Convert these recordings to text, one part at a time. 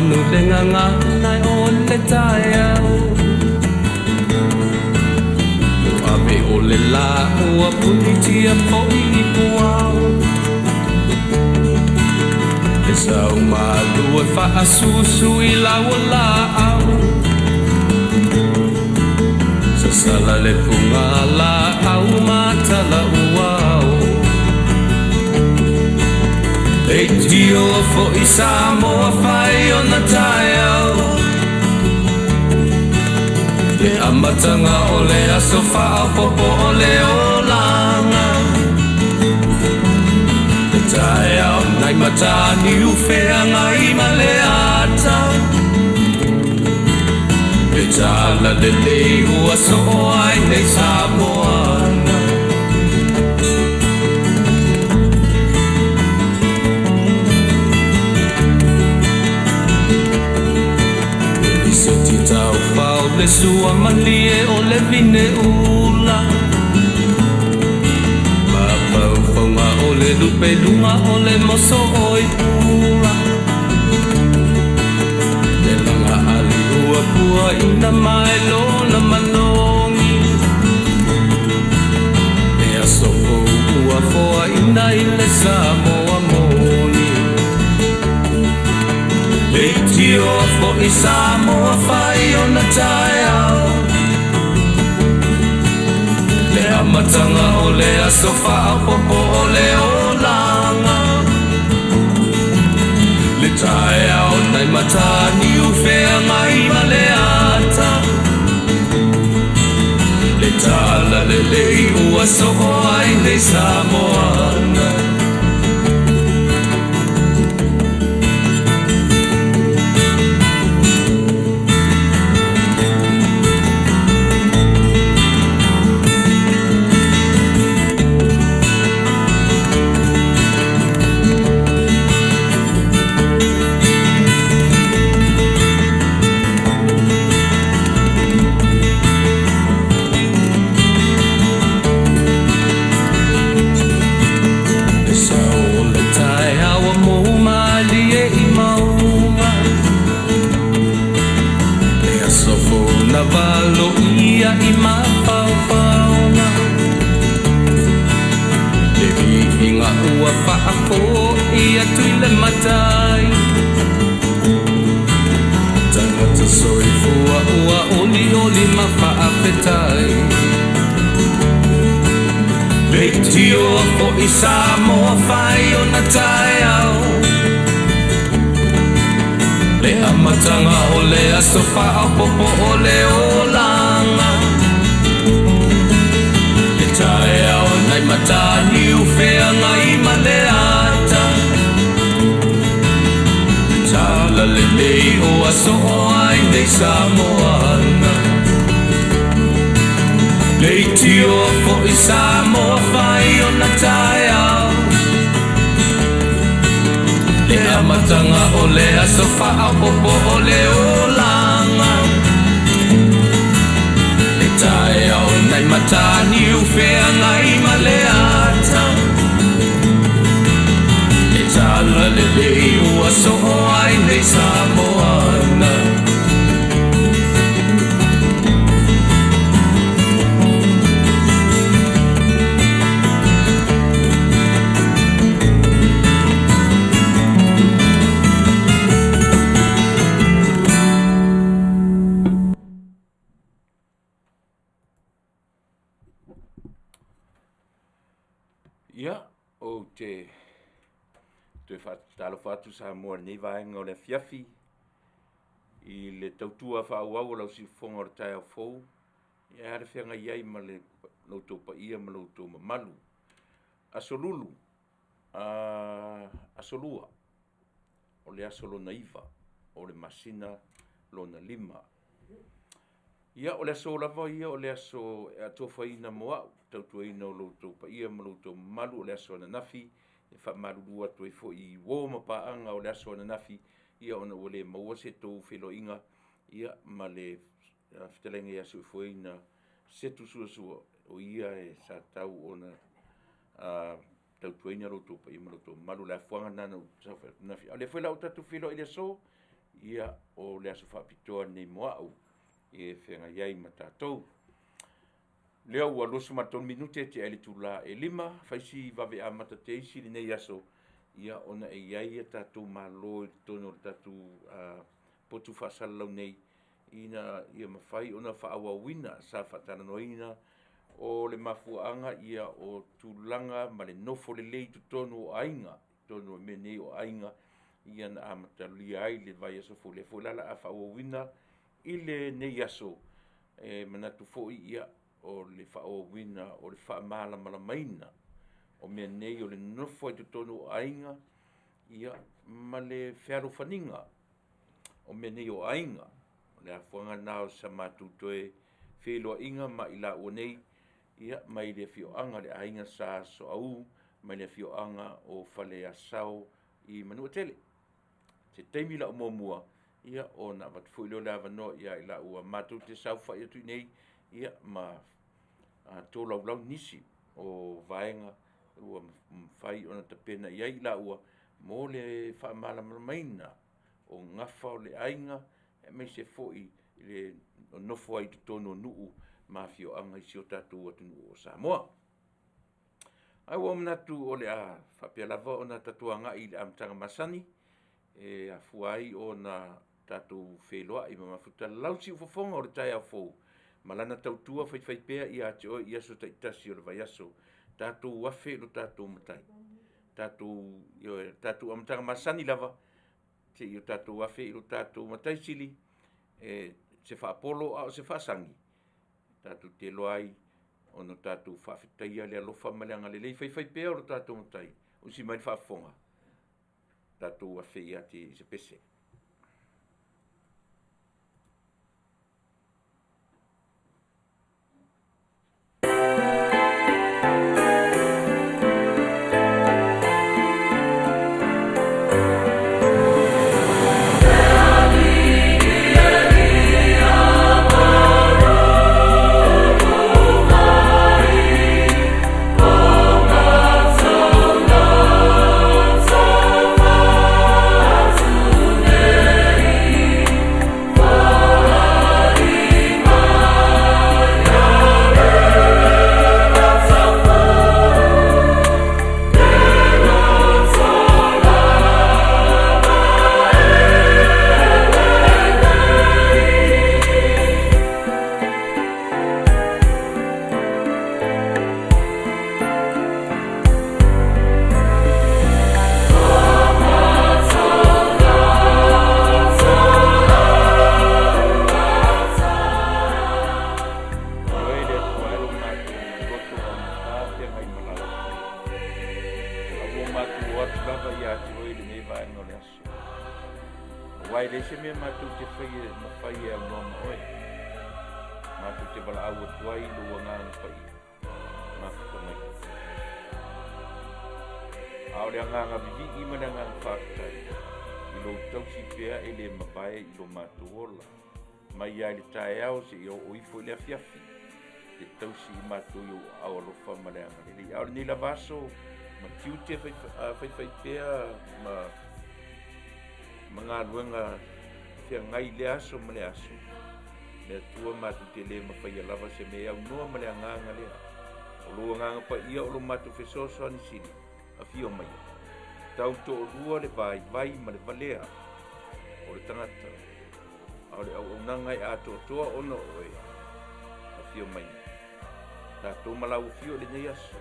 manu le gagana o le taeao. Ua ave o le lā ua punitia fo'i i puao. Le sau malu e faasusu i lau o laau. Sasala le puga laau matala uao. Leitio fo'i Samoa fai ona taeao. Le amataga o le aso faaopoopo o le olaga. Le taeao nai Mataniu Feagai ma le ata. Le tala lelei ua soo ai nei Samoana. Se ti tau fao le sua malie o le vine ula. Mafaufaunga o le lupe lunga o le moso o i pula. Le laga ali ua pua ina mai lona manogi. Le aso fou ua foa ina i le Samoa moni. Leitio fo'i Samoa fai ona taeao. Le amataga o le aso faaopoopo o le olaga. Le taeao nai Mataniu Feagai ma le ata. Le tala lelei ua soo ai nei Samoana. Le sau o le taeao ua mou malie i mauga. Le aso fou na valoia i mafaufauga. Le viiga ua faafo'i atu i le matai. Tagata soifua ua olioli ma faafetai. Leitio fo'i Samoa fai ona taeao. Le amataga o le aso faaopoopo o le olaga. Le taeao nai Mataniu Feagai ma le ata. Le tala lelei ua soo ai nei Samoana. Leitio fo'i Samoa fai ona taeao. Le amataga o le aso faaopoopo o le olaga. Le taeao nai Mataniu Feagai ma le ata. Le tala lelei ua soo ai nei Samoana. Ia, ou te toe faatalofa atu Samoa i lenei vaega o le afiafi i le tautua faaauau o lau siufofoga o le taeao fou, ia a le feagai ai ma le lo outou paia ma lo outou mamalu. Aso Lulu, aso Lua, o le aso lona 9 o le masina lona 5. Ia, o le aso lava ia o le aso e atofaina mo au, tautuaina o lo outou paia ma lo outou mamalu, o le aso ananafi, e faamalulu atu ai foi i uo ma paaga o le aso ananafi, ia ona ua le maua se tou feloiga, ia ma le fetalaiga ia soifuaina Setu Suasua, o ia e sa tau ona tautuaina lo outou paia ma lo outou mamalu, le afuaga lena na ou saofai atu ananafi. A o lea foi la ua tatou feiloai i le aso, Ia, o le aso faapitoa lenei mo a'u e feagai ai ma tatou. Lea ua 23 minute e tea ai le itula e 5, fai si vave amata te isi lenei aso, ia ona e i ai a tatou malo i totonu o le tatou potu faasalalau nei, ina ia mafai ona faaauauina sa faatalanoaina o le mafuaaga ia o tulaga ma le nofo lelei i totonu o aiga, totonu o mea nei o aiga, ia na amatalia ai le vaiaso foi lea foi la o le a faaauauina i lenei aso. E manatu foi ia o le faaauauina o le faamalamalamaina o mea nei o le nonofo ai totonu o aiga, ia ma le fealofaniga o mea nei o aiga. O le afuaga lena o sa matou toe feiloaiga ma i laua nei, ia mai le afioaga o le Aiga Sa Soaú mai le afioaga o Faleasao i Manuatele. Se taimi lau muamua, ia ona avatu foi lea o le avanoa ia i laua matou te saofai atu i nei, ia ma tolaulau nisi o vaega ua mafai ona tapena i ai i laua mo le faamalamalamaina o gafa o le aiga, aemaise foi le nonofo ai i totonu o nuu ma afioaga i si o tatou atunuu o Samoa. Ae ua ou manatu o le a faapea lava ona tatou agai i le amataga masani e afua ai ona tatou feiloai ma mafuta. Lau siufofoga o le taeao fou ma lana tautua faifaipea ia te oe i aso taitasi o le vaiaso. Tatou afe i lo tatou Matai, tatou, ioe, tatou amataga masani lava, seia o tatou afe i lo tatou Matai Sili, e se faapolo a o se faasagi, tatou te iloa ai ona tatou faafetaia le alofa ma le agalelei faifaipea o lo tatou Matai. Usi mai le faafofoga, tatou afe ia te i se pese. Ioe le Atua e lo matou loto augata feagai ma lau A ua matou o atu lava ia te oe i lenei vaega o le aso. Aua e leai se mea matou te faia e mafai e aunoa ma oe. Matou te valaau atu ai i lou Agaga Paia, mafuta mai. A o le agaga vivii ma le agaga faafetai i lou tausi pea e le mavae i lo matou ola. Mai lava i le taeao seia oo ifo i le afiafi, e te tausi i matou i ou aao alofa ma le agalelei. A o lenei lava aso ma tiute faifaipea ma galuega feagai i lea aso ma lea aso, le Atua matou te le mafaia lava se mea e aunoa ma le agaga lea. O lou Agaga Paia o lo matou fesoasoani sili, afio maia. Tau toalua le vaivai ma le valea o le tagata, a o le auaunaga e atoatoa ona o oe, afio mai. Tatou ma lau afio i lenei aso.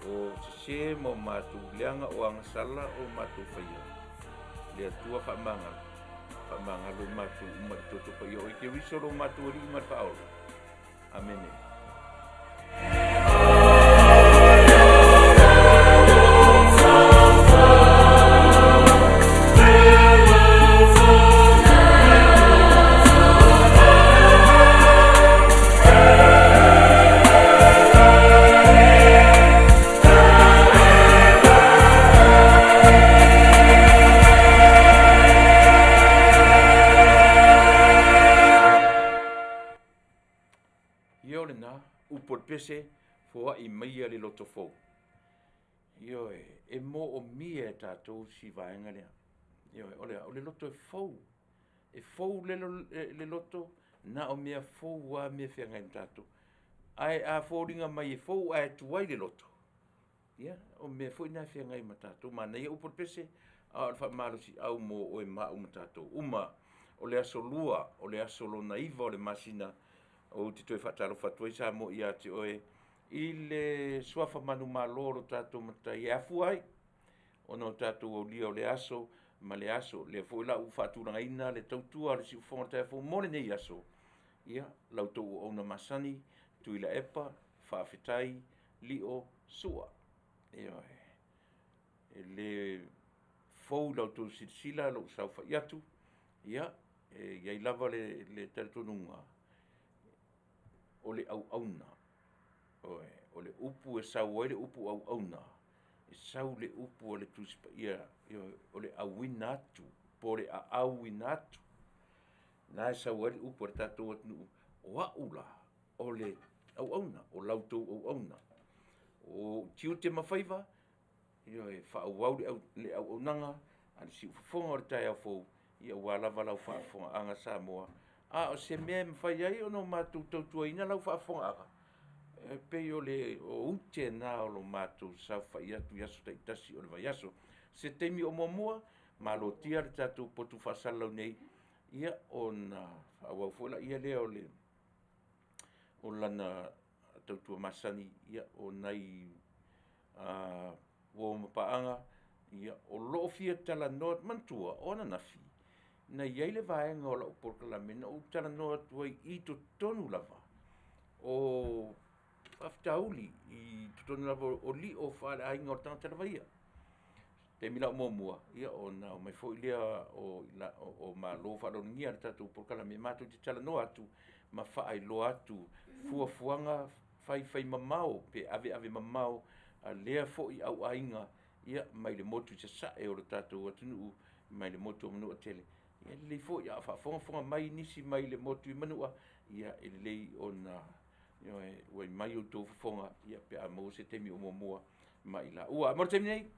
O sesē ma o matou leaga o agasala o matou faia, le Atua faamagalo, faamagalo i matou uma i le toto paia o Keriso lo matou Alii ma le Faaola. Amene. Ia o lena, upu o le pese, foai maia le loto fou. Ioe, e moomia e tatou si vaega lea. Ioe, o le a? O le loto e fou. E fou le, le loto, na o mea fou lava mea e feagai ma tatou. Ae a foliga mai e fou ae tuai le loto, ia, o mea foi na e feagai ma tatou. Manaia upu o le pese, a o le faamalosiau mo oe ma au ma tatou uma. O le aso Lua, o le aso lona 9 o le masina, ou te toe faatalofa atu ai Samoa ia te oe i le suafa manumalo o lo tatou Matai e afua ai ona o tatou aulia o le aso ma le aso. Lea foi la ua faatulagaina le tautua a le Siufofoga o le Taeao Fou mo lenei aso. Ia, la outou auauna masani, Tuilaepa, faafetai, Lio, Sua. Ioe. E le fou i la outou silasila lou saofai atu, ia, e i ai lava le, le talitonuga o le auauna. Oe, o le upu e sau ai le upu auauna, e sau le upu a le Tusi Paia, ioe, o le auina atu, po o le aauina atu. Na e sau ai le upu a le tatou atunuu, o au la, o le auauna, o la outou auauna. O ou tiute ma faiva, ioe, faaauau le, au, le auaunaga a le siufofoga o le taeao fou, ia aua lava lau faafofogaaga Samoa. A o se mea e mafai ai ona matou tautuaina lau faafofogaaga, e pei o le o ute na o lo matou saofai atu i aso taitasi o le vaiaso. Se taimi o muamua, malotia le tatou potu faasalalau nei, ia ona faaauau foi laia lea o le o lana tautua masani, ia o nai uo ma paaga, ia o lo o fia talanoa. Manatua, o ananafi na i ai le vaega o lau polokalame na ou talanoa atu ai i totonu lava o faafitauli i totonu lava o lio faaleaiga o le tagata lava ia. Taimi la muamua, ia ona omai foi lea o, o, o Malo faalogogia le tatou polokalame matou te talanoa atu ma faailoa atu fuafuaga faifai mamao pe aveave mamao a lea foi auaiga, ia mai le motu i sasae o le tatou atunuu, mai le motu o Manuatele. Ia, e lelei foi a faafogafoga mai nisi mai le motu i Manua, ia e lelei ona ua mai outou fofoga, ia pe a maua se taimi o muamua ma i laua. Mo le taimi nei,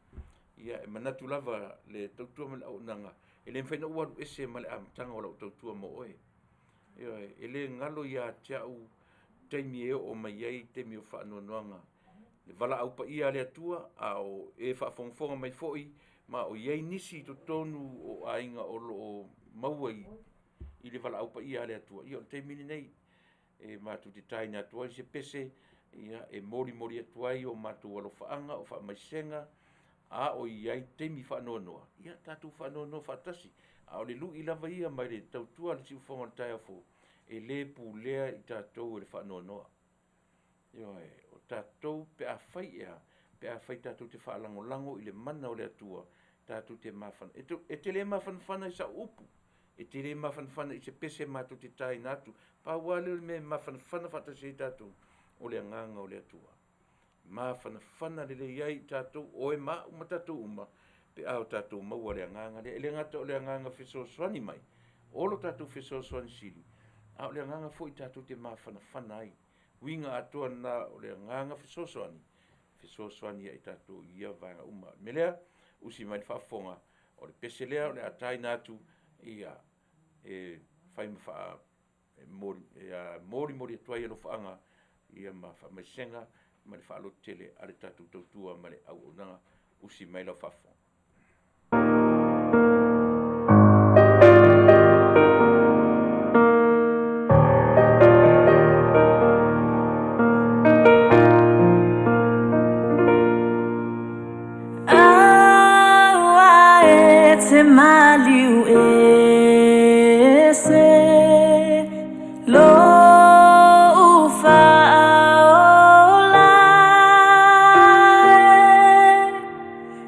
ia e manatu lava le tautua ma le auaunaga, e le mafai ona ou alu ese ma le amataga o lau tautua mo oe. Ioe, e le galo ia te au taimi e oo mai ai taimi o faanoanoaga, le valaau paia a le Atua, a o e faafogafoga mai foi, ma o i ai nisi i totonu o aiga o lo o maua i, i le valaau paia a le Atua. Ia o le taimi lenei e matou te taina atu ai se pese, ia, e molimoli atu ai o matou alofaaga, o faamaisega, a o i ai taimi faanoanoa, ia tatou faanoanoa faatasi. A o le lui lava ia mai le tautua a le siufofoga o le taeao fou, e le pulea i tatou e le faanoanoa. Ioe, o tatou pe a fai ea, pe a fai tatou te faalagolago i le mana o le Atua, tatou te mafana. E te, e te le mafanafana i sau upu, e te le mafanafana i se pese matou te taina atu. Pau lava lea o le mea e mafanafana faatasi ai tatou, o le agaga o le Atua. Mafanafana lelei ai i tatou, oe ma au ma tatou uma, pe a o tatou maua le agaga lea. E le gata o le agaga fesoasoani mai, o lo tatou fesoasoani sili, a o le agaga foi tatou te mafanafana ai. Uiga atoa lena o le agaga fesoasoani, fesoasoani ia i tatou i ia vaega uma. O le mea lea, usi mai le faafofoga, o le pese lea o le a taina atu, ia, e fai ma faa, e moli, e molimoli atu ai alofaaga, ia ma faamaisega ma le faalototele a le tatou tautua ma le auaunaga. Usi mai lau faafofoga. Aua e te maliu ese lou faaola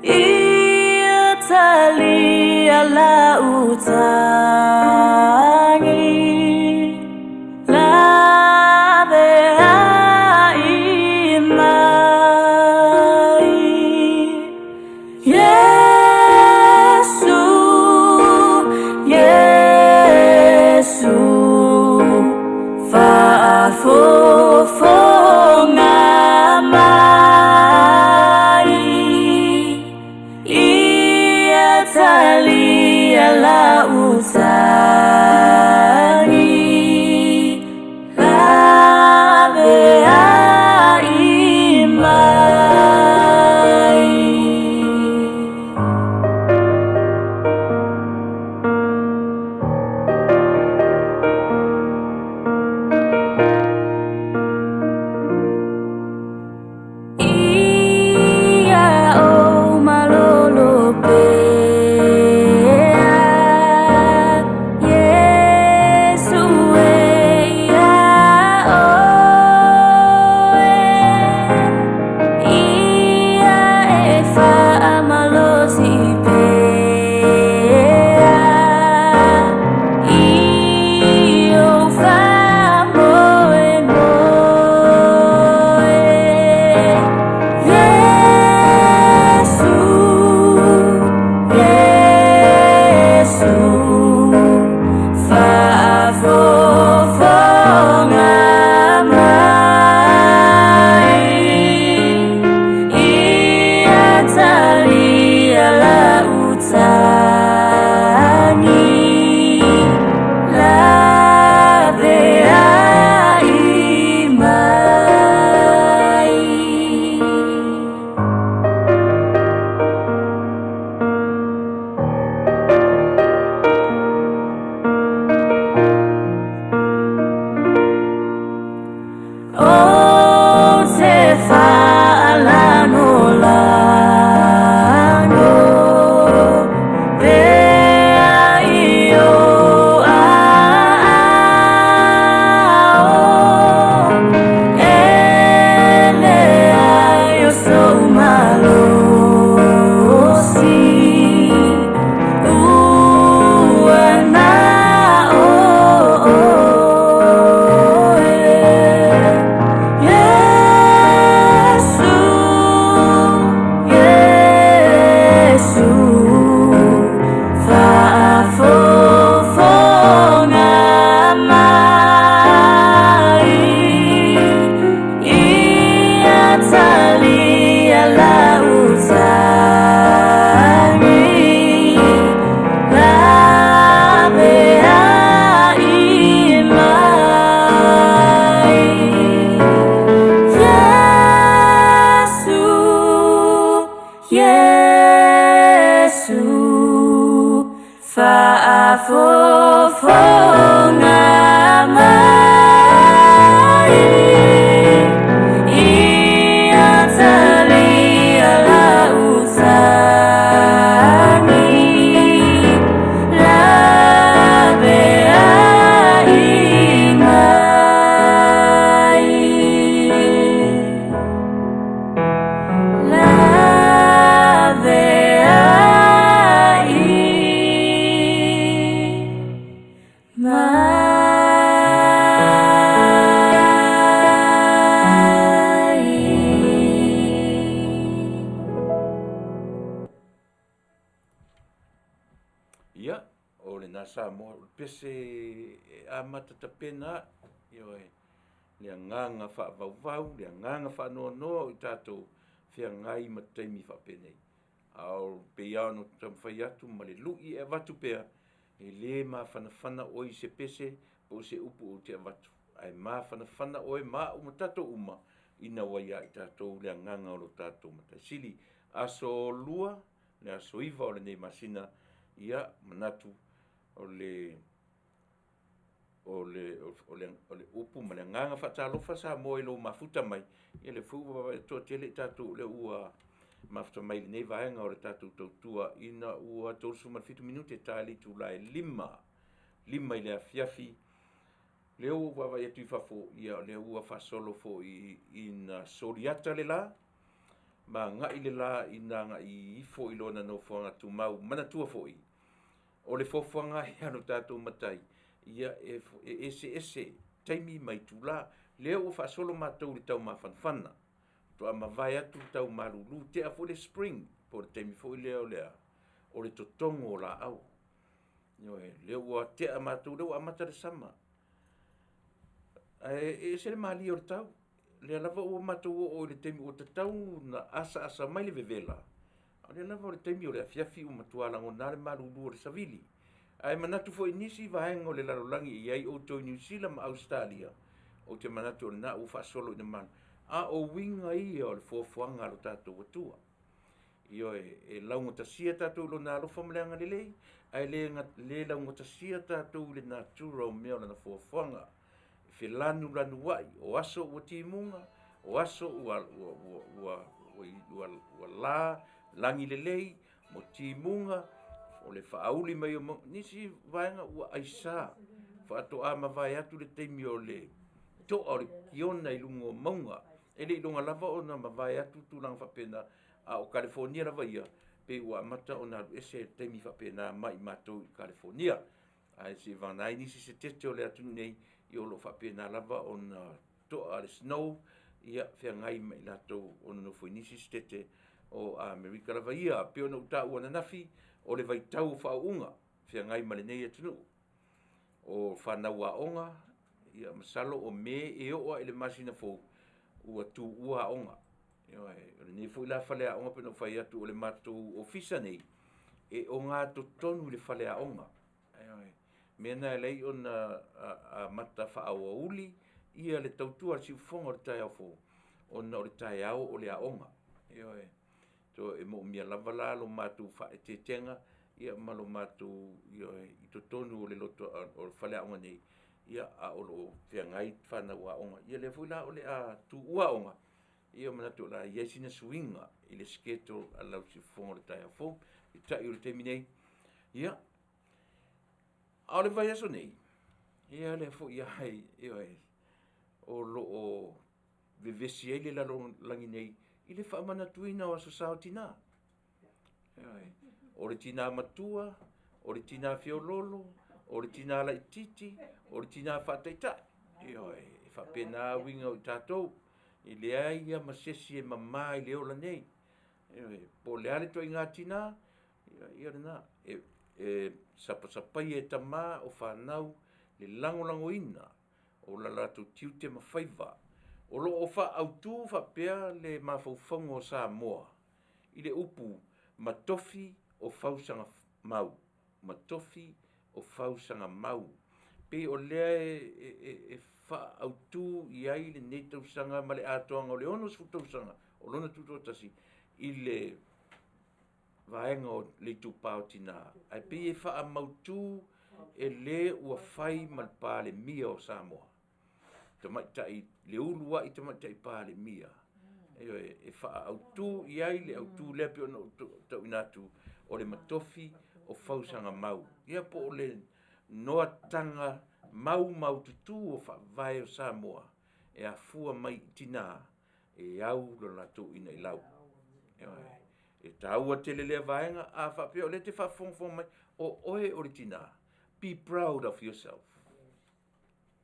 e Ia talia lau tagi laveai mai. Iesu, Iesu, faafofoga mai. Ia talia Talia lau tagi Laveai mai. Ou te faalagolago pea i ou aao, E leai o sou malosi ua na o oe. Iesu, Iesu, faafofoga mai, Ia talia lau tagi, Laveai mai. Iesu, Iesu, faafofoga mai, Ia talia lau tagi, Laveai mai. Laveai mai. Ia, o lena Samoa, o le pese e amata tapena aʻu, ioe, le agaga faavauvau, le agaga faanoanoa o i tatou feagai ma taimi faapenei. A o pei lava ona taumafai atu ma le lui e avatu pea, e lē mafanafana oe i se pese po o se upu ou te avatu, ae mafanafana oe ma au ma tatou uma ina ua iā i tatou le agaga o lo tatou Matai Sili. Aso Lua, le aso 9 o lenei masina, ia, manatu o le o le o le o le upu ma le agaga faatalofa Samoa i lou mafuta mai, ia le foi ua vaavaai toatele i tatou o lea ua mafuta mai i lenei vaega o le tatou tautua ina ua 37 minute ta i le itula e 5, 5 i le afiafi. Lea ua ou vaavaai atu i fafo, ia o lea ua faasolo foi ina soliata le la, ma agai le la ina agai ifo i lona nofoaga tumau. Manatua foi, o le foafoaga ai a lo tatou Matai, ia e eseese taimi ma itulā. Lea ua faasolo matou i le taumafanafana, faatoa mavae atu le tau malūlū, tea foi le spring, po o le taimi foi lea o le a, o le totogo o laau. Ioe, lea ua tea matou, lea ua amata le sama. Ae e ese le malie o le tau. Lea lava ua matou oo i le taimi ua tatau na asaasa mai le vevela, a o lea lava o le taimi o le afiafi ua matua lagona le malūlū o le savili. Ae manatu foi i nisi vaega o le lalolagi e i ai outou i Niu Sila ma Ausetalia, ou te manatu o lena ua faasolo ina malu. A o uiga ia o le foafoaga a lo tatou Atua. Ioe, e laugatasia tatou i Lona alofa ma le agalelei, ae le, le laugatasia tatou i le natura o mea o Lana foafoaga. E felanulanuai, o aso ua timuga, o aso ua, ua, ua, ua, ua, ua, ua la, lagi lelei, mo timuga, o le faauli mai o nisi vaega ua aisā, faatoa mavae atu le taimi o le toa o le kiona i luga o mauga. E le iloga lava ona mavae atu tulaga faapena, a o Kalifonia lava ia, pei ua amata ona alu ese taimi faapena mai matou i Kalifonia. Ae se i vagana ai nisi setete o le atunuu nei, ia o lo o faapena lava ona toa le snow, ia feagai ma i latou o nonofo i nisi setete o Amerika lava ia. Pei ona ou taua ananafi, o le vaitau o faauuga feagai ma lenei atunuu. O fanau aoga, ia masalo o Me e oo lava i le masina fou, ua tuua aoga. Ioe, o lenei foi la faleaoga pei ona ou fai atu o le matou ofisa nei, e ogatotonu i le faleaoga. Ioe, mea lena e alai ona amata faaauauli ia le tautua a le siufofoga o le taeao fou, ona o le taeao o le aoga. Ioe, so e moomia lava la lo matou faaeteetega ia ma lo matou ioe i totonu o le loto o le faleaoga nei, ia a o lo o feagai fanau aoga. Ia lea foi la o le a tuua aoga, ia manatu o le a i ai sina suiga i le schedule a lau siufofoga o le taeao fou. Peitai o le taimi nei, ia, a o le vaiaso nei, ia lea foi ai, ioe, o lo o vevesi ai le lalolagi nei i le faamanatuina o Aso Sa o Tina. Ioe, o le tina matua, o le tina feoloolo, o le tina laitiiti, o le tina faataitai. Ioe, e faapena uiga o i tatou, e leai lava ma se isi e mama i le ola nei. Ioe, po o le a le ituaiga tina, ia lena, e sapasapaia e tama o fanau le lagolagoina o la latou tiute ma faiva. O lo o faaautu faapea le mafaufauga o Samoa i le upu matofi o fausaga mau, matofi o fausaga mau. Pei o lea e faaautu i ai lenei tausaga ma le atoaga o le 60 tausaga o lona tutoatasi i le vaega o le itupa o tina, ae pei e faamautu e le ua fai ma le Palemia o Samoa, tamaitai le uluai tamaitai Palemia, ioe, e faaautu i ai le autu lea pei ona ou tauina atu o le matofi o fausaga mau, ia po o le noataga maumaututu o faavae o Samoa e afua mai i tina e au lo latou inailau. Ioe, e taua tele lea vaega. A faapea o lea e te faafogafoga mai o oe o le tina, be proud of yourself.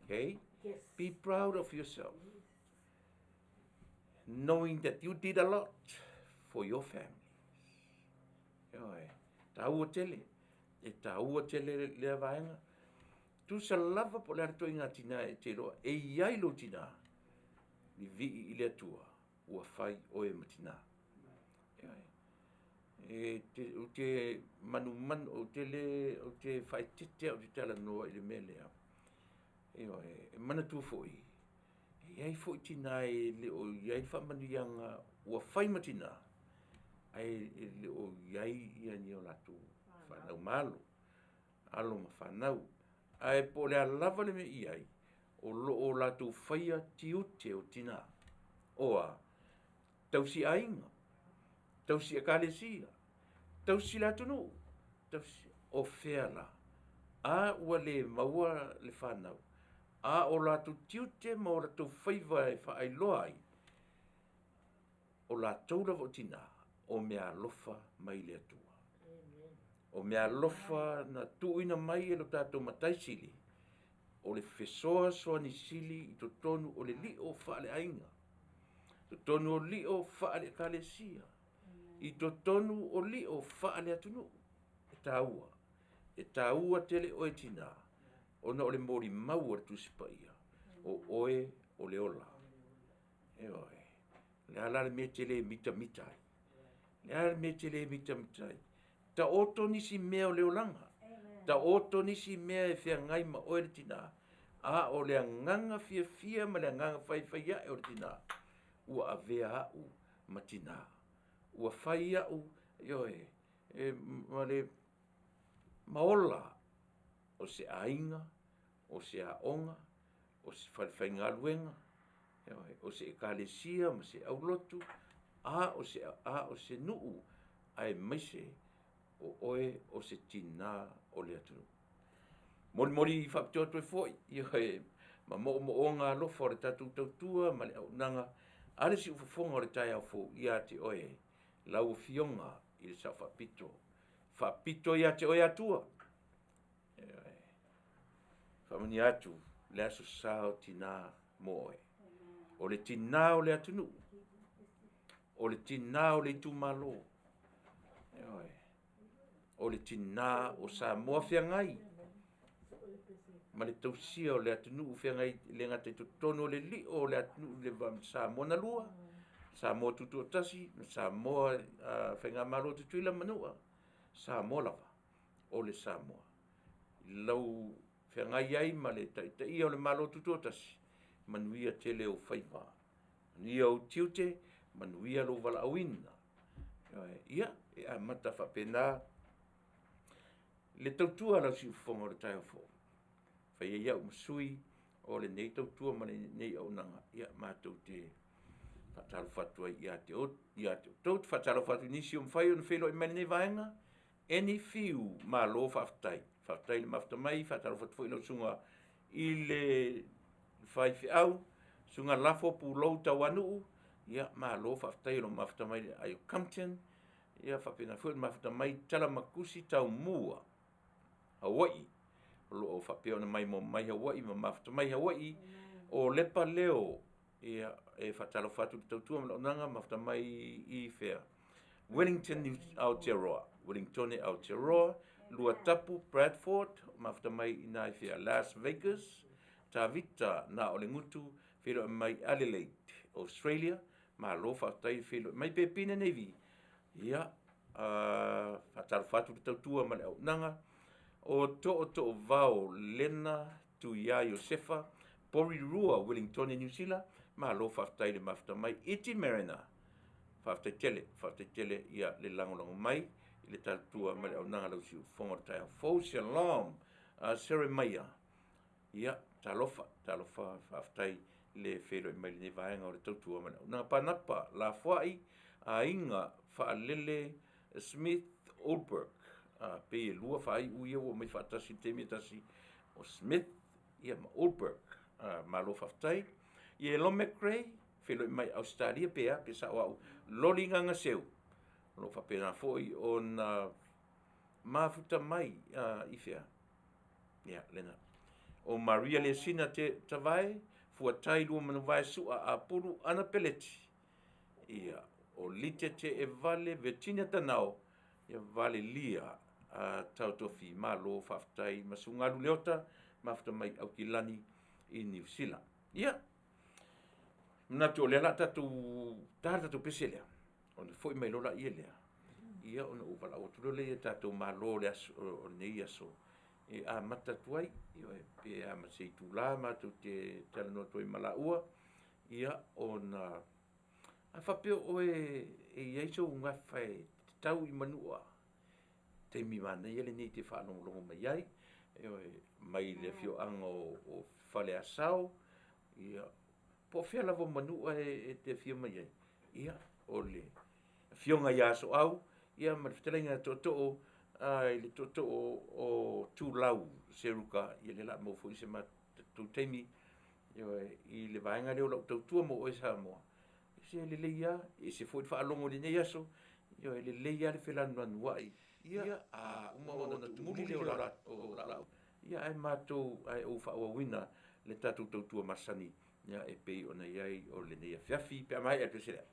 Okay? Yes. Be proud of yourself. Knowing that you did a lot for your families. Ioe, taua tele, e taua tele lea vaega. Tusa lava po o le a le ituaiga tina e te iloa, e i ai lou tina, vivii i le Atua, ua fai oe ma tina. Ioe, e te, ou te manumanu, ou te le, ou te faaeteete au i te talanoa i le mea lea. Ioe, e manatua foi, e i ai foi tina e le o i ai le faamanuiaga ua fai ma tina, ae e le o i ai ia ni o latou fanau ma alo, alo ma fanau. Ae po o le a lava le mea i ai, o lo o latou faia tiute o tina, o a? Tausi aiga, tausi ekalesia, tausi le atunuu, tausi, o fea la? A ua le maua le fanau, a o latou tiute ma o latou faiva e faailoa ai, o latou lava o tina, o meaalofa mai le Atua. O meaalofa na tuuina mai e lo tatou Matai Sili, o le fesoasoani sili i totonu o le lio faaleaiga, totonu o lio faale-ekalesia, i totonu o lio faale-atunuu. E taua, e taua tele oe tina, ona o le molimau a le Tusi Paia, o oe o le ola. Ioe, o le a la le mea e te le mitamita ai? O le a le mea e te le mitamita ai? Taoto nisi mea o le olaga, taoto nisi mea e feagai ma oe le tina, a o le agaga fiafia ma le agaga faifai ae o le tina, ua avea au ma tina, ua fai au, ioe, e, ma le maola o se aiga, o se aoga, o se falefaigaluega, ioe, o se ekalesia ma se aulotu, a o se, a o se nuu, aemaise o oe o se tina o le atunuu. Molimoli faapitoa atu ai foi, ioe, ma moomooga alofa o le tatou tautua ma le auaunaga a le siufofoga o le taeao fou ia te oe, lau Afioga i le Sao Faapito. Faapito ia te oe Atua. Ioe. Faamanuia atu le aso sa o tina mo oe. O le tina o le atunuu, o le tina o le itumalo, ioe, o le tina o Samoa feagai ma le tausia o le atunuu feagai le gata i totonu o le lio o le atunuu le va Samoa na lua, Samoa Tutoatasi ma Samoa Faigamalo Tutuila ma Manua, Samoa lava o le Samoa. I lau feagai ai ma le taitaia o le Malo Tutoatasi, manuia tele ou faiva, manuia ou tiute, manuia lou valaauina. Ia, e amata faapena le tautua a lau siufofoga o le taeao fou. Fai ai au ma sui o lenei tautua ma lenei auaunaga, ia matou te faatalofa atu ai ia te outou. Ou te faatalofa atu i nisi ua mafai ona feiloai mai i lenei vaega, Annie Fiu, malo faafetai. Faafetai le mafuta mai, faatalofa atu foi i lau susuga i le faifeau, susuga Lafo Pulou Tauanuu, ia malo faafetai o lo o mafuta mai le aai o Compton, ia faapena foi le mafuta mai Talamakusi Taumua, Hawaii. O lo o faapea ona maimoa mai Hawaii ma mafuta mai Hawaii. O Lepa Leo, ia e faatalofa atu i le tautua ma le auaunaga, mafuta mai i fea? Wellington, New Aotearoa. Wellington Aotearoa, Luatapu Bradford, mafuta mai i nai fea? Las Vegas, Tavita na o le gutu, feiloai mai Adelaide, Australia. Malo faafetai feiloai mai Pepina Navy. Ia, faatalofa atu i le tautua ma le auaunaga. O Tootoo Lena Tuia Iosefa, Porirua, Wellington, New Zealand. Malo faafetai le mafuta mai. Iti Mariner, faafetai tele, faafetai tele ia le lagolago mai i le tautua ma le auaunaga lau siufofoga o le taeao fou. Shalom, Seremaia. Ia, talofa, talofa, faafetai le feiloai mai lenei vaega o le tautua ma le auaunaga. Panapa, Lafoai, Aiga, Faalele, Smith, Oldberg. Pei e lua faaiu ia ua mai faatasi i le taimi e tasi, o Smith ia ma Oldberg. Malo faafetai. Ia e Lome Gray, feiloai mai Australia pe a, pe sao au, Loli Gagaseu. O lo o faapena foi ona mafuta mai i fea. Ia, lena. O Maria Lesina te Tavae, Fuatai Lua Manuvae Sua Apulu Ana Peleti. Ia, o Lite Te Evale Virginia Tanao, ia Valelia Tautofi, malo faafetai ma Sugalu Leota, mafuta mai Aukilani i Niu Sila. Ia, manatu o lea la tatou ta le tatou pese lea, ona foi mai loa laia lea, ia ona ou valaau atu loa lea ia tatou malo o le aso, o lenei aso, e amata atu ai, pe a ma se itula matou te talanoa atu ai ma laua, ia ona a faapea oe e i ai sou gafa e tau i Manua, taimi manaia lenei te faalogologo mai ai, mai le afioaga o Faleasao, ia, po o fea lava o Manua e te afio mai ai, ia, o le afioga ia Asoau, ia ma le fetalaiga a Tootoo, i le Tootoo o Tulau Seruka, ia le la maua foi se matou taimi, i le vaega lea o lau tautua mo oe Samoa. Se lelei lava, e ese foi le faalogo i lenei aso, ioe, lelei lava le felanuanuai. Ia, a uma ona tumuli lea o lau, ia ae matou, ae ou faaauauina le tatou tautua masani, ia e pei ona i ai o lenei afiafi, pe a maea le pese lea.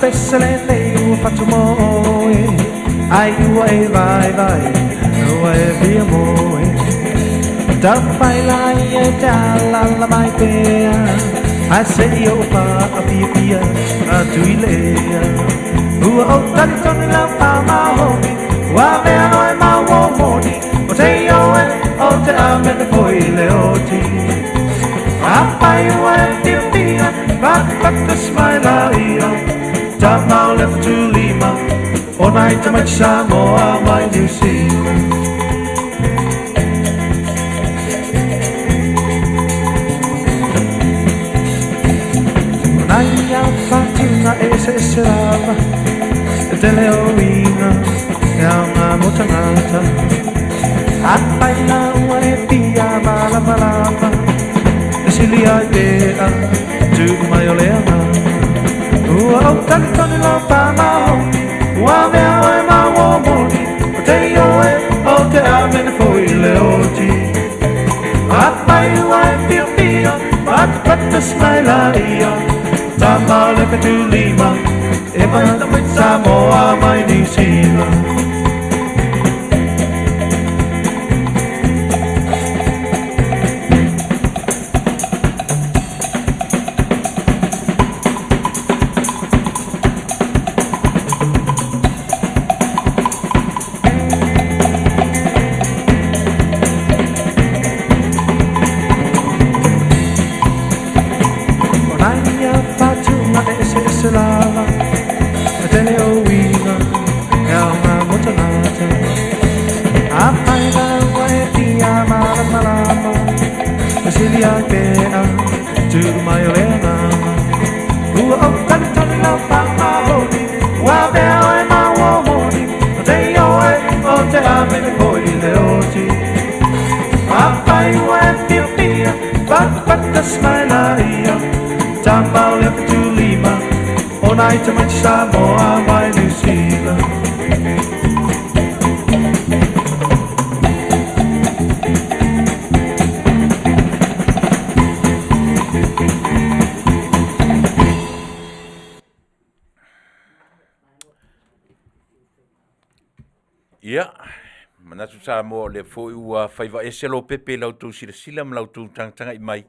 Pese lenei ua fatu mo oe, ai ua e vaivai, ua e fia moe. Taumafai laia e te alaala mai pea, ae seia ou faafiafia atu i le ea. Ua ou talitonu i lau faamaoni, ua avea oe ma uo moni, o te ioe o te amene foi i le oti. Afai ua e fiafia, patupatu mai laia, tama o le Fetulima, o nai tamaiti Samoa mai Niu Sila. O nai au faatuna eseese lava, e tele o uiga, e aoga mo tagata. Afai la ua e fia malamalama, e sili ai pea, tuu mai o le agaga. Ua ou talitonu i lau faamaoni, ua avea oe ma uo moni, o te ioe o te amene foi i le Patapata smaila ia Tama o le fetulima E mai Samoa mai Niu Sila. O nai ia whātūnga e ese ese lava E tele o uiga e aoga mo tagata Afai laua e fia malamalama Fesili ai pea tuu mai o le agaga Ua ou talitali lau faamaoni Ua avea oe ma uo moni O te ioe o te amene foi i le oti Afai ua e fiafia Patapata smaila ia Tama o le fetulima O nai tamaiti Samoa mai Niu Sila. Ia, manatu Samoa o lea foi ua faiva ese lopepe i la outou silasila ma la outou tagatagai mai.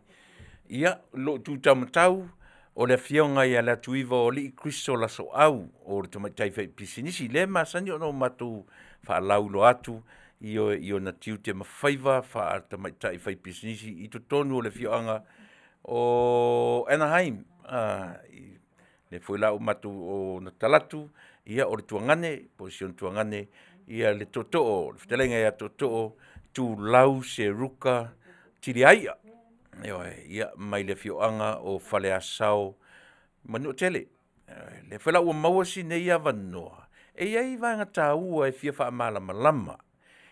Ia, lou tu taumatau o le Afioga ia Leatuiva o Alii Kristo Lasoau o le tamaitai faipisinisi lea e masani ona matou faalauiloa atu i ona tiute ma faiva faa-tamaitai faipisinisi i totonu o le afioaga o Anaheim. Lea foi la ua matou ona talatu, ia o le tuagane, po o si ona tuagane ia le Tootoo, le fetalaiga ia Tootoo Tulau Seruka Tiliaia. Ioe, ia mai le afioaga o Faleasao Manuatele. O lea foi la ua maua si nei avanoa, e i ai vaega taua e fia faamalamalama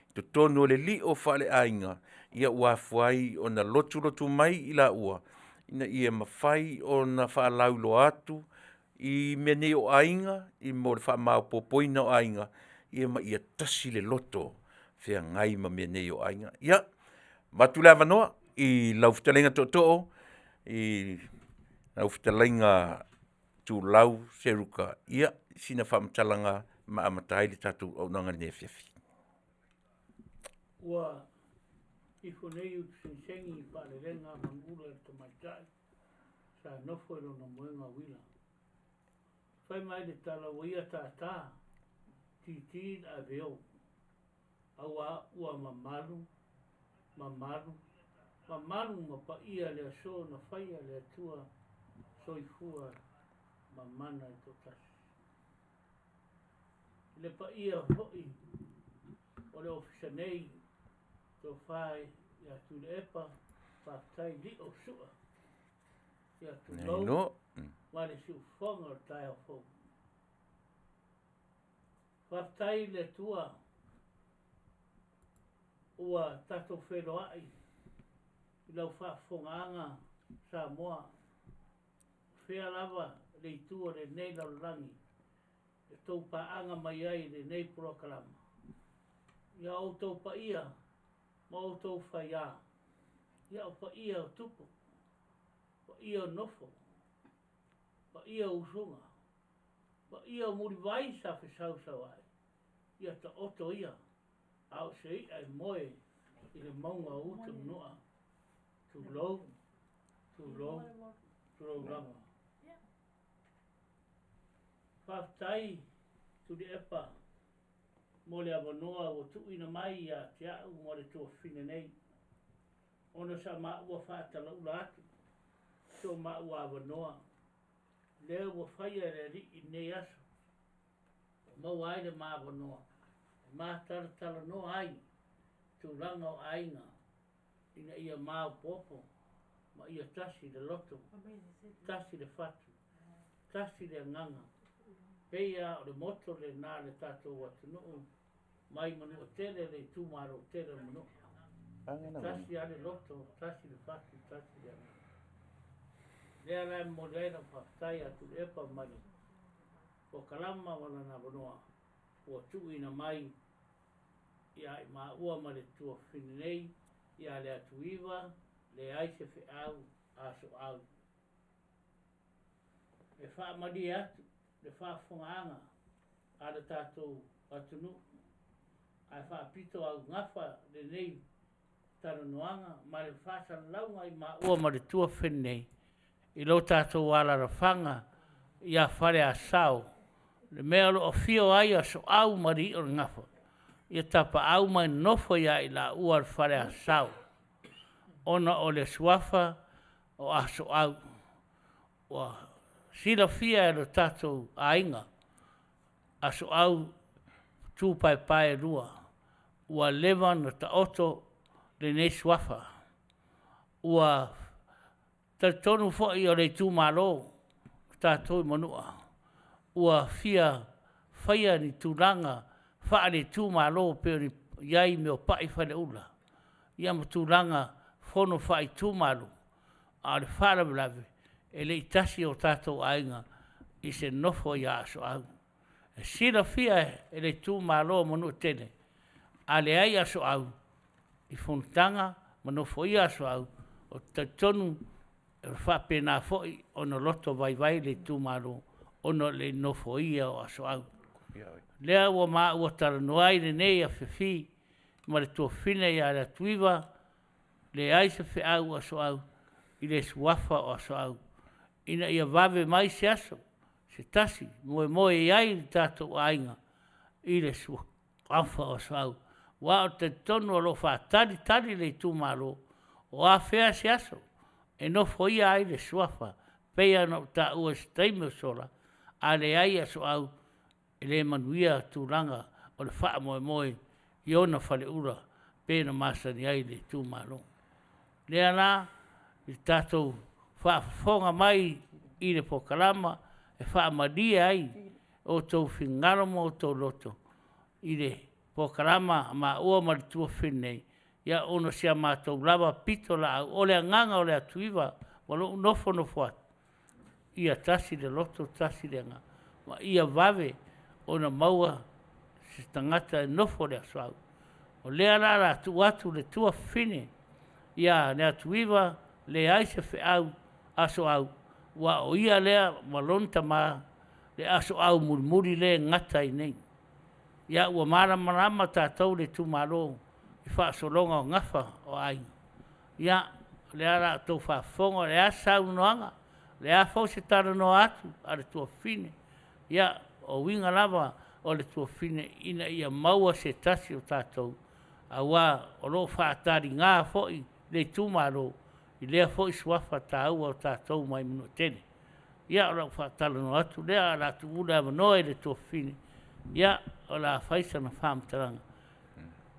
i totonu o le lio faaleaiga, ia ua afua ai ona lotulotu mai i laua ina ia mafai ona faalauiloa atu i mea nei o aiga mo le faamaopoopoina o aiga, ia ma ia tasi le loto feagai ma mea nei o aiga. Ia, avatu le avanoa i lau fetalaiga Tootoo, i lau fetalaiga Tulau Seruka sina faamatalaga ma amata ai le tatou auaunaga i lenei afiafi. Ua ifo nei utusegisegi i faalelega manuula e le tamaitai sa nofo i lona moega uila. Fai mai le tala ua ia tātā, titi le aveo, auā ua mamalu, mamalu, mamalu ma paia le aso na faia e le Atua soifua ma mana e toatasi. I le paia foi o le ofisa nei, tofa ia Tuilaepa, faafetai lio sua, ia tulou ma le siufofoga o le taeao fou. Faafetai i le Atua ua tatou feiloai i lau faafofogaaga Samoa, o fea lava le itu o lenei lalolagi e tou paaga mai ai i lenei polokalama. Ia outou paia ma outou faiā, ia o paia o tupu, paia o nofo, paia o usuga, paia o mulivai sa fesausauai, ia taoto ia, a o se i'a e moe i le mauga o uta manua. Tulou, tulou, tulou lava. Faafetai Tuilaepa mo le avanoa ua tuuina mai ia te au ma le tuafafine nei, ona sa maua faatalaula atu so maua avanoa lea ua faia e le Alii i lenei aso, ua maua ai le ma avanoa e matalatalanoa ai tulaga o aiga ina ia maopoopo ma ia tasi le loto, tasi le fatu, tasi le agaga. Pei lava o le moto lena a le tatou atunuu mai Manuatele le itumalo tele o Manua. E tasi lava le loto, tasi le fatu, tasi le agaga. Lea la e momoli ai lau faafetai ia Tuilaepa mai le polokalama ma lana avanoa ua tuuina mai ia i maua ma le tuafafine nei ia Leatuiva, leai se feau. Asoau. E faamalie atu le faafofogaaga a le tatou atunuu, ae faapito augafa lenei talanoaga ma le faasalalauga i maua ma le tuafafine nei i lo tatou alaalafaga ia Faleasao, le mea o lo o afio ai Asoau ma Alii o le Gafa, ia tapaau ma e nonofo ia i laua le Faleasao, ona o le suafa o Asoau. Ua silafia e lo tatou aiga, Asoau Tu Paepaelua, ua leva ona taoto lenei suafa. Ua talitonu foi o le Itumalo o tatou i Manua ua fia faia ni tulaga faale-Itumalo pei ona i ai mea o pa'i faleula, ia ma tulaga fono faaitumalo. A o le faalavelave e le i tasi o tatou aiga i se nofo ia Asoau. E silafia e le Itumalo o Manuatele, a leai Asoau i fonotaga ma nofoia Asoau, ou te talitonu e faapena foi ona lotovaivai le Itumalo ona o le le nofoia o Asoau. Lea ua maua talanoa ai i lenei afiafi ma le tuafafine ia Leatuiva, leai se feau a Asoau i le suafa o Asoau ina ia vave mai se aso se tasi moemoe i ai le tatou aiga i le suafa o Asoau. Aua ou te talitonu o lo o faatalitali le Itumalo o afea se aso e nofoia ai le suafa pei ona ou taua i se taimi ua sola, a leai Asoau e le manuia tulaga o le faamoemoe i ona faleula pei ona masani ai le Itumalo. Lea la i le tatou faafofoga mai i le polokalama e faamalie ai outou finagalo ma outou loto i le polokalama a maua ma le tuafafine nei, ia ona o si a matou lava pitolaau. O le agaga o Leatuiva ma lou nofonofo atu ia tasi le loto tasi le agaga ma ia vave ona maua se tagata e nofo i le Asoau. O lea la o le a tuu atu i le tuafafine ia Leatuiva Leaisefeau Asoau aua o ia lea ma lona tama le Asoau mulimuli lea e gata ai nei. Ia ua malamalama tatou le Itumalo i faasologa o gafa o aiga, ia o lea o le a outou faafofoga, o le a se saunoaga, o le a foi se talanoa atu a le tuafafine, ia o uiga lava o le tuafafine ina ia maua se tasi o tatou aua o lo o faataliga foi le Itumalo i lea foi suafa taua o tatou mai Manuatele. Ia o lau faatalanoa atu lea ae o le a tuu le avanoa i le tuafafine o le a fai sana faamatalaga.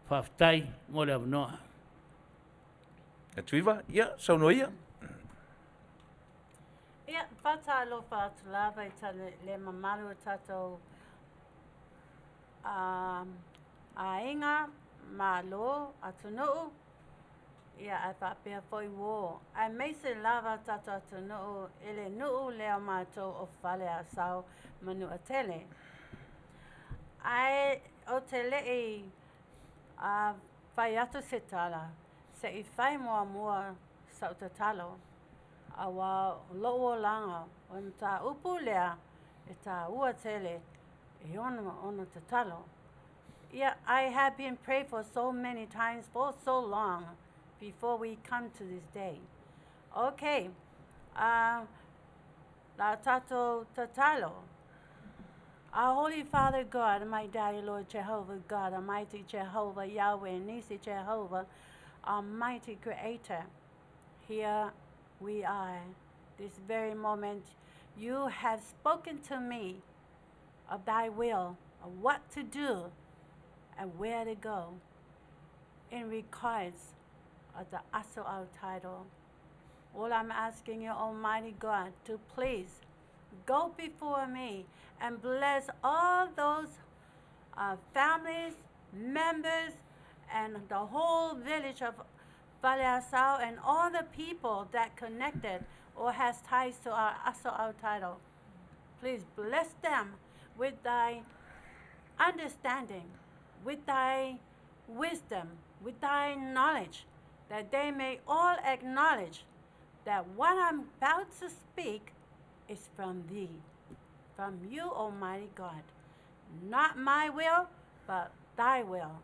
Faafetai mo le avanoa. Leatuiva, ia saunoa ia. Ia, faatalofa atu lava i le mamalu o tatou aiga, malo, atunuu, ia ae faapea foi uō, aemaise lava tatou atunuu i le nuu lea o matou o Faleasao Manuatele. Ae ou te le i fai atu se tala, se i fai muamua sau tatalo, aua o lou olaga o le mataupu lea e tāua tele e ono ona tatalo. Yeah, I have been prayed for so many times for so long before we come to this day. Okay, la tatou tatalo. Our Holy Father God, my Daddy, Lord Jehovah God, Almighty Jehovah, Yahweh, Nisi Jehovah, Almighty Creator, here we are. This very moment, you have spoken to me of thy will, of what to do and where to go in regards of the Aso'au title. All I'm asking you, Almighty God, to please go before me and bless all those families, members, and the whole village of Faleasao and all the people that connected or has ties to our Aso'au title. Please bless them with thy understanding, with thy wisdom, with thy knowledge, that they may all acknowledge that what I'm about to speak is from thee, from you, Almighty God. Not my will, but thy will.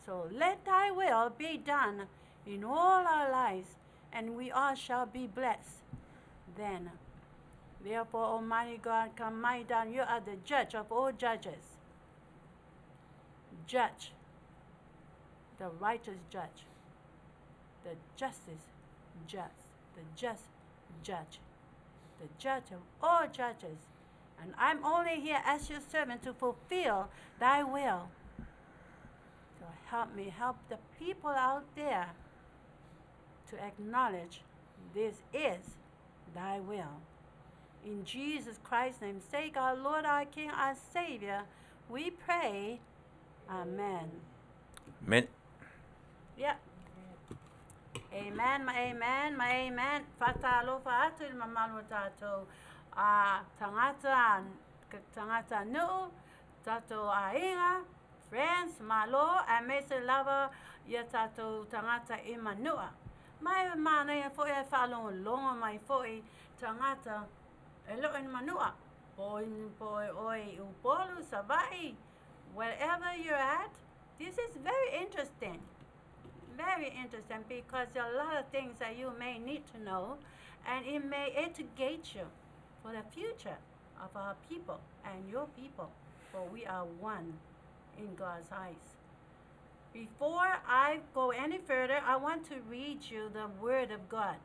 So let thy will be done in all our lives, and we all shall be blessed then. Therefore, Almighty God, come mighty down. You are the judge of all judges. Judge, the righteous judge, the justice judge, the just judge, the judge of all judges. And I'm only here as your servant to fulfill thy will. So help me, help the people out there to acknowledge this is thy will. In Jesus Christ's name, sake, our Lord, our King, our Savior, we pray. Amen. Amen. Yeah. Amen, ma amen, ma amen. Fatalofa atu i le mamalu o tatou a tagata, tagata nuu, tatou aiga, friends, malo, aemaise lava ia tatou tagata i Manua. Ma e manaia foi ae faalogologo mai foi tagata e leo i Manua, po po oe i Upolu, Savaii, wherever you're at, this is very interesting. Very interesting because there are a lot of things that you may need to know and it may educate you for the future of our people and your people, for we are one in God's eyes. Before I go any further, I want to read you the Word of God.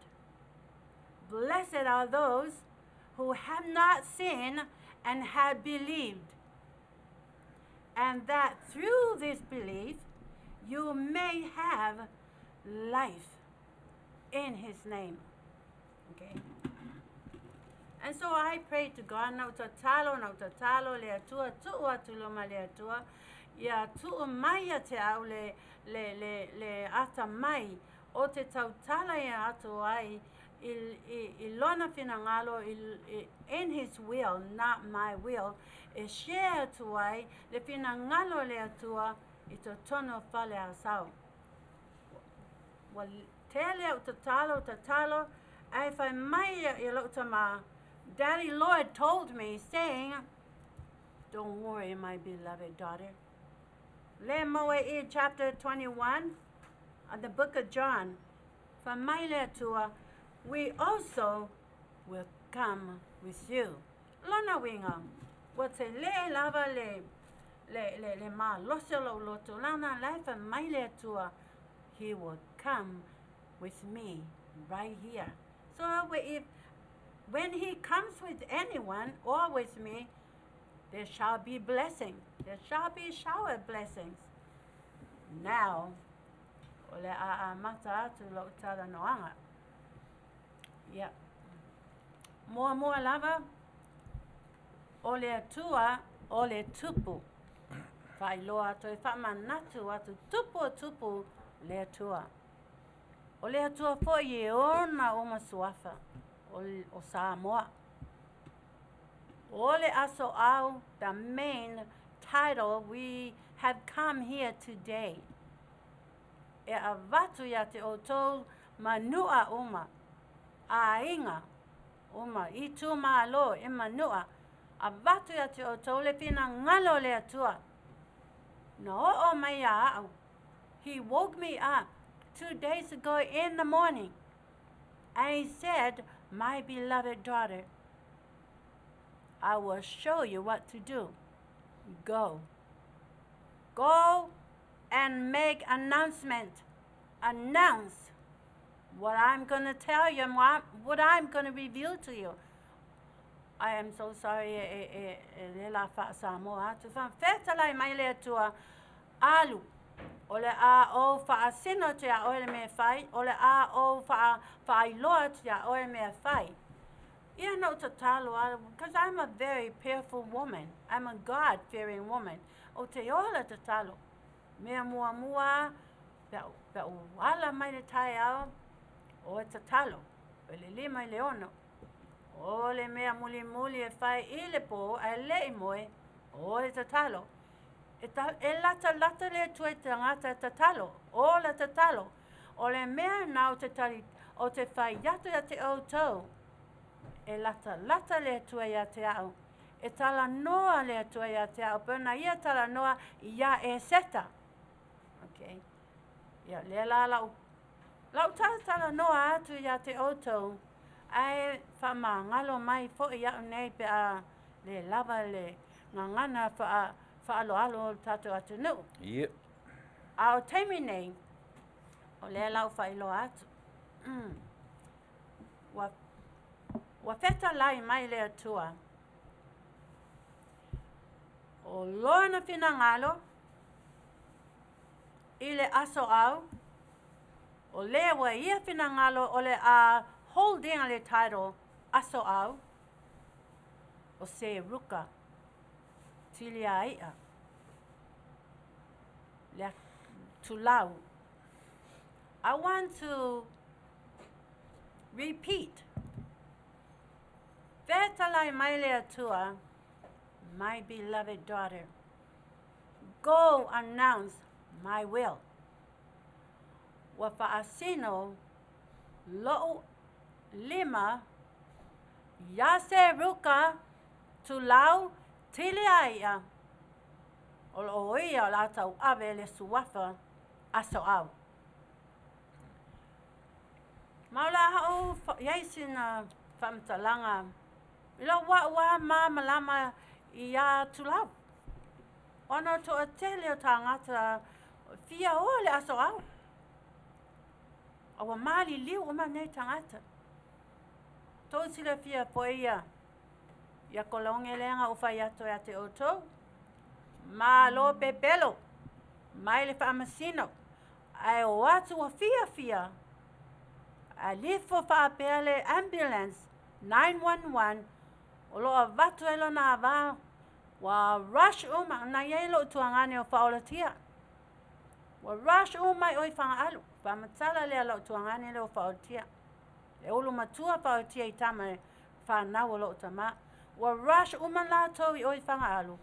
Blessed are those who have not sinned and have believed, and that through this belief you may have life in His name. Okay. And so I pray to God, na ou tatalo, na ou tatalo le Atua, tuu atu i luma le Atua, ia tuu mai ia te au le, le, le, le atamai o te tautala ia atu ai i, i, i lona finagalo, i, i, in his will, not my will, e share atu ai le finagalo o le Atua i totonu o Faleasao. Ua tele au tatalo, tatalo, ae fai mai ia lou tama, Daddy Lord told me, saying, Don't worry, my beloved daughter. Le maua i chapter 21 of the book of John, fai mai le Atua, we also will come with you. Lona uiga, ua tele lava le, le, le, le malosi o lou loto, lana la e fai mai le Atua, He will come with me right here. So if, when he comes with anyone or with me, there shall be blessing. There shall be shower blessings. Now, o le a amata atu lou talanoaga. Ia. Muamua lava, o le Atua o le Tupu. Faailoa atu e faamanatu atu, tupu o tupu le Atua. O le Atua foi e ona uma suafa o, o Samoa. O le aso au, the main title we have come here today. E avatu ia te outou manua uma, aiga uma, itumalo e manua, avatu ia te outou le finagalo o le Atua. Na oo mai ia au. He woke me up 2 days ago in the morning. And he said, My beloved daughter, I will show you what to do. Go. Go and make announcement. Announce what I'm going to tell you and what I'm going to reveal to you. I am so sorry e, e, e le la faa-Samoa atu. Fetalai mai le Atua, alu. O le a ou faasino atu ia oe le mea fai, o le a ou faa, faailoa atu ia oe le mea fai. Ia na ou tatalo a, because I'm a very prayerful woman. I'm a God-fearing woman. O te ola tatalo. Mea muamua, pe au, pe au ala mai le taeao, o e tatalo. O le 5 i le 6. O le mea mulimuli e fai i le po, ae le i moe, o le tatalo. E, ta, e latalata le Atua i tagata e tatalo, o le tatalo. O le mea na o te tali, Ou te fai atu ia te outou, e latalata le Atua ia te au, e talanoa le Atua ia te au, pei ona ia talanoa iā Eseta. Okay. Ia, lea la lau, lau talatalanoa atu ia te outou, ae faamagalo mai foi iaʻu nei pe a le lava le gagana faa, faaaloalo o le tatou atunuu. Ia. A o taimi nei, o lea la ua faailoa atu. Mm. Ua, ua fetalai mai le Atua. O lona finagalo i le aso au, o lea ua ia finagalo o le a holding le title aso au, o Seruka Tiliai'a lea Tulau. I want to repeat. Fetalai mai le Atua, my beloved daughter, go announce my will. Ua faasino lo'u lima iā Seruka Tulau Tiliai'a, o lo o ia o le a tauave le suafa aso au. Ma o le a ou i ai sina faamatalaga i lou a'u a malamalama iā Tulau, ona o le toatele o tagata fia o le aso au, a ua maliliu uma nei tagata. Tou silafia foi ia ia kolone lea na ou fai atu ia te outou, malo pepelo mai le faamasino, ae o atu ua fiafia, ae lifo faapea le ambulance 911 o lo o avatu ai lona ava, ua rush uma, na i ai lou tuagane o faaolatia. Ua rush uma i o i Fagaalu, faamatala lea lou tuagane lea o faaolatia. Le ulu matua faaolatia i tama fanau o lou tama. Ua rush uma latou i o i Fagaalu.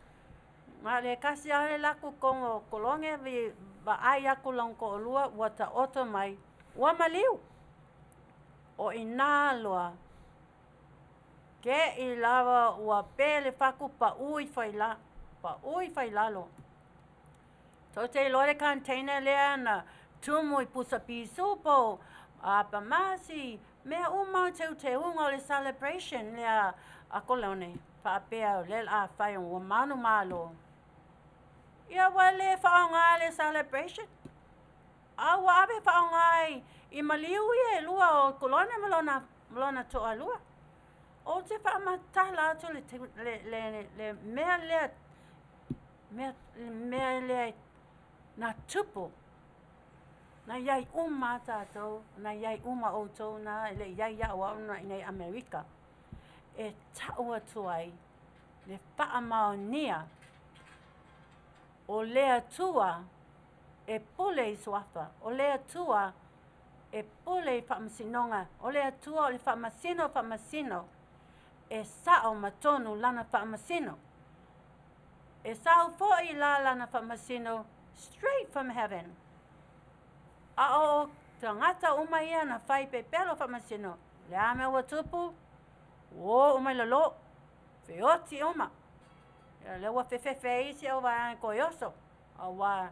Na o le kasi lava le laku kogo kolone vi vaai aku lona toalua ua taoto mai, ua maliu. O inā loa, ke i lava ua pe le faku paʻū ifo i la, paʻū ifo i lalo. Tou te iloa le container lea na tumu i pusa pisu po o apamasi, mea uma o teuteuga o le celebration lea a kolone, faapea o lea o le a fai ua manumalo. Ia ua le faaaoga le celebration, a ua ave faaaoga i, i maliu ia e lua o kolone ma lona, ma lona toalua. Ou te faamatala atu le, le, le, le mea lea, mea, le mea lea na tupu. Na iai uma tatou, na iai uma outou na e le iai ia'u au na i nei Amerika. E ta'u atu ai le faamaonia o le Atua e pule i suafa, o le Atua e pule i faamasinoga, o le Atua o le faamasino faamasino, e sa'o ma tonu lana faamasino. E sao foi la lana faamasino straight from heaven. A o tagata uma ia na fai pepelo faamasino, le a mea ua tupu, ua oo mai lalo, feoti uma. Ia lea ua fefefe ai isi au vaega koioso, auā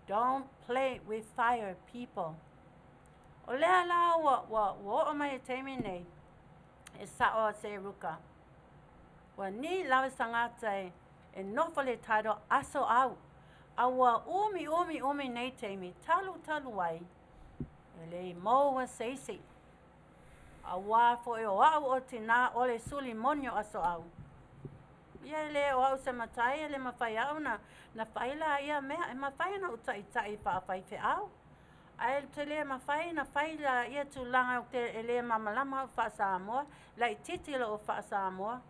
don't play with fire people. O lea la ua, ua, ua oo mai le taimi nei, e sa'o a Seruka. Ua ni lava se tagata e, e nofo le title aso au, a ua umi umi umi nei taimi, talu talu ai, e le i maua se isi. Auā foi o a'u o tinā o le suli moni o aso au. Ia e le o a'u se matai, e le mafai a'u na, na fai la ia mea, e mafai ona ou ta'ita'i faafaifeau, ae ou te le mafai na fai la ia tulaga ou te e le malamalama a'u faa-Samoa, laitiiti lo'u faa-Samoa,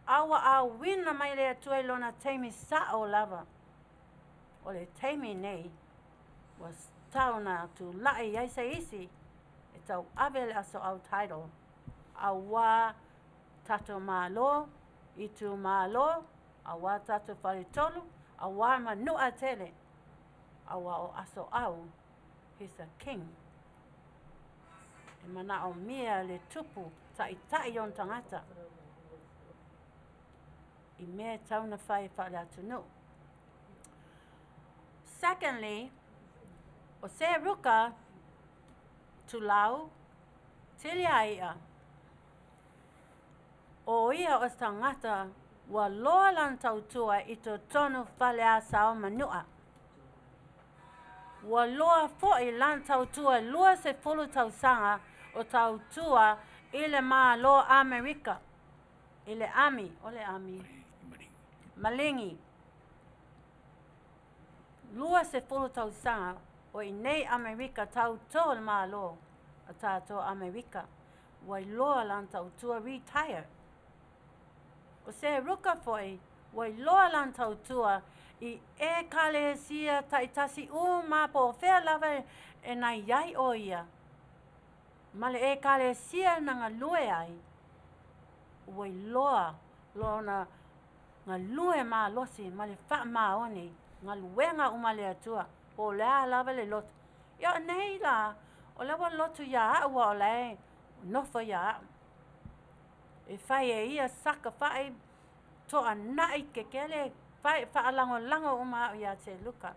a ua auina mai le Atua i lona taimi sa'o lava. O le taimi nei, ua tau na tula'i ai se isi e tauave le aso au title, auā tatou Malo, itumalo, auā tatou faletolu, auā manu'a tele, auā o aso au, he's a king. E manaʻomia le tupu taʻitaʻi o ona tagata i mea e tatau ona fai faaleatunuu. Secondly, o Seruka Tulau Tiliaia, o ia o se tagata ua loa lana tautua i totonu Faleasa o Manua. Ua loa foʻi lana tautua 20 tausaga o tautua i le Malo Amerika i le Ami, o le Ami, Maligi. 20 tausaga o i inei Amerika tauto le Malo a tatou Amerika. Ua iloa lana tautua retire. O Seruka foʻi, ua iloa lana tautua i ekalesia taʻitasi uma po o fea lava e na iai o ia. Ma le ekalesia na galue ai, ua iloa lona galue malosi ma le faamaoni galuega uma a le Atua po o le a lava le loto. Ia o nei la, o lea ua lotu iā a'u a o la e nofo iā a'u. E fai e ia saka fa'i to'ana'i kekele fai faalagolago uma a'u iā Seluka.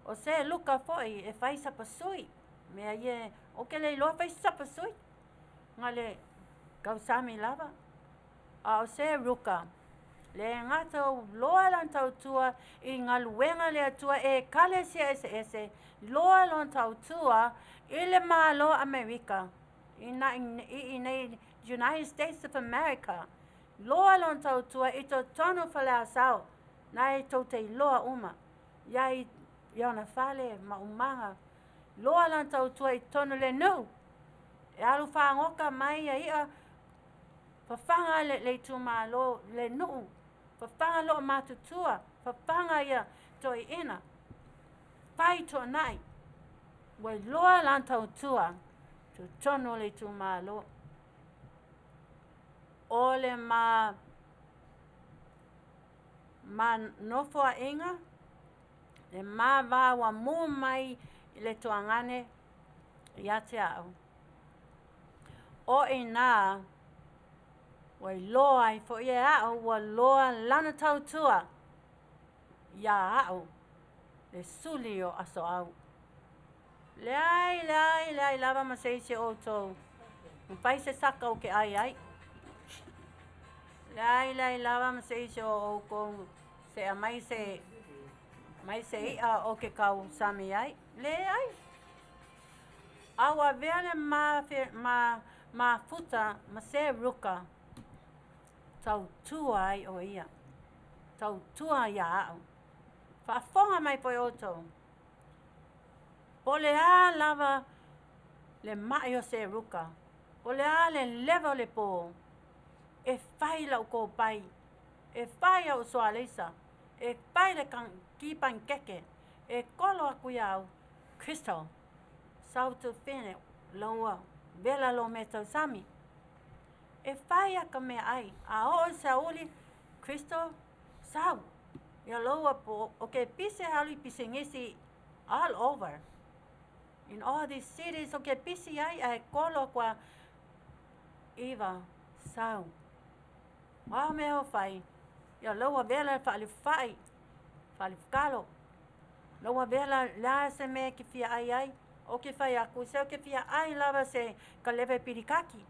O Seluka fo'i e fai sapasui, mea ia ou te le iloa fai sapasui, na le tausami lava. A o Seruka, le gata ua loa lana tautua i galuega a le Atua e ekalesia eseese, loa lona tautua i le Malo Amerika, i inei United States of America, loa lona tautua i totonu o Faleasao, na e tou te iloa uma, ia i ona fale ma umaga, loa lana tautua i totonu o le nuu, e alu faagoka mai ia i'a, fafaga le itumalo, le nuu, fafaga loomatutua, fafaga ia toeaiina, fai toanai, ua iloa lana tautua totonu o le itumalo. O le ma ma nofoaiga, le ma va ua mu mai i le tuagane ia te a'u. O inā ua iloa ai foʻi e a'u ua loa lana tautua iā a'u le suli o aso au. Leai, leai, leai lava ma se isi o outou ma fai se saka ou ke ʻai ai. Leai, leai lava ma se isi o oukou se aumai se mai se i'a o ke tausami ai. Leai. A ua avea le ma, ma mafuta ma Seruka tautua ai o ia. Tautua iā a'u. Faafofoga mai foi outou. Po o le a lava le maʻi o Seruka, po o le a le leva o le pō, e fai la'u kopai, e fai a'u sualeisa, e fai le ki panikeke, e kolo aku iā au, Crystal, sau tufine, ua wela lou mea tausami. E fai a ka meaʻai, a oo i se aoauli, Crystal, sau, ia loua po o ke pisi e alu i pisinisi all over. In all these cities o ke pisi ai ae kolo aku a iva sau. O a mea o fai, ia loua wela faalifai, faalifakalo. Loua wela le a se mea e ke fia ʻai ai, o ke fai aku, se o ke fia ʻai lava se kaleve pilikaki.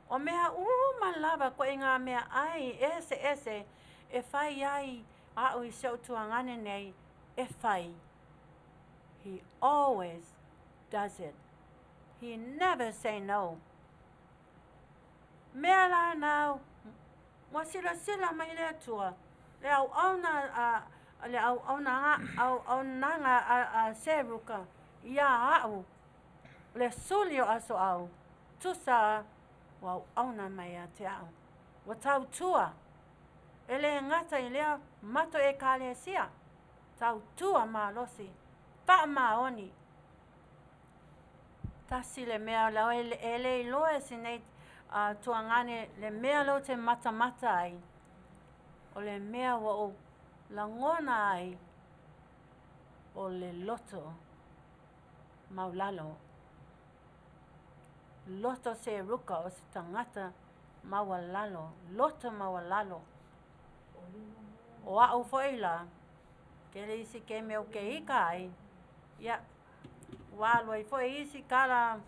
O mea uma lava koʻiga meaʻai eseese e fai ai aʻu i si oʻu tuagane nei e fai. He always does it. He never say no. Mea la na ua silasila mai le Atua, le auauna a le auaunaga auaunaga a Seruka iā aʻu, le suli o aso au, tusa ua auauna mai ia te aʻu. Ua tautua, e le gata i lea matou ekalesia, tautua malosi, faamaoni. Tasi le mea lau e le iloa e si nei tuagane le mea lea ou te matamata ai, o le mea ua ou lagona ai o le loto maulalo. Loto Seruka o se tagata maualalo, loto maualalo. O a'u foi la, tele isi keme o ke ika ai, ia, ua alu ai foi isi kala,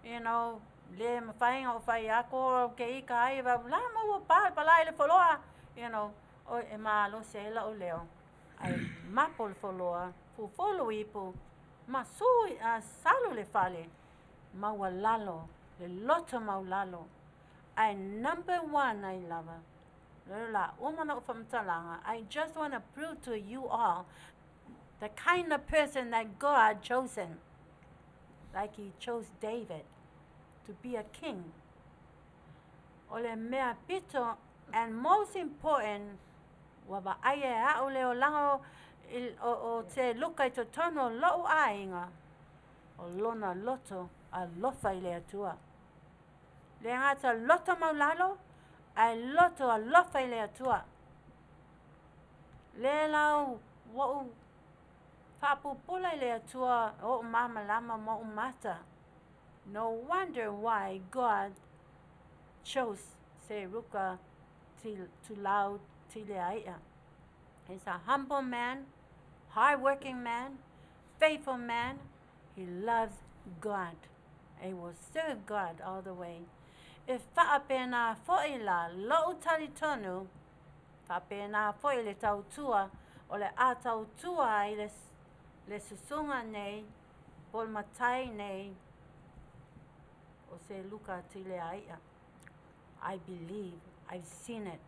you know, le mafai ona ou fai atu o ke ika ai, la ma ua palapala i le foloa, you know, o e malosi ai la'u leo. Ae mapo le foloa, fufulu ipu, ma su, salu le fale, maualalo, le loto maulalo. Ae number one ai lava, le la uma na ou faamatalaga, I just want to prove to you all the kind of person that God chosen. Like he chose David to be a king. O le mea pito and most important, ua vaai e a'u le olaga o Seluka i totonu o lo'u aiga, o lona loto alofa i le Atua. Le gata loto maulalo, ae loto alofa i le Atua. Le lau ua ou faapupula i le Atua o o'u malamalama ma o'u mata. No wonder why God chose Seruka Tulau Tilea'i'a. He's a humble man, hard-working man, faithful man. He loves God and will serve God all the way. E faapena foi la lo'u talitonu, faapena foi le tautua o le a tautua ai le, le susuga nei, po o le matai nei, o Seluka Tilea'i'a. I believe, I've seen it.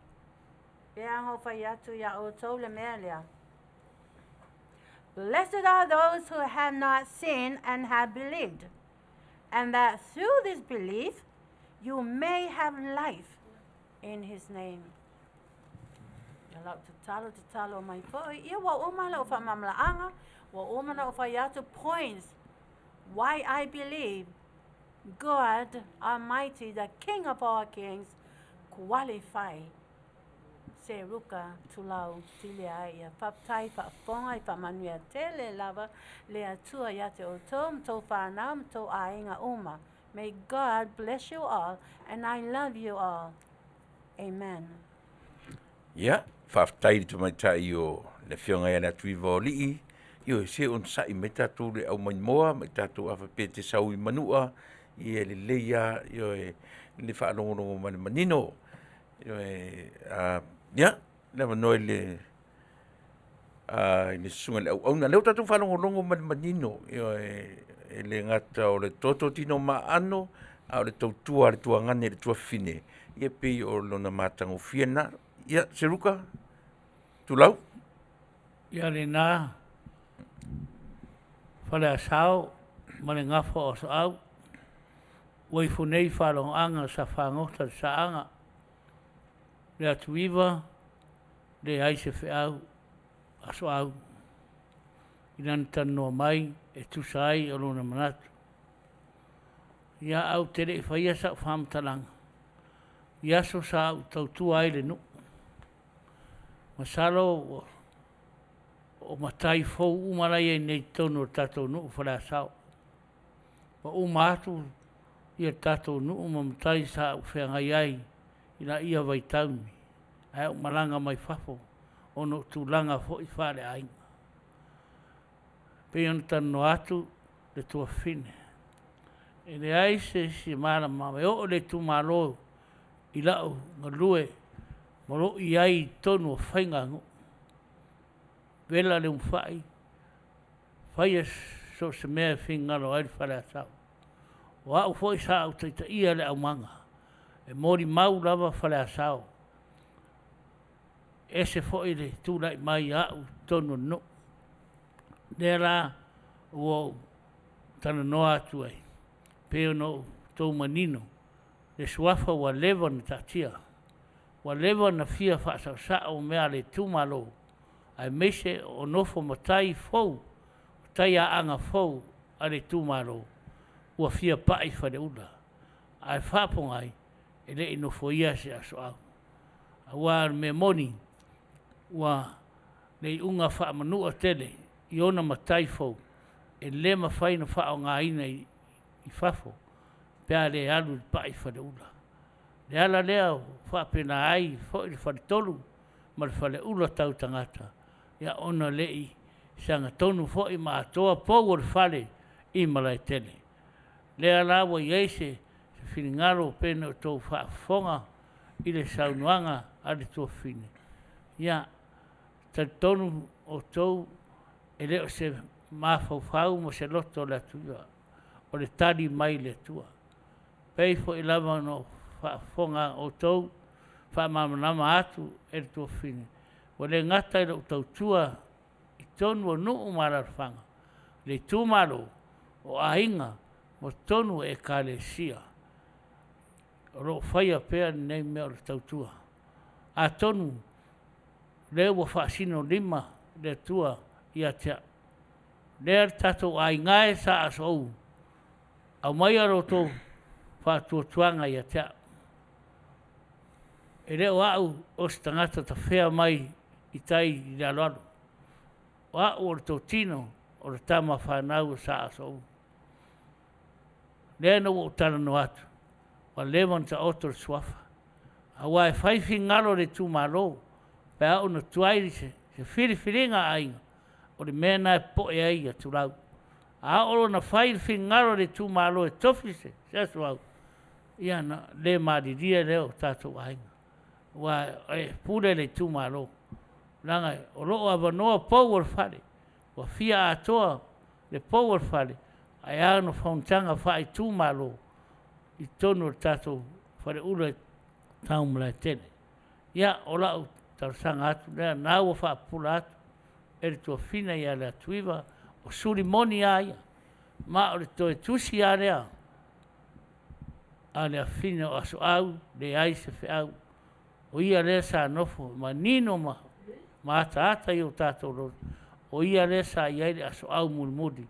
Pe aga o fai atu iā outou le mea lea. Blessed are those who have not seen and have believed, and that through this belief you may have life in his name. Ia lau tatalo tatalo mai foi. Ia ua uma lau faamalamalaaga, ua uma na ou fai atu points why I believe God Almighty, the King of all kings, qualify Seruka Tulau Tilea'i'a. Faafetai faafofoga i faamanuia tele lava le Atua ia te outou ma tou fanau ma tou aiga uma. May God bless you all and I love you all. Amen. Ia, faafetai i le tamaitai o le Afioga ia Leatuiva o Alii, ioe, se onosai mai tatou le aumaimoa ma i tatou afa pe te sau i Manua, ia e lelei lava, ioe, le faalogologo ma le manino. Ioe, a, ia, le avanoa i le, a, i le susuga i le auauna. Lea ua tatou faalogologo ma le manino, ioe, e le gata o le toto tino maano, a o le tautua a le tuagane i le tuafafine, ia pei o lona matagofie lena. Ia, Seruka, Tulau. Ia lena, Faleasao ma le gafa o Asoau, ua ifo nei faalogoaga sa fagota le saaga, le atuiva, leai se feau, Asoau, i lana talanoa mai e tusa ai o lona manatu. Ia au te le i faia sa'u faamatalaga i aso sa ou tautua ai le nuu. Masalo ua o matai fou uma la i ai nei i totonu o le tatou nuu o Faleasao. Ua uma atu ia le tatou nuu ma matai sa ou feagai ai i laia vaitaumi ae ou malaga mai fafo ona o tulaga foi faaleaiga. Pei ona talanoa atu le tuafafine, e leai se isi e malamalama e oo i le itumalo i la'u galue ma lou i ai i totonu o faiga a nuu. Vela le umufa'i, faia so o se mea e finagalo ai le Faleasao. O a'u foi sa ou taitaia le aumaga, e molimau lava Faleasao, ese foi le tulai mai a a'u i totonu o le nuu. Lea la ua ou talanoa atu ai, pei ona outou manino, le suafa ua leva ona taatia, ua leva ona fia faasaosao mea a le itumalo, aemaise o nofo matai fou, o taiaaga fou a le itumalo ua fia pa'i i Faleula, ae faapogai e le i nofoia se asoau. Aua o le mea moni, ua le iuga faamanu'a tele i ona matai fou, e le mafai ona faaaogaina i fafo. pe a le alu i le pa'i faleula. O le ala lea ua faapena ai foi le faletolu ma le faleula tau tagata, ia ona e le i sagatonu foi ma atoa pou o le fale i Malaetele. O lea la ua i ai se finagalo pei ona outou faafofoga i le saunoaga a le tuafafine, ia, e talitonu outou e le o se mafaufau ma se loto o Leatuiva, o le tali mai le Atua. E pei foi lava ona faafofoga outou, faamalamalama atu e le tuafafine, ua le gata i lou tautua i totonu o nuu ma alaalafaga, le itumalo, o aiga ma totonu o Ekalesia, o lo o faia pea lenei mea o le tautua. Atonu o lea ua faasinolima le Atua ia te au. Lea le tatou aiga e Sa Asoau, aumaia lo outou faatuatuaga ia te au. E le o au o se tagata tafea mai i tai i le aloalo, o au o le totino o le tama fanau a Sa Asoau. Lea ina ua ou talanoa atu, ua leva ona taoto le suafa, aua e fai finagalo o le itumalo pe a oo ina tuai se filifiliga a aiga, o le mea lena e popoe ai Tulau. A oo loa ina fai le finagalo o le itumalo e tofi se Asoau, ia ona le malilie lea o tatou aiga, aua e pule le itumalo, leaga o lo o avanoa pou o le fale, ua fia atoa le pou o le fale, ae a ona fonotaga faaitumalo i totonu o le tatou faleula tau Malaetele. Ia, o lau talosaga atu lea, o lena ua faapupula atu e le tuafafine ia Leatuiva, o suli moni lava ia, ma o le toe tusi lava lea a le afafine o Asoau Leai se Feau, o ia lea sa nofo manino ma ataata i o tatou loto, o ia lea sa i ai le Asoau mulimuli,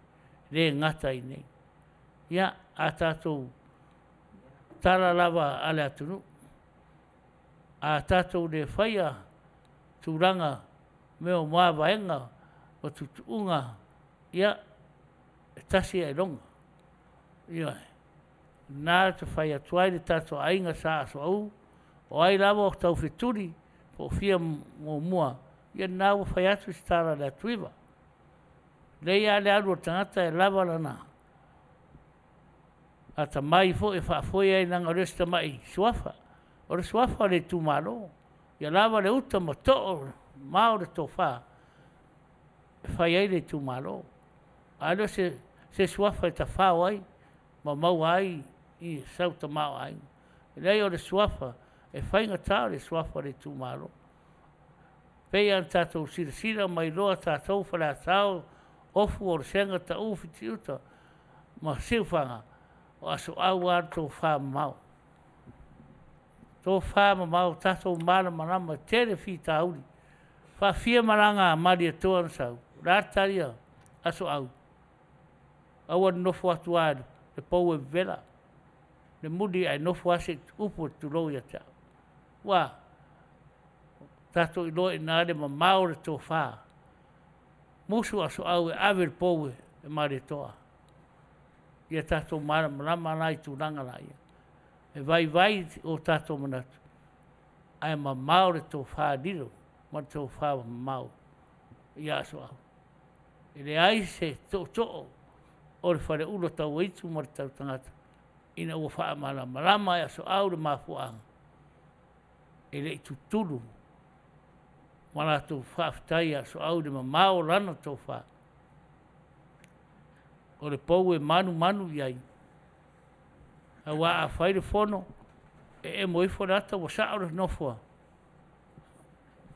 e le gata i inei. Ia, a tatou tala lava a le atunuu, a tatou le faia tulaga mea o mavaega ma tuutuuga, ia, e tasi ailoga. Ioe. O lena ou te fai atu ai le tatou aiga Sa Asoau, o ai lava o taufetuli po o fia muamua, ia lena ua fai atu se tala a Leatuiva. E lelei lava le alu o le tagata e lava lona atamai foi e faafoe ai leaga e le o se tamai suafa. O le suafa o le itumalo, ia lava le uta ma too, mamao le tofa e fai ai le itumalo, ae le o se suafa e tafao ai ma maua ai sau tamaoaiga. Leai o le suafa, e faigata o le suafa o le itumalo. E pei lava ona tatou silasila ma iloa tatou Faleasao, Ofu, Olosega, Tauu, Fitiuta ma Siufaga, o Asoau lava le tofamamao. Tofamamao, tatou malamalama, e tele fitauli. E faafia malaga a Malietoa na sau? O le a le tali a Asoau? Aua le nofo atu lava i le pou e vevela, le muli ae nofo lava se i upu e tulou ia te au. Ua a? Tatou iloa i ina le mamao o le tofa. Musu Asoau e ave le pou e Malietoa. Ia tatou malamalama la i tulaga la ia. E vaivai o tatou manatu, ae mamao le tofa lilo ma le tofa mamao ia Asoau. E leai se tootoo o le faleula Tauaitu ma le tautagata ina ua faamalamalama e Asoau le mafuaaga, e le i tutulu ma latou faafetai ia Asoau i le mamao o lana tofa. O le pou e manumanu i ai, aua a fai le fono, e emo ifo le ata ua sao le nofo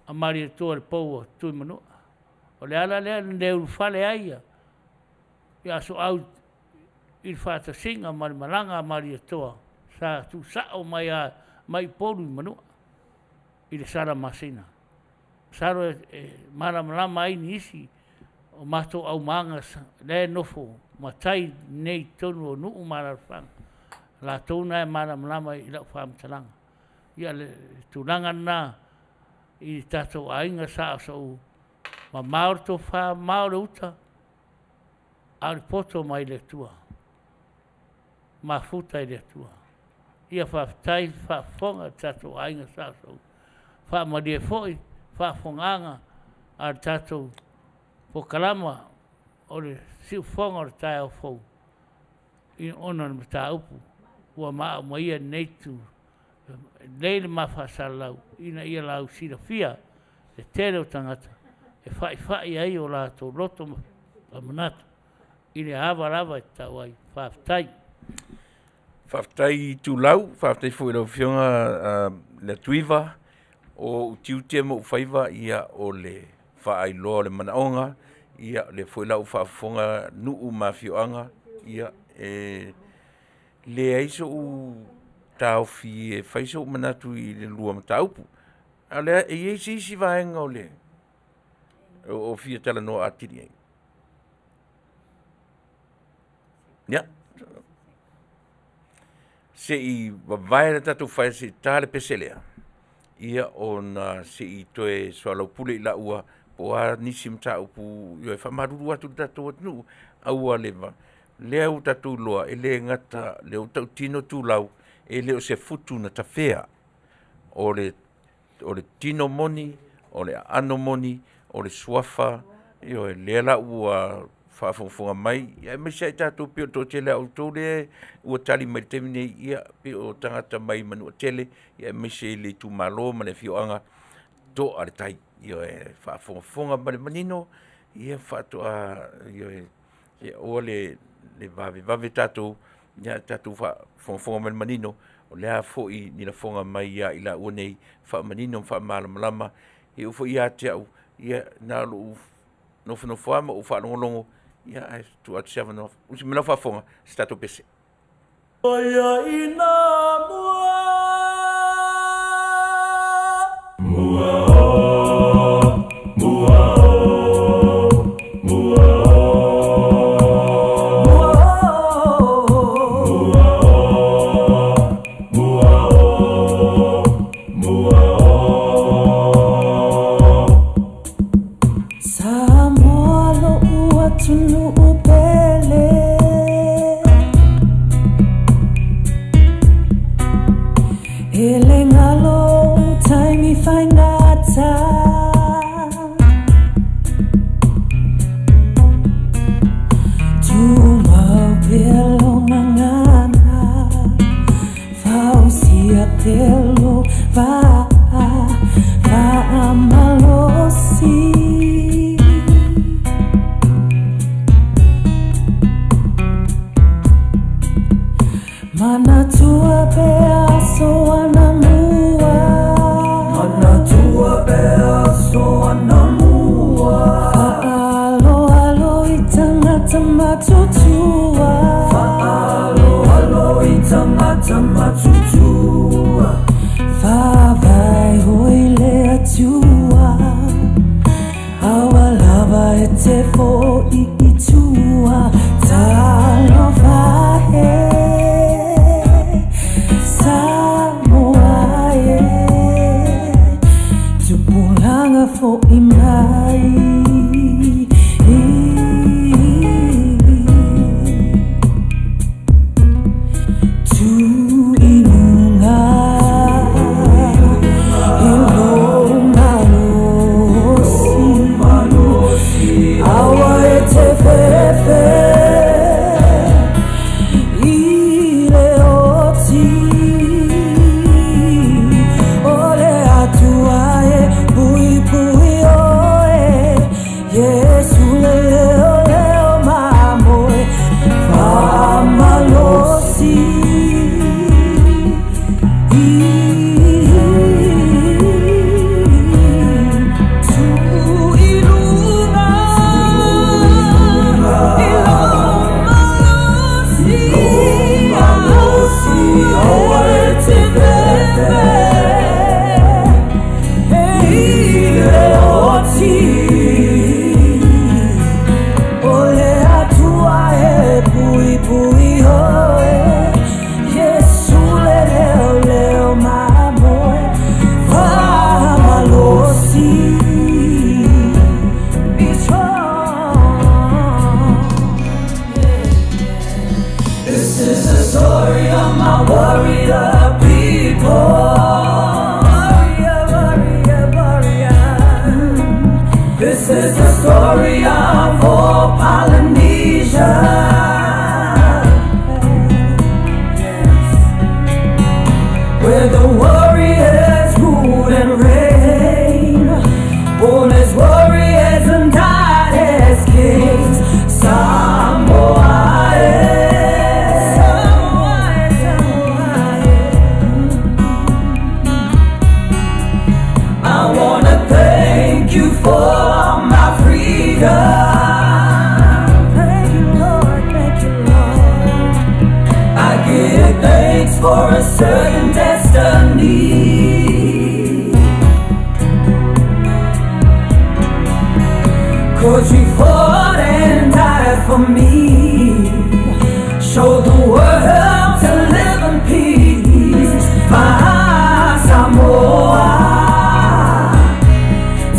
a Malietoa i le pou a Tuimanua. O le ala lea na le ulufale ai Asoau i le faatasiga ma le malaga a Malietoa, sa tuusao mai lava mai Upolu i Manua i le Salamasina. Masalo e malamalama ai nisi o matou aumaga lea e nofo matai nei i totonu o nuu ma alaalafaga, o latou na e malamalama i lau faamatalaga. Ia, le tulaga lena i tatou aiga Sa Asoau, mamao le tofa, mamao le uta, a o le poto mai le Atua. mafuta i le Atua. Ia faafetai le faafofoga i le tatou aiga Sa Sou. Faamalie foi faafofogaaga a le tatou polokalama o le siufofoga o le taeao fou i ona o le mataupu ua ma aumaia i lenei itu, e lelei le ma faasalalau ina ia lausilafia le tele o tagata e faifai ai o latou loto ma manatu i le ava lava e tatau ai. Faafetai. Faafetai Itulau, faafetai foi i lau Afioga Leatuiva. O ou tiute ma ou faiva, ia o le faailoa o le manaoga, ia o lea foi la ua faafofoga nuu ma afioaga, ia e leai sou taofi e fai sou manatu i le lua mataupu. A o le a, e i ai se isi vaega o le o fia talanoa atili ai? Ia, se i vavae le tatou faia se i ta le pese lea, ia ona se i toe soalaupule i laua po o a nisi mataupu. Ioe, faamalulu atu i le tatou atunuu, aua le lea ua tatou iloa, e le gata lea ua tautino Itulau, e le o se futu na tafea. O le o le tino moni, o le aano moni, o le suafa, ioe, lea la ua faafogafoga mai, aemaise lava i tatou pei o le toatele lava o outou lea ua tali mai i le taimi nei, ia pei o tagata mai Manuatele, aemaise i le itumalo ma le afioaga, toa le tai, ioe, faafogafoga ma le manino, ia faatoa, ioe, ia aua le vavevave tatou, ia tatou faafogafoga ma le manino, o le a foi ni lafoga mai ia i laua nei, faamanino ma faamalamalama. E oo foi ia te au, ia na o lou nofonofo lava ma ou faalogologo, ia ae tuu atu se avanoa. Usi mai lau faafofoga, se tatou pese. Ina mua Mua o, mua o, mua o. Mua o, mua o, mua o. Samoa lo'u atunuu pele E le galo ou taimi faigata Tumau pea lou gagana Fausia pea lou vaa Faamalosi Manatua pea aso anamua Manatua pea aso anamua Faaaloalo i tagata matutua Faaaloalo i tagata matutua Faavae hoi le Atua. Where the warriors rule and reign, born as warriors and died as kings. Samoa, eh. Samoa, eh, Samoa, eh. I wanna thank you for my freedom. Thank you, Lord, thank you, Lord. I give thanks for a certain destiny. 'Cause you fought and died for me. Showed the world to live in peace. Samoa.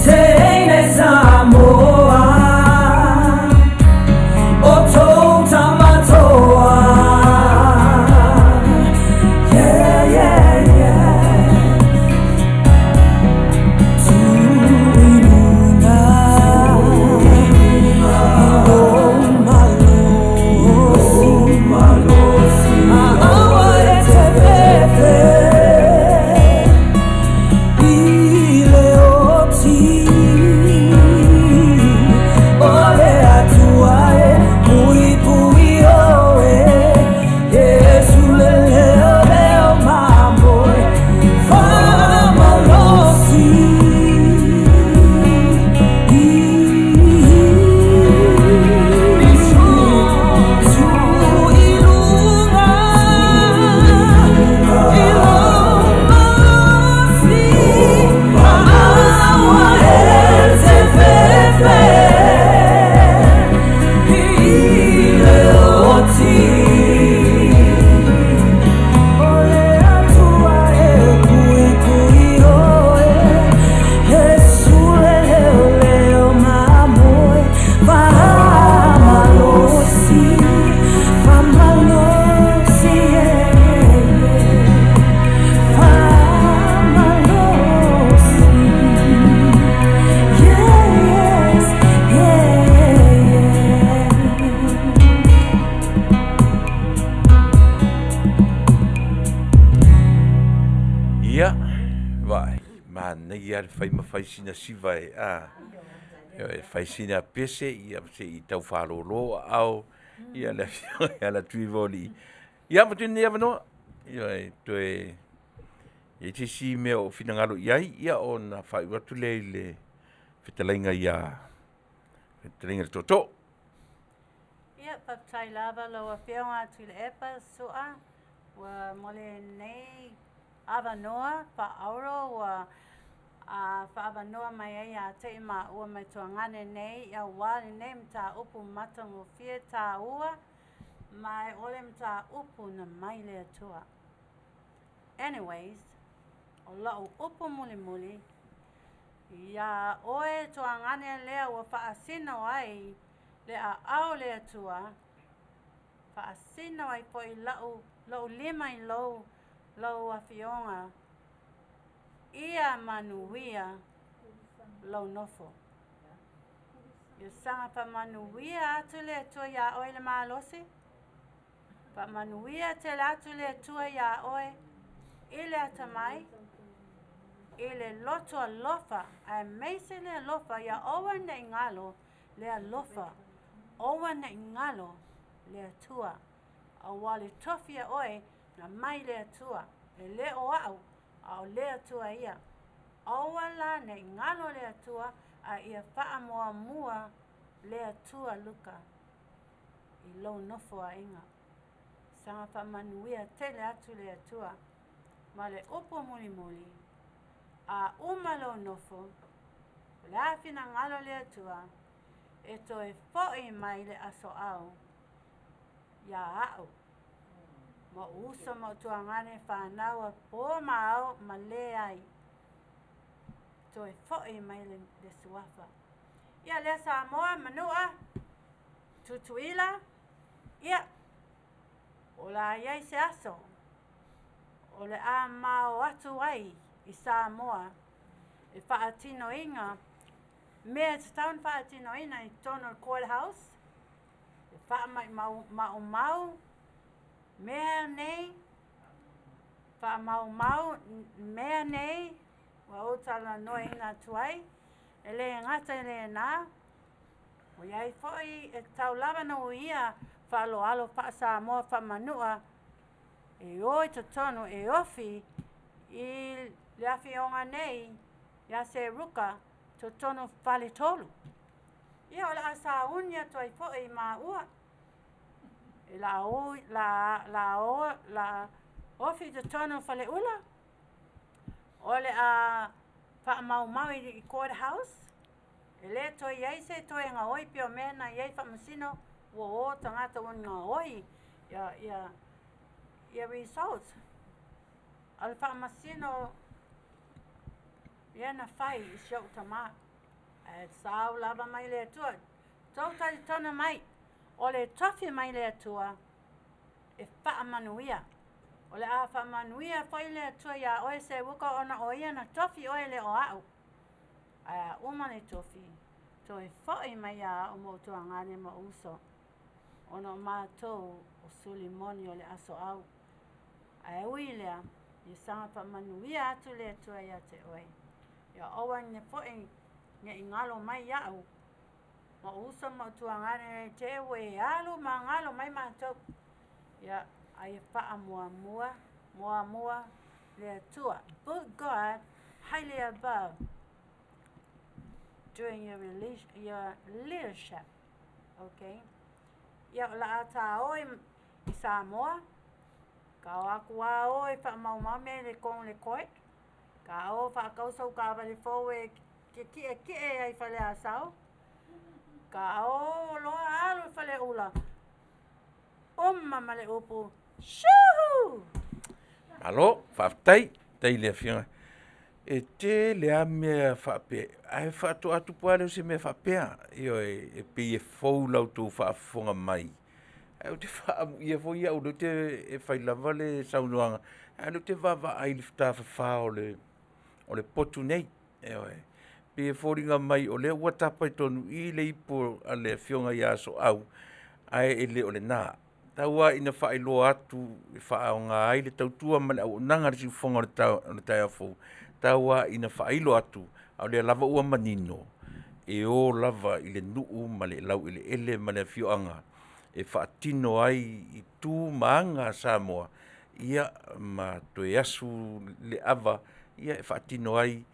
Teine Samoa. O Tautamatoa. Yeah, yeah, yeah. Tuiluna, ilo malosi, a'aua e te fefe, i le oti, o le Atua e puipui oe, Iesu le leo leo mamoe, faamalosi. Tuiluga, ilo malosi, a'aua e te fefe, i le oti, o le Atua e puipui oe, Iesu le leo leo mamoe, faamalosi, faamalosi, yeah, yeah, faamalosi. Yes, yeah, yeah. Ia, vaai, manaia le fai ma fai sina siva e a. E fai sina pese ia se i tau whalolo au ia le afioga ia la Tuivoli. Ia ma tini avanoa. Ia e toe e te si mea o finagalo i ai ia ona faaiu atu lea i le fetalaiga ia fetalaiga le tootoo. Ia, faafetai lava lau Afioga Tuilaepa Su'a ua mo lenei avanoa faaauuro ua faaavanoa mai ai ia te i maua ma Tuagane nei auā lenei mataupu matagofie taua ma e o le mataupu na mai le Atua. Anyways, o la'u upu mulimuli iā oe Tuagane lea ua faasino ai le aao o le Atua, faasino ai fo'i la'u lo'u lima i lou lou afioga ia manuia lou nofo. Ia saga faamanuia atu le Atua iā oe i le malosi, faamanuia tele atu le Atua iā oe i le atamai, i le loto alofa, aemaise le alofa ia aua ne'i galo le alofa, aua ne'i galo le Atua. Auā le tofi a oe na mai le Atua, e lē o a'u, a o le Atua ia. Aua la ne'i galo le Atua, a ia faamuamua le Atua Luka i lou nofoa'iga. Saga faamanuia tele atu le Atua. Ma le upu mulimuli, a uma lou nofo, o le a finagalo le Atua, e toe fo'i mai le aso ao iā a'u ma o'u uso ma o'u tuagane fanau a pō ma ao ma lē ai toe fo'i mai le, le suafa. Ia lea Samoa, Manu'a, Tutuila, ia, o le a i ai se aso o le a mao atu ai i Samoa e faatinoina mea e tatau ona faatinoina i totonu o le court house, e faamaumau mea nei. Faamaumau mea nei ua ou talanoaina atu ai, e le gata i lena, ʻOiai foi e tatau lava ona uia faaaloalo faa-Samoa faa-Manua e o i totonu e ofi i le afioga nei ia Seruka totonu faletolu. Ia o le a sauni atu ai foi maua e la o la la o la ofi i totonu faleula o le a faamaumau i court house E le toe i ai se toe gaoi pei o mea na i ai faamasino ua o tagata ua gaoi ia ia ia results a le faamasino ia na fai i si ou tamā. Ae sao lava mai le Atua, tou talitonu mai, o le tofi mai le Atua e faamanuia. O le a faamanuia foi le Atua iā oe Seuka ona o ia na tofi oe e le o a'u. Ae a uma le tofi, toe fo'i mai ia a'u ma ou tuagane ma ou uso, ona o matou o suli moni o le Aso Au. Ae ui i lea, ia saga faamanuia atu le Atua ia te oe. Ia aua ne fo'i ne i galo mai iaʻu ma ou uso ma ou tuagane ne i te i ua e alu ma galo mai matou. Ia, a ia faamuamua, muamua le Atua. Put God highly above during your, your leadership. Okay? Ia, o le a tā oe i Samoa, ka o aku a oe faamaumau mea i le kong le court, ka o whaakau sau kaawale fou e ke ki'eki'e ai Faleasao, ka o loa alu i Faleula, uma ma le upu, Shoo! Malo, faafetai, faafetai i le Afioga. E tele lava mea faapea, ae faatoa tupu lava lea o se mea faapea. Ioe, e pei e fou i la outou faafofoga mai, ae ou te faaamuia foi au o lea ou te e fai lava le saunoaga, ae o lea ou te vaavaai i le tafafa o le potu nei. Ioe. E pei e foliga mai o lea ua tapa i totonu i i le ipu a le Afioga ia Asoau, ae e le o lena. Tau lava ina faailoa atu e faaaoga ai le tautua ma le auaunaga a le siufofoga o le taeao fou, tau lava ina faailo atu, a o lea lava ua manino, e o lava i le nuu ma le laueleele ma le afioaga e faatino ai i tu ma aga a Samoa, ia ma toe asu le ava e faatino ai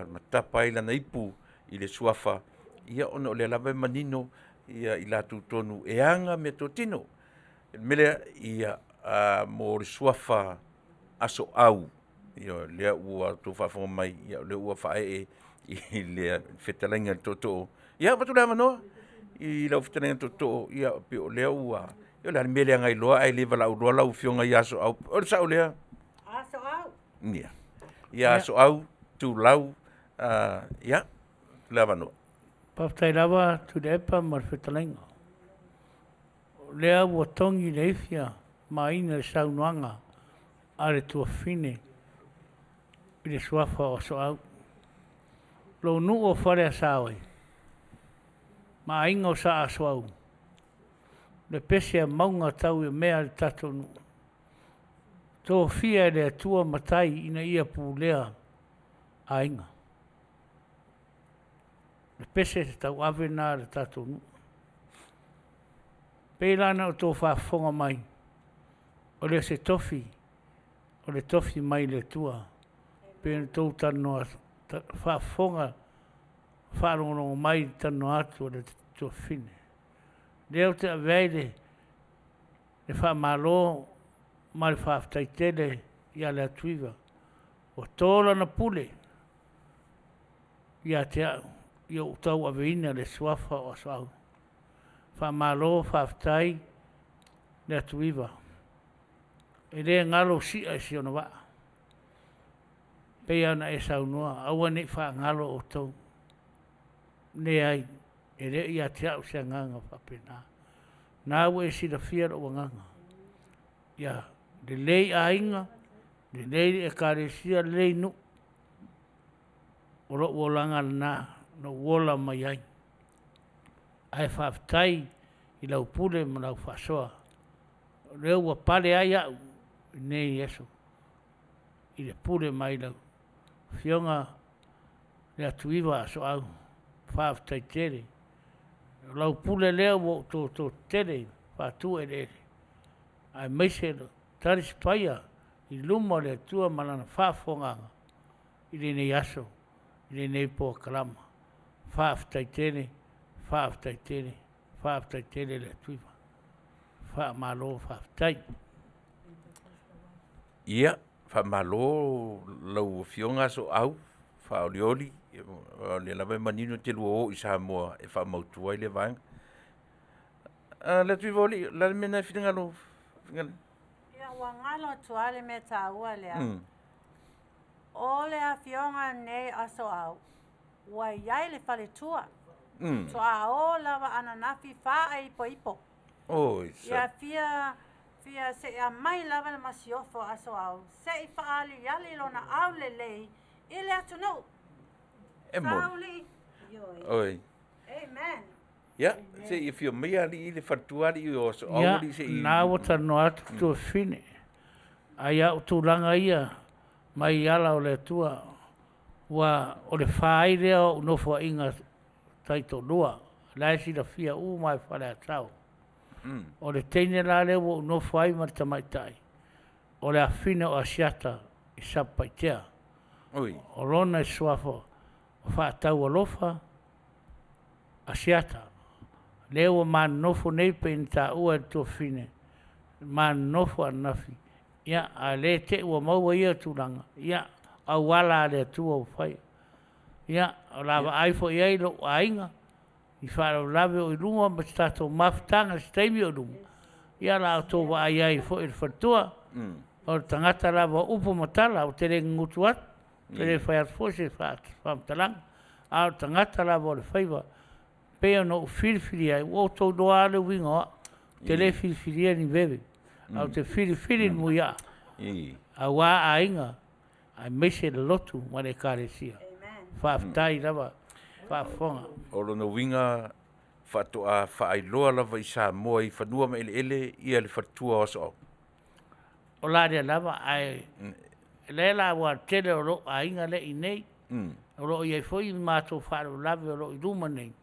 ma tapa ai lana ipu i le suafa, ia ona o lea lava e manino i latou tonu e ana meatotino. O le mea lea, ia, mo le suafa Asoau, ioe, lea ua outou faafofoga mai, ia o lea ua faaee i le fetalaiga i le Tootoo. Ia, avatu le avanoa i lau fetalaiga i le Tootoo, ia pei o lea ua… Ia o le a le mea e leaga ai loa ae le valaau loa lau Afioga ia Asoau. O le sao lea? Asoau. Ia. Ia Asoau Tulau, ia, le avanoa. Faafetai lava Tuilaepa ma le fetalaiga. O lea ua togi le ifi a Maina i le saunoaga a le tuafafine i le suafa o Asoau. Lou nuu o Faleasaoi ma aiga o Sa Asoau, le pese a mauga tauiamea i le tatou nuu, tofia e le Atua matai ina ia pulea aiga. Le pese tauave lena a le tatou nuu. Pei la ona outou faafofoga mai, o le se tofi, o le tofi mai le Atua. Pei ona outou talanoa faafofoga faalogologo mai i le talanoa atu a le tuafafine. Lea ou te ave ai le faamalo ma le faafetai tele ia Leatuiva ua to lana pule ia te au ia ou tauaveina le suafa o Asoau. Faamalo faafetai Leatuiva, e le galo si'a i si ona vaa. Pei lava ona e saunoa, aua ne i faagalo outou. Leai, e le o ia te au se agaga faapena. O lena ua e silafia lou agaga, ia lelei aiga, lelei Ekalesia, lelei nuu. O lou olaga lena na ou ola mai ai. Ae faafetai i lau pule ma lau faasoa, o lea ua pale ai au i lenei aso. i le pule mai lau Afioga Leatuiva Asoau. Faafetai tele. O lau pule lea ua ou toto tetele i patu eleele aemaise le talisapaia i luma o le Atua ma Lana faafofogaaga i lenei aso i lenei polokalama. Faafetai tele, faafetai tele, faafetai tele Leatuiva. Faamalo faafetai. Ia, faamalo lau Afioga Asoau Faaolioli, aua o lea lava e manino e te lua o i Samoa e faamautu ai lea vaega. Leatuivao, o le a le mea lena e finagalo? Ia, ua galo atu lava le mea taua lea. O le afioga nei Asoau, ua i ai le faletua. Faatoa o lava ananafi faaipoipo. Ia fia fia se i aumai lava le masiofo a Asoau se i faaaliali lona aulelei i le atunuu. E moni. Sauli. Oi. Amen. Ia, se i afio mai alii le faletua alii o Asoau Ia, alii se i na ua talanoa atu tuafafine, ai a o tulaga ia mai ala o le Atua, ua o le fa ai lea o o'u nofoaiga taitoalua, la e silafia uma e Faleasao. O le teine la lea ua ou nofo ai ma le tamaitai, o le afafine o Asiata i Satupaitea. O lona suafa o Faataualofa Asiata. Lea ua ma nonofo nei pei ona taua e le tuafafine, ma nonofo ananafi, ia a o lea te i ua maua ia tulaga, ia o auala lava a le Atua ua faia. Ia, o le a vaai foi i ai lou aiga i faalavelave o i luma ma se tatou mafutaga i se taimi o i luma, ia o le a outou vaai ai foi i le faletua. O le tagata lava o upu ma tala, ou te le gugutu atu, ou te le fai atu foi se faamatalaga, a o le tagata lava o le faiva e pei ona ou filifilia ai, ua outou iloa lava le uiga o au, ou te le filifilia ni veve, ae ou te filifili le muiaa aua aiga aemaise le lotu ma le Ekalesia. Faafetai lava faafofoga. O lona uiga faatoa faailoa lava i Samoa i fanua ma eleele le faletua o Asoau. O la lea lava, ae lea la ua tele o lou aiga lea e i inei, o lo o i ai foi matou faalavelave o lo o i luma nei,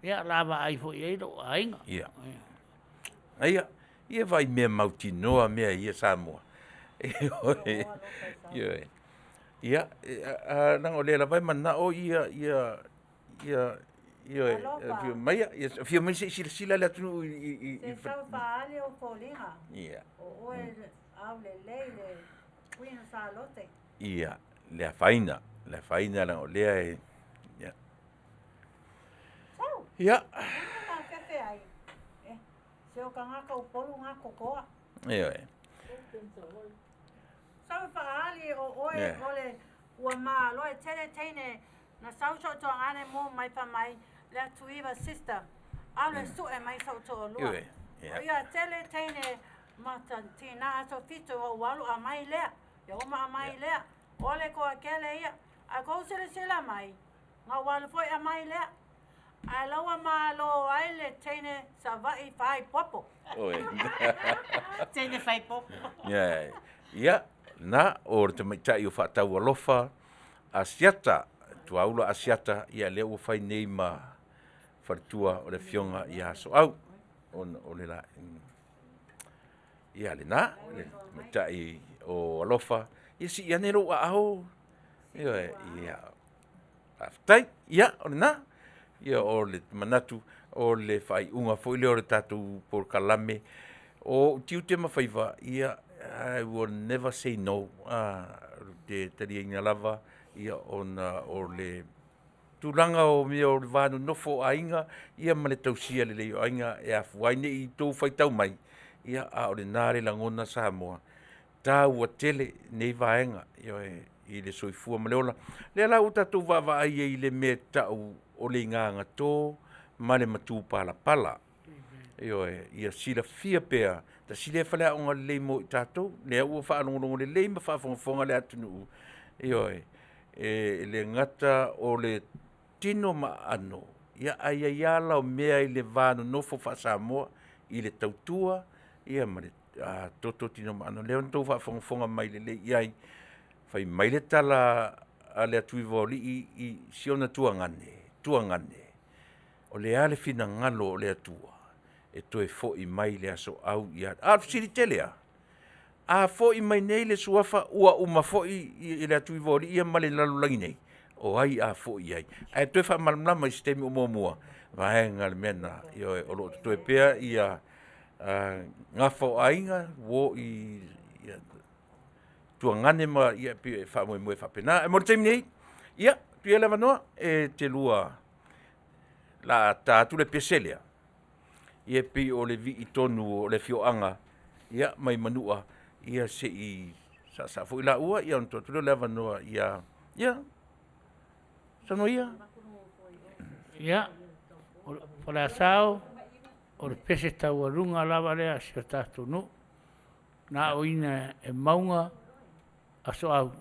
ia o le a vaai foi i ai lou aiga. Ia. Ia, ia vaai i mea mautinoa mea ia Samoa. Ioe, ioe. Ia, leaga o lea lava e manao ioe, Alofa. afio mai, ia, afio mai se i silasila le atunuu i Se tau faaali ou foliga. Ia. O oe aulelei le Queen o Salote. Ia, le afaina, le afaina leaga o lea e ia. Sau. Ia. Ua mafefe ai. Eh, se o kangaka Upolu ngā kokoa. Ioe. Sau faaali o oe Yeah. o le ua malo e tele teine na sau so'oto'agane mo mai fa mai Leatuiva sister alu e su'e mai so'u to'alua. Ioe. Ia. O ia tele teine ma tina aso fitu o ua alu aumai lea, ia uma aumai lea, o le toatele ia, ae kou silasila mai, na ua alu foi aumai lea, ae la ua malo ai le teine Savaii faaipopo. Oi. Teine faaipopo. Ia, ia, na o le tamaitai o Faataualofa Asiata, Tuaula Asiata, ia lea ua fai nei ma faletua o le Afioga ia Asoau. Ona o le la ia lena, le tamaitai o Alofa, ia sii ane lou aao. Ioe, ia. Faafetai. Ia, o lena. Ia, o le manatu o le faaiuga foi lea o le tatou polokalame. O ou tiute ma faiva, ia, I will never say no. Te taliaina lava, ia, ona o le tulaga o mea o le va nonofo o aiga, ia ma le tausia lelei o aiga e afua ai nei tou faitau mai, ia, a o lena le lagona Samoa, taua tele nei vaega, ioe, i le soifua ma le ola. Lea la ua tatou vaavaai ai i le mea e tau o le igagato ma le matupalapala. Ioe, ia silafia pea, tasi lea faleaoga lelei mo i tatou, lea ua faalogologo lelei ma faafogafoga le atunuu, ioe, e le gata o le tino ma aano, ia ae i ai lava ala o mea i le va nonofo faa-Samoa i le tautua ma le toto, tino ma aano. Lea na outou faafogafoga mai lelei i ai. Fai mai le tala a le Atuiva-o-Alii i si ona tuagane, tuagane, o le a le finagalo o le Atua e toe fo'i mai le aso au ia. A o le fesili tele lava, a fo'i mai nei le Suafa ua uma foi i le Atuiva-o-Alii ia ma le lalolagi nei? O ai a fo'i ai? Ae toe faamalamalama i se taimi o muamua vaega le mea lena. Ioe, o lo o totoe pea ia gafa o aiga, uo i ia, tuagane ma ia pei e faamoemoe faapena. Ae mo le taimi nei, ia, tuu ia le avanoa e te lua la ta atu le pese lea, ia pei o le vii tonu o le afioaga ia mai Manua, ia se i saasaa foi laua ia ona tuu atu lea o le avanoa ia, ia, saunoa ia. Ia, o le a sao, o le pese taualuga lava lea a si o tatou nuu, na o ina e mauga aso au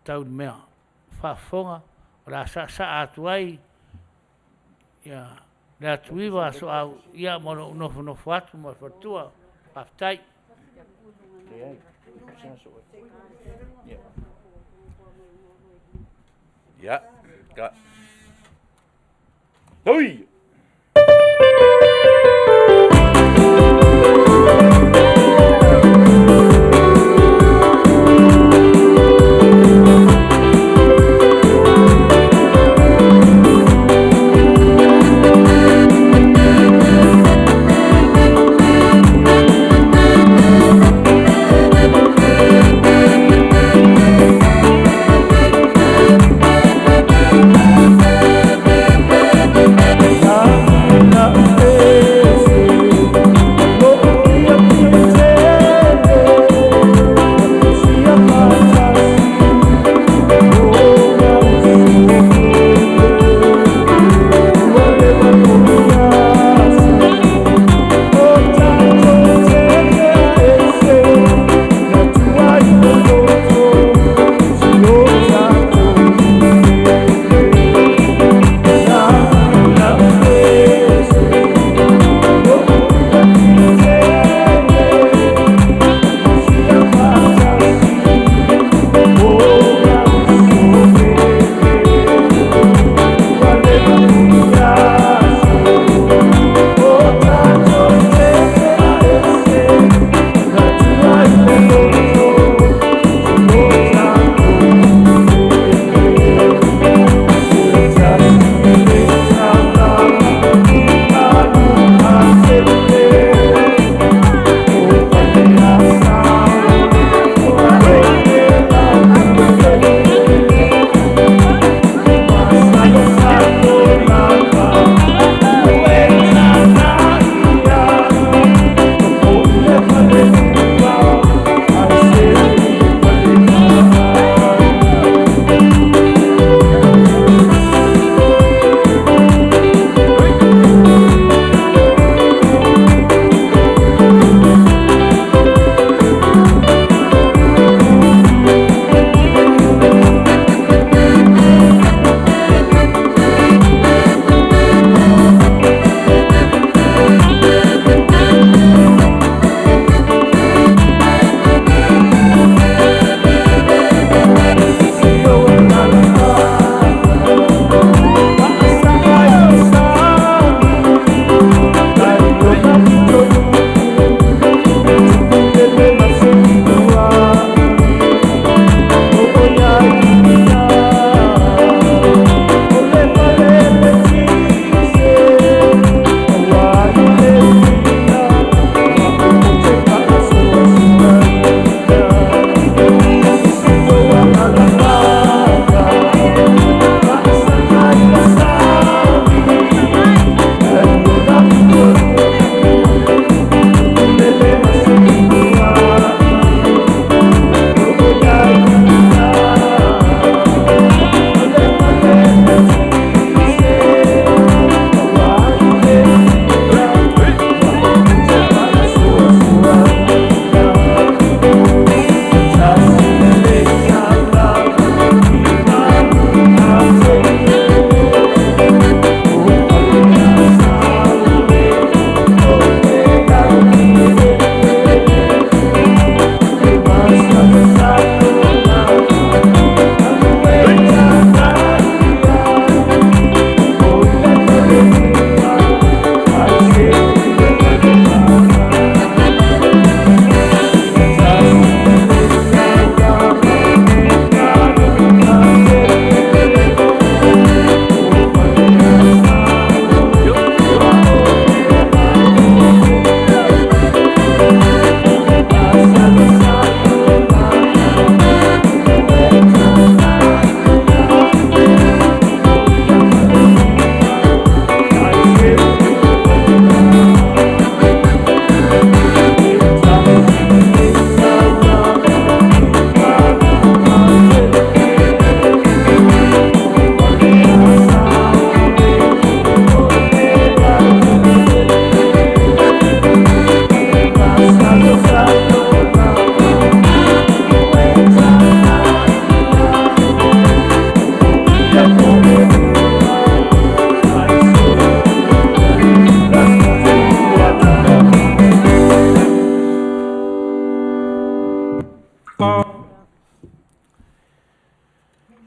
taulimea. Faafofoga o le a saasaa atu ai le atuiva asoau ia ma lou nofonofo atu ma le faletua. Faafetai. Ia, ka. Oi!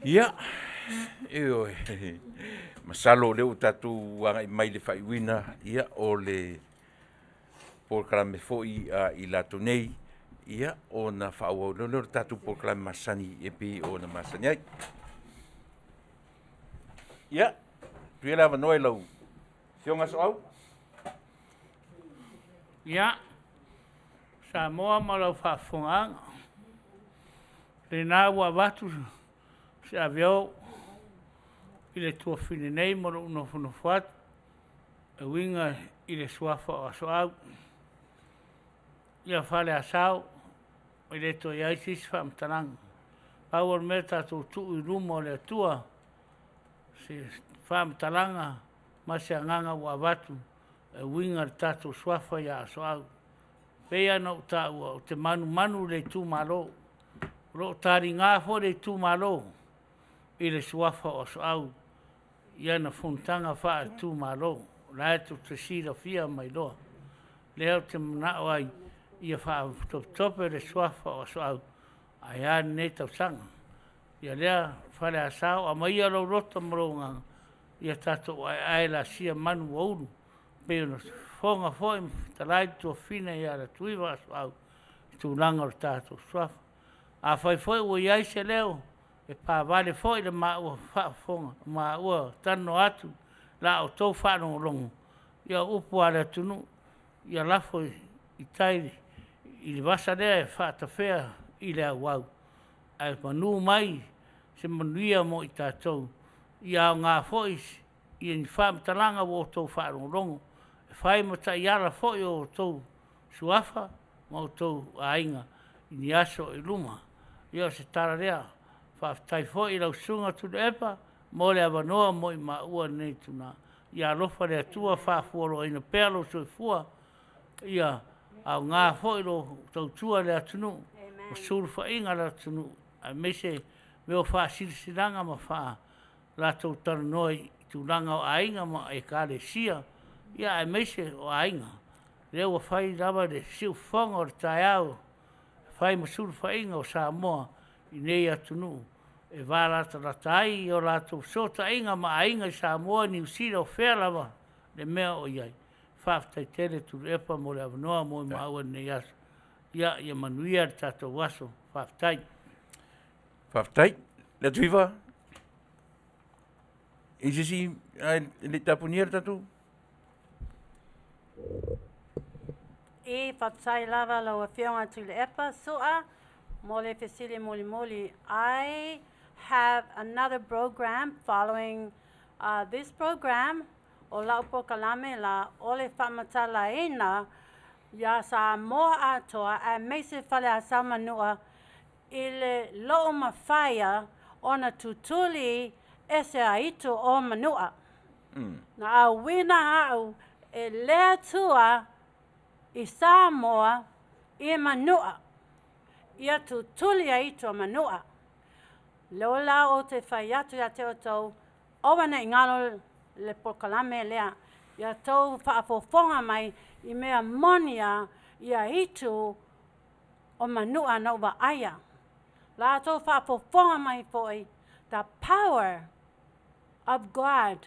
Ia, ioe, masalo o lea ua tatou agai mai i le faaiuina, ia, o le polokalame foi a i latou nei, ia, ona faaauau loa lea o le tatou polokalame masani e pei ona masani ai. Ia, tuu ia le avanoa i lau Afioga Soau. Ia, Samoa ma lau faafofogaaga, lena ua avatu se aveo i le tuafafine nei ma lou nofonofo atu e uiga i le suafa o Asoau. Ia Faleasao, e le toe i ai se isi faamatalaga. Pau o le mea tatou tuu i luma o le Atua se faamatalaga ma se agaga ua avatu e uiga i le tatou suafa ia Asoau. E pei lava ona ou taua, ou te manumanu i le itumalo. O lo o taliga foi le itumalo i le suafa o Asoau i ana fonotaga faaitumalo. O la e tou te silafia ma iloa. Lea ou te manao ai ia faatopetope le suafa o Asoau ae a lenei tausaga. Ia lea Faleasao, aumaia lou loto ma lou agaga ia tatou aeae laasia manu ua ulu pei ona fofoga foi ma fetalai le tuafafine ia Leatuiva Asoau i tulaga o le tatou suafa. Afai foi ua i ai se leo e paavale foi le maua faafofoga ma maua talanoa atu i la outou faalogologo, ia o upu lava a le atunuu, ia lafo i tai i le vasa lea e faatafea i le auau, ae manu mai se manuia mo i tatou. Ia aoga foi ni faamatalaga ua outou faalogologo e fai ma taiala foi o outou suafa ma outou aiga i ni aso o i luma. Ia o se tala lea. Faafetai foi i lau Susuga Tuilaepa mo le avanoa mo i maua i lenei itula. Ia alofa le Atua faafualoaina pea lou soifua, ia aoga foi lou tautua i le atunuu ma sulufaiga a le atunuu, aemaise mea o faasilasilaga ma latou talanoa i tulaga o aiga ma Ekalesia, aemaise o aiga. Lea ua fai lava le siufofoga o le taeao e fai ma sulufaiga o Samoa i nei atunuu e valatalata ai o latou fesootaiga ma aiga i Samoa, Niu Sila, o fea lava le mea o i ai. Faafetai tele Tuilaepa mo le avanoa mo maua i lenei aso. Ia manuia le tatou aso. Faafetai. Faafetai. Leatuiva, i se isi ae le i tapunia le tatou? E faafetai lava lau Afioga Tuilaepa Su'a mo le fesili mulimuli. I have another program following this program. O lau polokalame la o le faamatalaina iā Samoa atoa aemaise Faleaseela ma Manua i le loomafaia ona tutuli ese aitu o Manua. Na auina au e le Atua i Samoa i Manua. Ia tutuli aitu o Manua. Leo la o te fai atu ia te outou, aua ne i galo le polokalame lea. Ia tou faafofoga mai i mea moni a ia itu o Manua na ou vaaia. Latou faafofoga mai foi, the power of God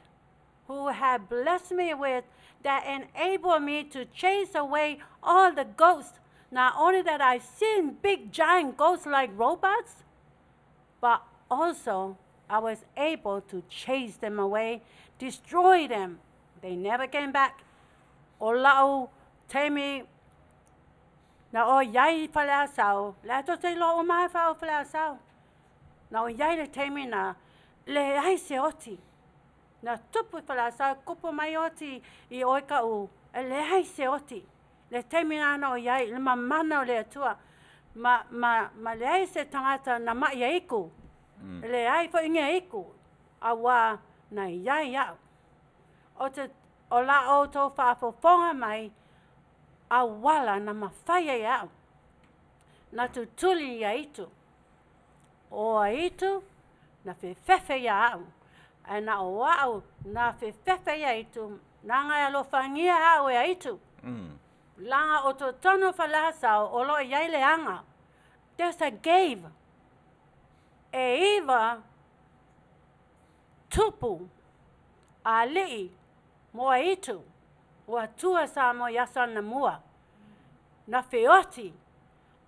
who had blessed me with that enabled me to chase away all the ghosts. Not only that I've seen big giant ghosts like robots, but also I was able to chase them away, destroy them. They never came back. O lau taimi na o iai i Faleasao, le ato te iloa uma ai o Faleasao. Na o iai le taimi na leai se oti. Na tupu i Faleasao, kupu mai oti i oe ka u, e leai se oti. Le taimi na na o iai, le mamana o le Atua. Ma leai se tagata na mai aiku. E leai foi nge aiku. Auā na iai au. O te o la outou faafofoga mai auala na mafai ai e au na tutuli ia itu. O aitu na fefefe ia au. Ae na o au na fefefe ia itu, leaga e alofagia au e aitu. Leaga o totonu o Faleasao o lo o i ai le aga. There's a cave. E 9 Tupu, Alii, Moaitu, o Atua Samoa i aso anamua, na feoti,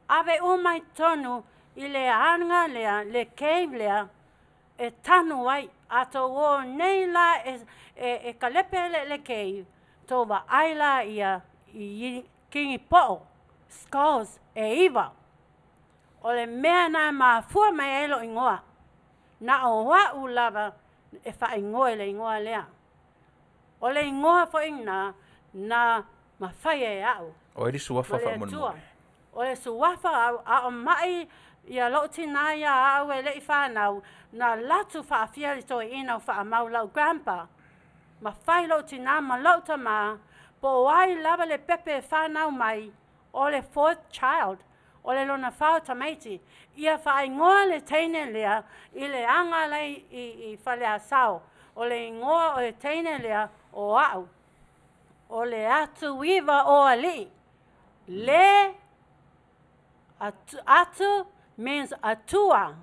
ave uma i totonu i le aga lea, le cave lea, e tanu ai, a tou o nei la e, e, e kalepe le, le cave, tou vaai la ia i kini po'o, skulls, e iva. O le mea na e mafua mai ai lou igoa, na o a'u lava e faaigoa i le igoa lea. O le igoa foi na na mafai e a'u. O ai le suafa Ma le Atua. faamolemole? O le suafa au, a o ma'i ia lo'u tinā iā a'u e le'i fanau, na alu atu faafia le toeaina o faamau la'u grandpa. Ma fai lo'u tinā ma lo'u tamā, po o ai lava le pepe e fanau mai, o le fourth child, o le lona fa o tamaiti, ia faaigoa le teine lea i le aga la i Faleasao. O le igoa o le teine lea o a'u. O le atu iva o alii. Le atu, atu means atua.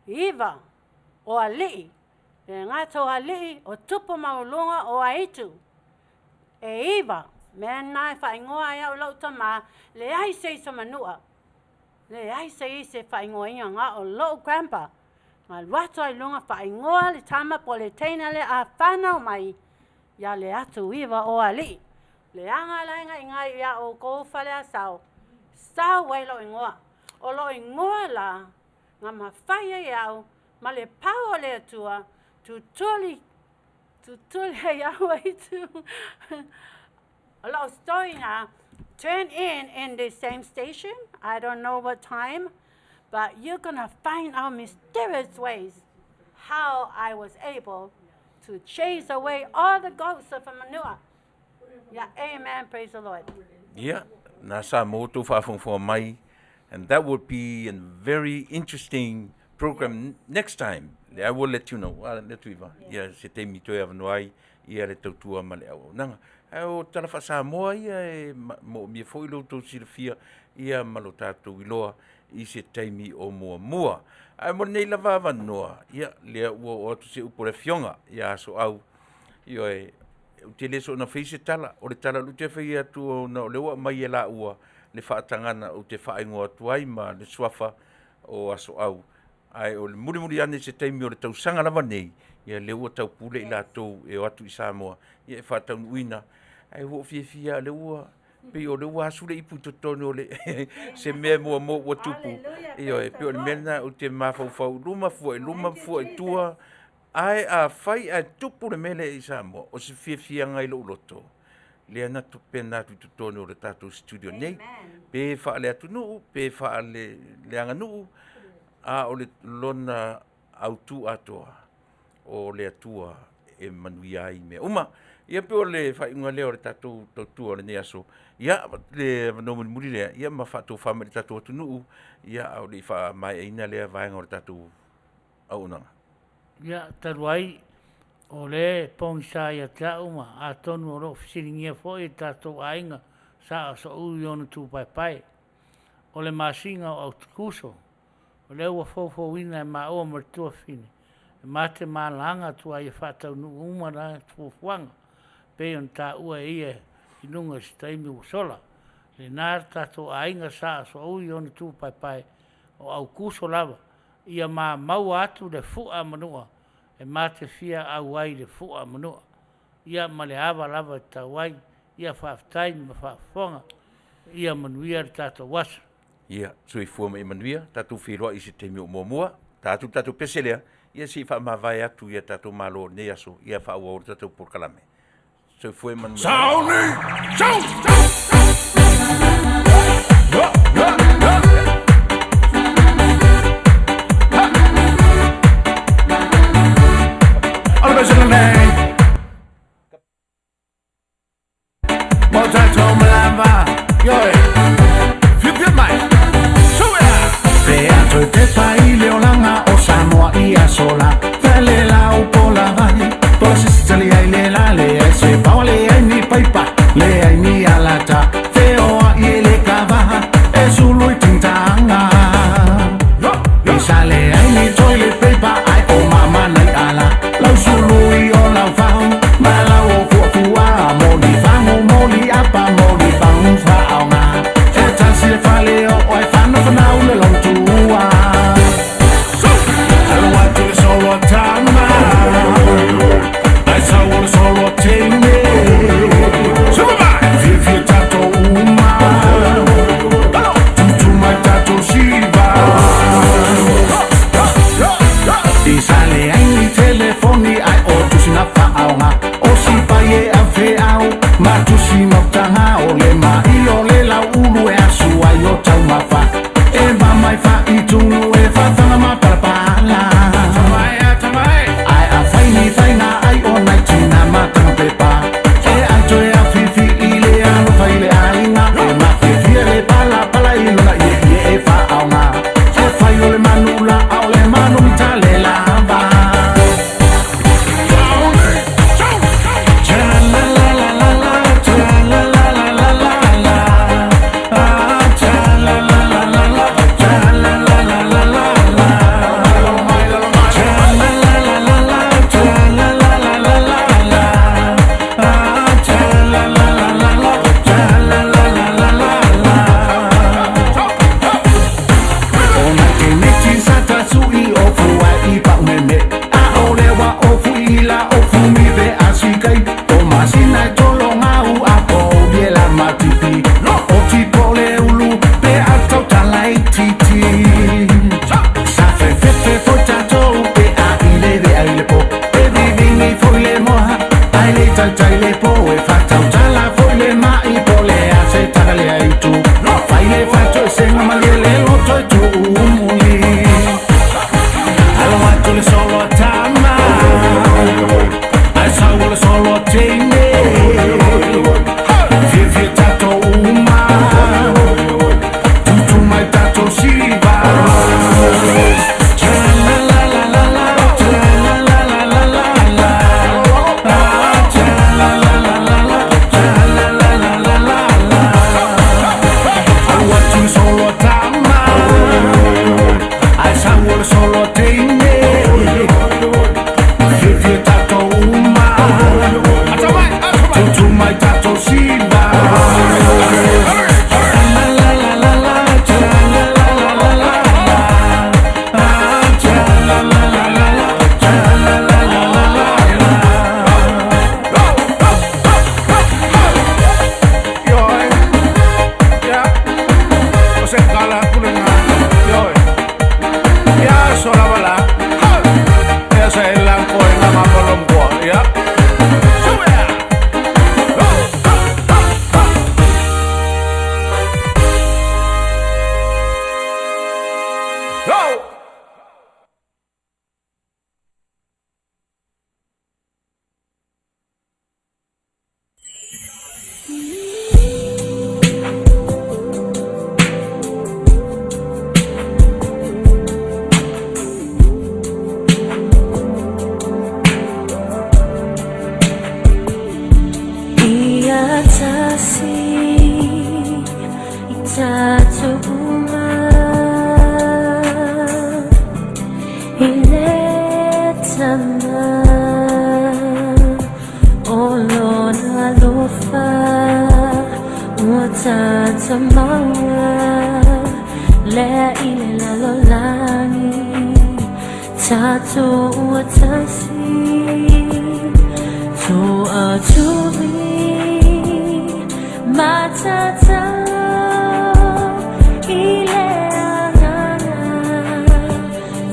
Iva o alii. Le gata o alii o tupu maualuga o aitu. E iva. Mea na e faaigoa ai au lou tamā, leai se isi o Manua. Leai se isi e faaigoaina na o lou grandpa. Na alu atu ai i luga faaigoa le tama po o le teine lea a fanau mai ia le atu iva o alii. Leaga la e ga'iga'i iā oukou Faleasao, sau ai lou igoa. O lou igoa la na mafai ai e a'u ma le pau o le Atua tutuli tutuli ai au aitu. O la'u story na turn in the same station. I don't know what time, but you're gonna find out mysterious ways how I was able to chase away all the ghosts of Manua. Yeah, amen, praise the Lord. Ia, na sa mo outou faafogafoga mai and that would be a very interesting program next time. I will let you know. A le atu iva. Ia se taimi toe avanoa ai ia le tautua ma le auaunaga. Ae o tala faa-Samoa ia e moomia foi lo outou silafia ia ma lo tatou iloa i se taimi o muamua. Ae mo lenei lava avanoa, ia lea ua oo atu se upu a le Afioga ia Asoau. Ioe, ou te le soona fai se tala, o le tala o lea ou te fai atu ona o lea ua aumai e laua le faatagana ou te faaigoa atu ai ma le suafa o Asoau. Ae o le mulimuli ane i se taimi o le tausaga lava nei, ia lea ua taupule i latou e o atu i Samoa, ia e faataunuuina. Ae ua ou fiafia lava o lea ua pei o lea ua asu le ipu i totonu o le se mea muamua ua tupu. Ioe, pei o le mea lena ou te mafaufau i luma, fua i luma, fua i tua. Ae afai ae tupu le mea lea i Samoa, o se fiafiaga i lou loto, lea na tupena atu i totonu o le tatou studio nei, pe faale-atunuu, pe faale-aganuu, a o le lona autu atoa, o le Atua e manuia ai mea uma. Ia pei o le faaiuga lea o le tatou tautua o lenei aso. Ia, le avanoa mulimuli lea, ia ma faatofa mai i le tatou atunuu, ia a o le i faamaeaina lea vaega o le tatou auaunaga. Ia, talu ai, o lea e pogisa ia te a'u ma atonu o lo o fesiligia foi e tatou aiga sa so'u i ona tupaepae. O le masina o Aotukuso, o lea ua foufouina e maua ma le tuafafine e mate malaga atu ai e faataunuu uma na fuafuaga pei ona taua e ia i luga i se taimi ua sola. Lena le tatou aiga sa so'u i ona tupaepae o Aukuso lava ia ma maua atu le fu'a Manua e ma te fia auai i le fu'a Manua. Ia ma le ava lava e tatau ai. Ia faafetai ma faafofoga. Ia manuia le tatou aso. Ia, soifua ma ia manuia, tatou feiloai i se taimi o muamua. Ta atu le tatou pese lea, ia se i faamavae atu i a tatou malo o lenei aso, ia faaauau le tatou polokalame. Soifua ia manuia. Sauni! Sau! Sau! Sau! Tama o lona alofa ua tatamaua lea i le lalolagi tatou ua tasi toatuli matatau i le agaga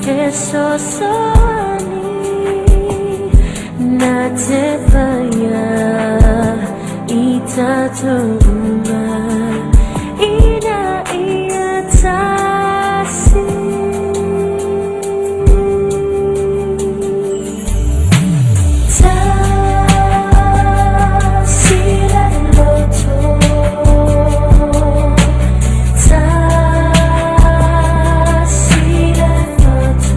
fesoasoani na te faia i tatou uma ina ia tasi. Tasi le loto, tasi le fatu,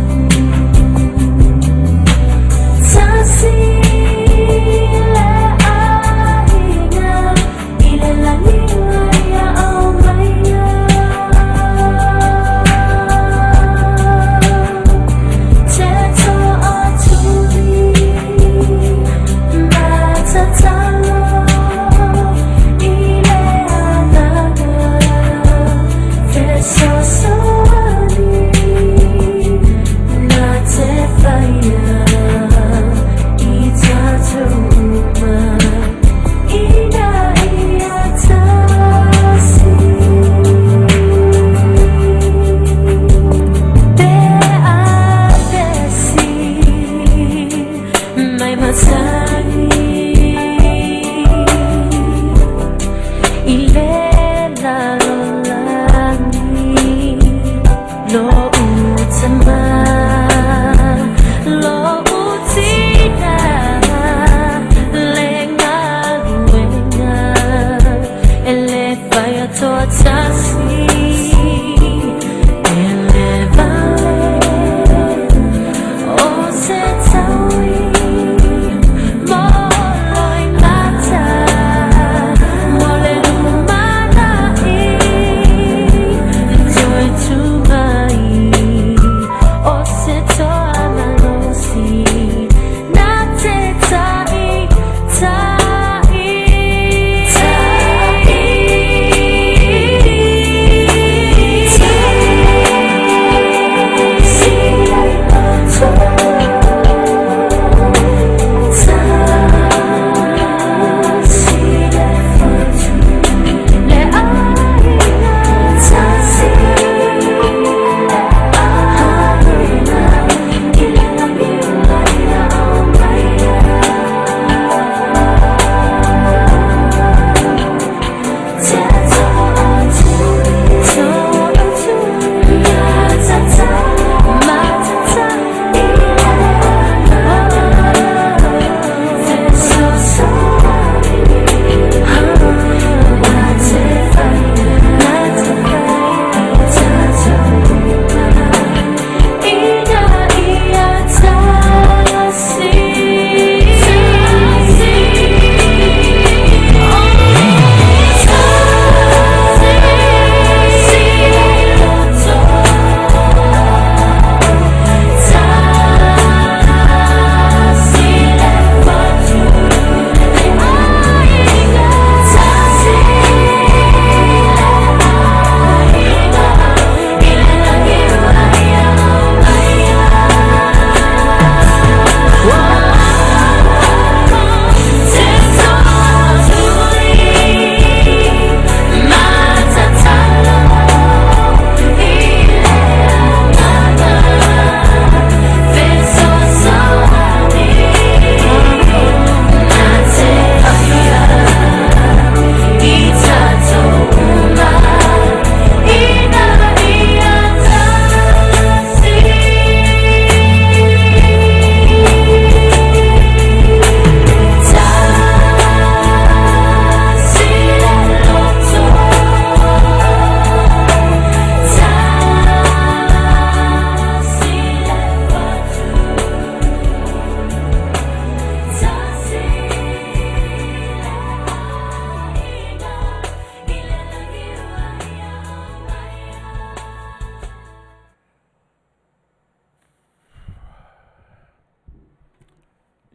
tasi le aiga i le.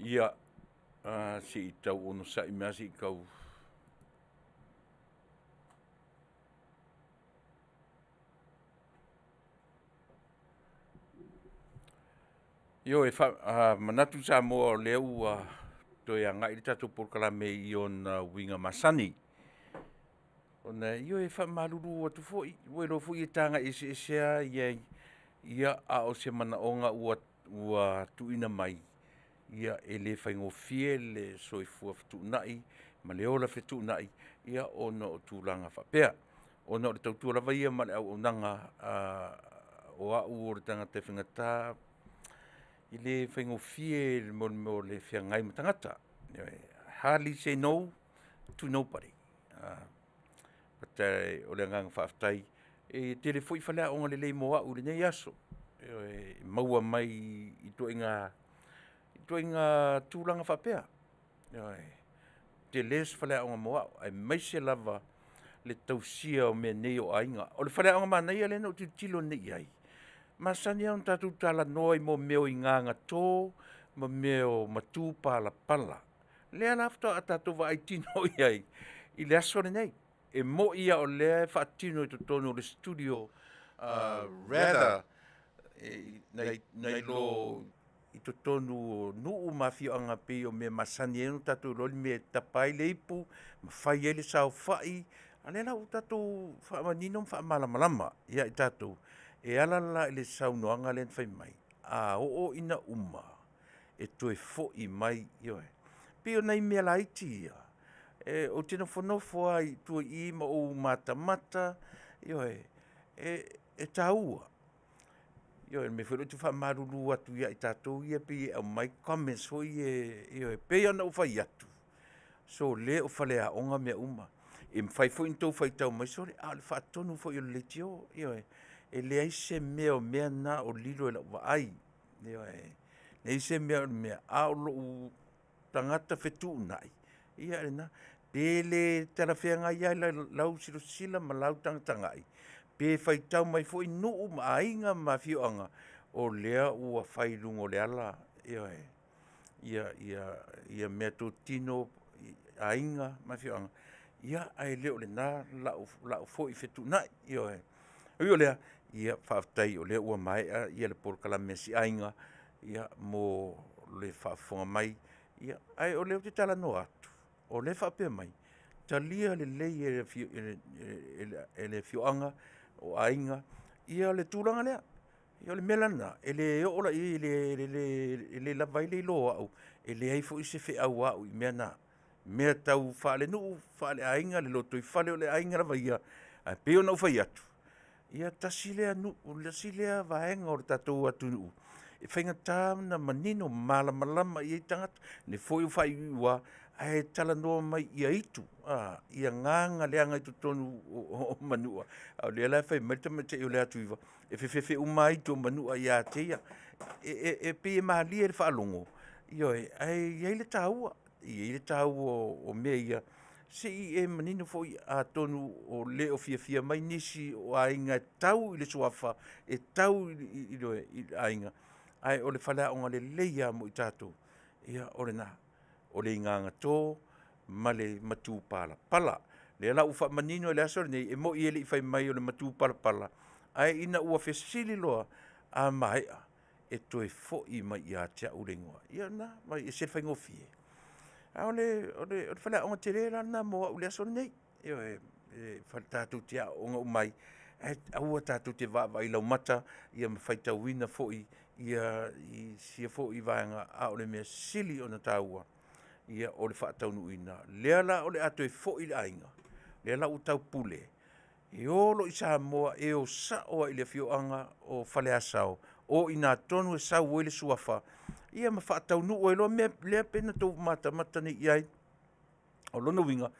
Ia, se i tau onosai mai lava se i tau Ioe, manatu Samoa o lea ua toe agai le tatou polokalame i ona uiga masani. Ona, ioe, e faamalulu atu foi, ua iloa foi e taga eseese lava ia, a o se manaoga ua tuuina mai, ia e le faigofie le soifua fetuunai ma le ola fetuunai ona o tulaga faapea. Ona o le tautua lava ia ma le auaunaga o au o le tagata e faigata, e le faigofie le mea o le feagai ma tagata. Ioe. Hardly say no to nobody. But o le agaga faafetai, e tele foi faleaoga lelei mo au i lenei aso, ioe, e maua mai i ituaiga tulaga faapea. Ioe. Tele se faleaoga mo au, aemaise lava le tausia o mea nei o aiga. O le faleaoga manaia lea na ou tilotilo nei i ai, e masani lava ona tatou talanoa i mea o igagato ma mea o matupalapala. O lea la faatoa tatou vaai tino i ai i le aso lenei. E moni lava o lea e faatino i totonu o le studio rather nai lo i totonu o nuu ma afioaga pei o mea masani ai ona tatou iloa le mea e tapa ai le ipu ma fai ai le saofai, a o lea la ua tatou faamanino ma faamalamalama ia i tatou e ala la i le saunoaga lea na fai mai, a oo ina uma, e toe foi mai, ioe. E pei o nai mea laiti ia, ou te nofonofo lava i tua i i ma ou matamata, ioe, e taua. Ioe, o le mea foi lea ou te faamalulu atu ia i tatou ia e pei e aumai comments foi ia, ioe. E pei lava ona ou fai atu, sole o faleaoga mea uma. E mafai foi ona outou faitau mai, sole, a o le faatonu foi o le leitio, ioe. E leai se mea o mea na o lilo i lau vaai, ioe. E leai se mea o le mea, a o lou tagata fetuunai, ia o lena. Pe le talafeagai lava i lau silasila ma lau tagatagai, pe faitau mai foi nuu ma aiga ma afioaga, o lea ua fai i luga o le ala, ioe, meatotino a aiga ma afioaga, ae le o lena lau foi fetuunai, ioe. Ui o lea, ia faafetai o lea ua maea le polokalame a si aiga mo le faafofoga mai, ae o lea ou te talanoa atu, o lea e faapea mai, talia lelei e le afioaga, o aiga le tulaga lea. Ia o le mea la lena, e le oo la i ai, e le lava ai le iloa o au, e leai foi se feau a au i mea na, mea tau faalenuu, faaleaiga, le lotoifale, o le aiga lava ia, ae pei ona ou fai atu, ia tasi lea nuu, tasi lea vaega o le tatou atunuu e faigata ona manino ma malamalama i ai tagata. O lea foi ua faaiuiu lava, ae talanoa mai ia itu, ia gaga leaga i totonu o Manua, a o lea la e fai mai le tamaitai o Leatuiva, e fefefe uma lava itu o Manua ia te ia. E pei e malie i le faalogo, ioe, ae i ai le taua, e i ai le taua o mea ia, se i e manino foi atonu o le o fiafia mai nisi o aiga e tau i le suafa, e tau i le aiga, ae o le faleaoga lelei lava mo i tatou, o lena, o le igagato ma le matupalapala. O lea la ua faamanino i le aso lenei, e moni e le i fai mai o le matupalapala, ae ina ua fesili loa, a maea, e toe foi mai ia te au le igoa. Ia o lena, e ese le faigofie. A o le faleaoga tele la lena mo au i le aso lenei, ioe, tatou te aooga uma ai, ae aua tatou te vaavaai laumata ma faitauina foi sia foi vaega, a o le mea sili ona taua, o le faataunuuina. O lea la o le a toe foi le aiga, lea la ua taupule, e o loa i Samoa e o sao lava i le afioaga o Faleasao, o i ina tonu e sau ai le suafa ma faataunuu ai loa mea lea e pei ona outou matamata nei i ai. O lona uiga,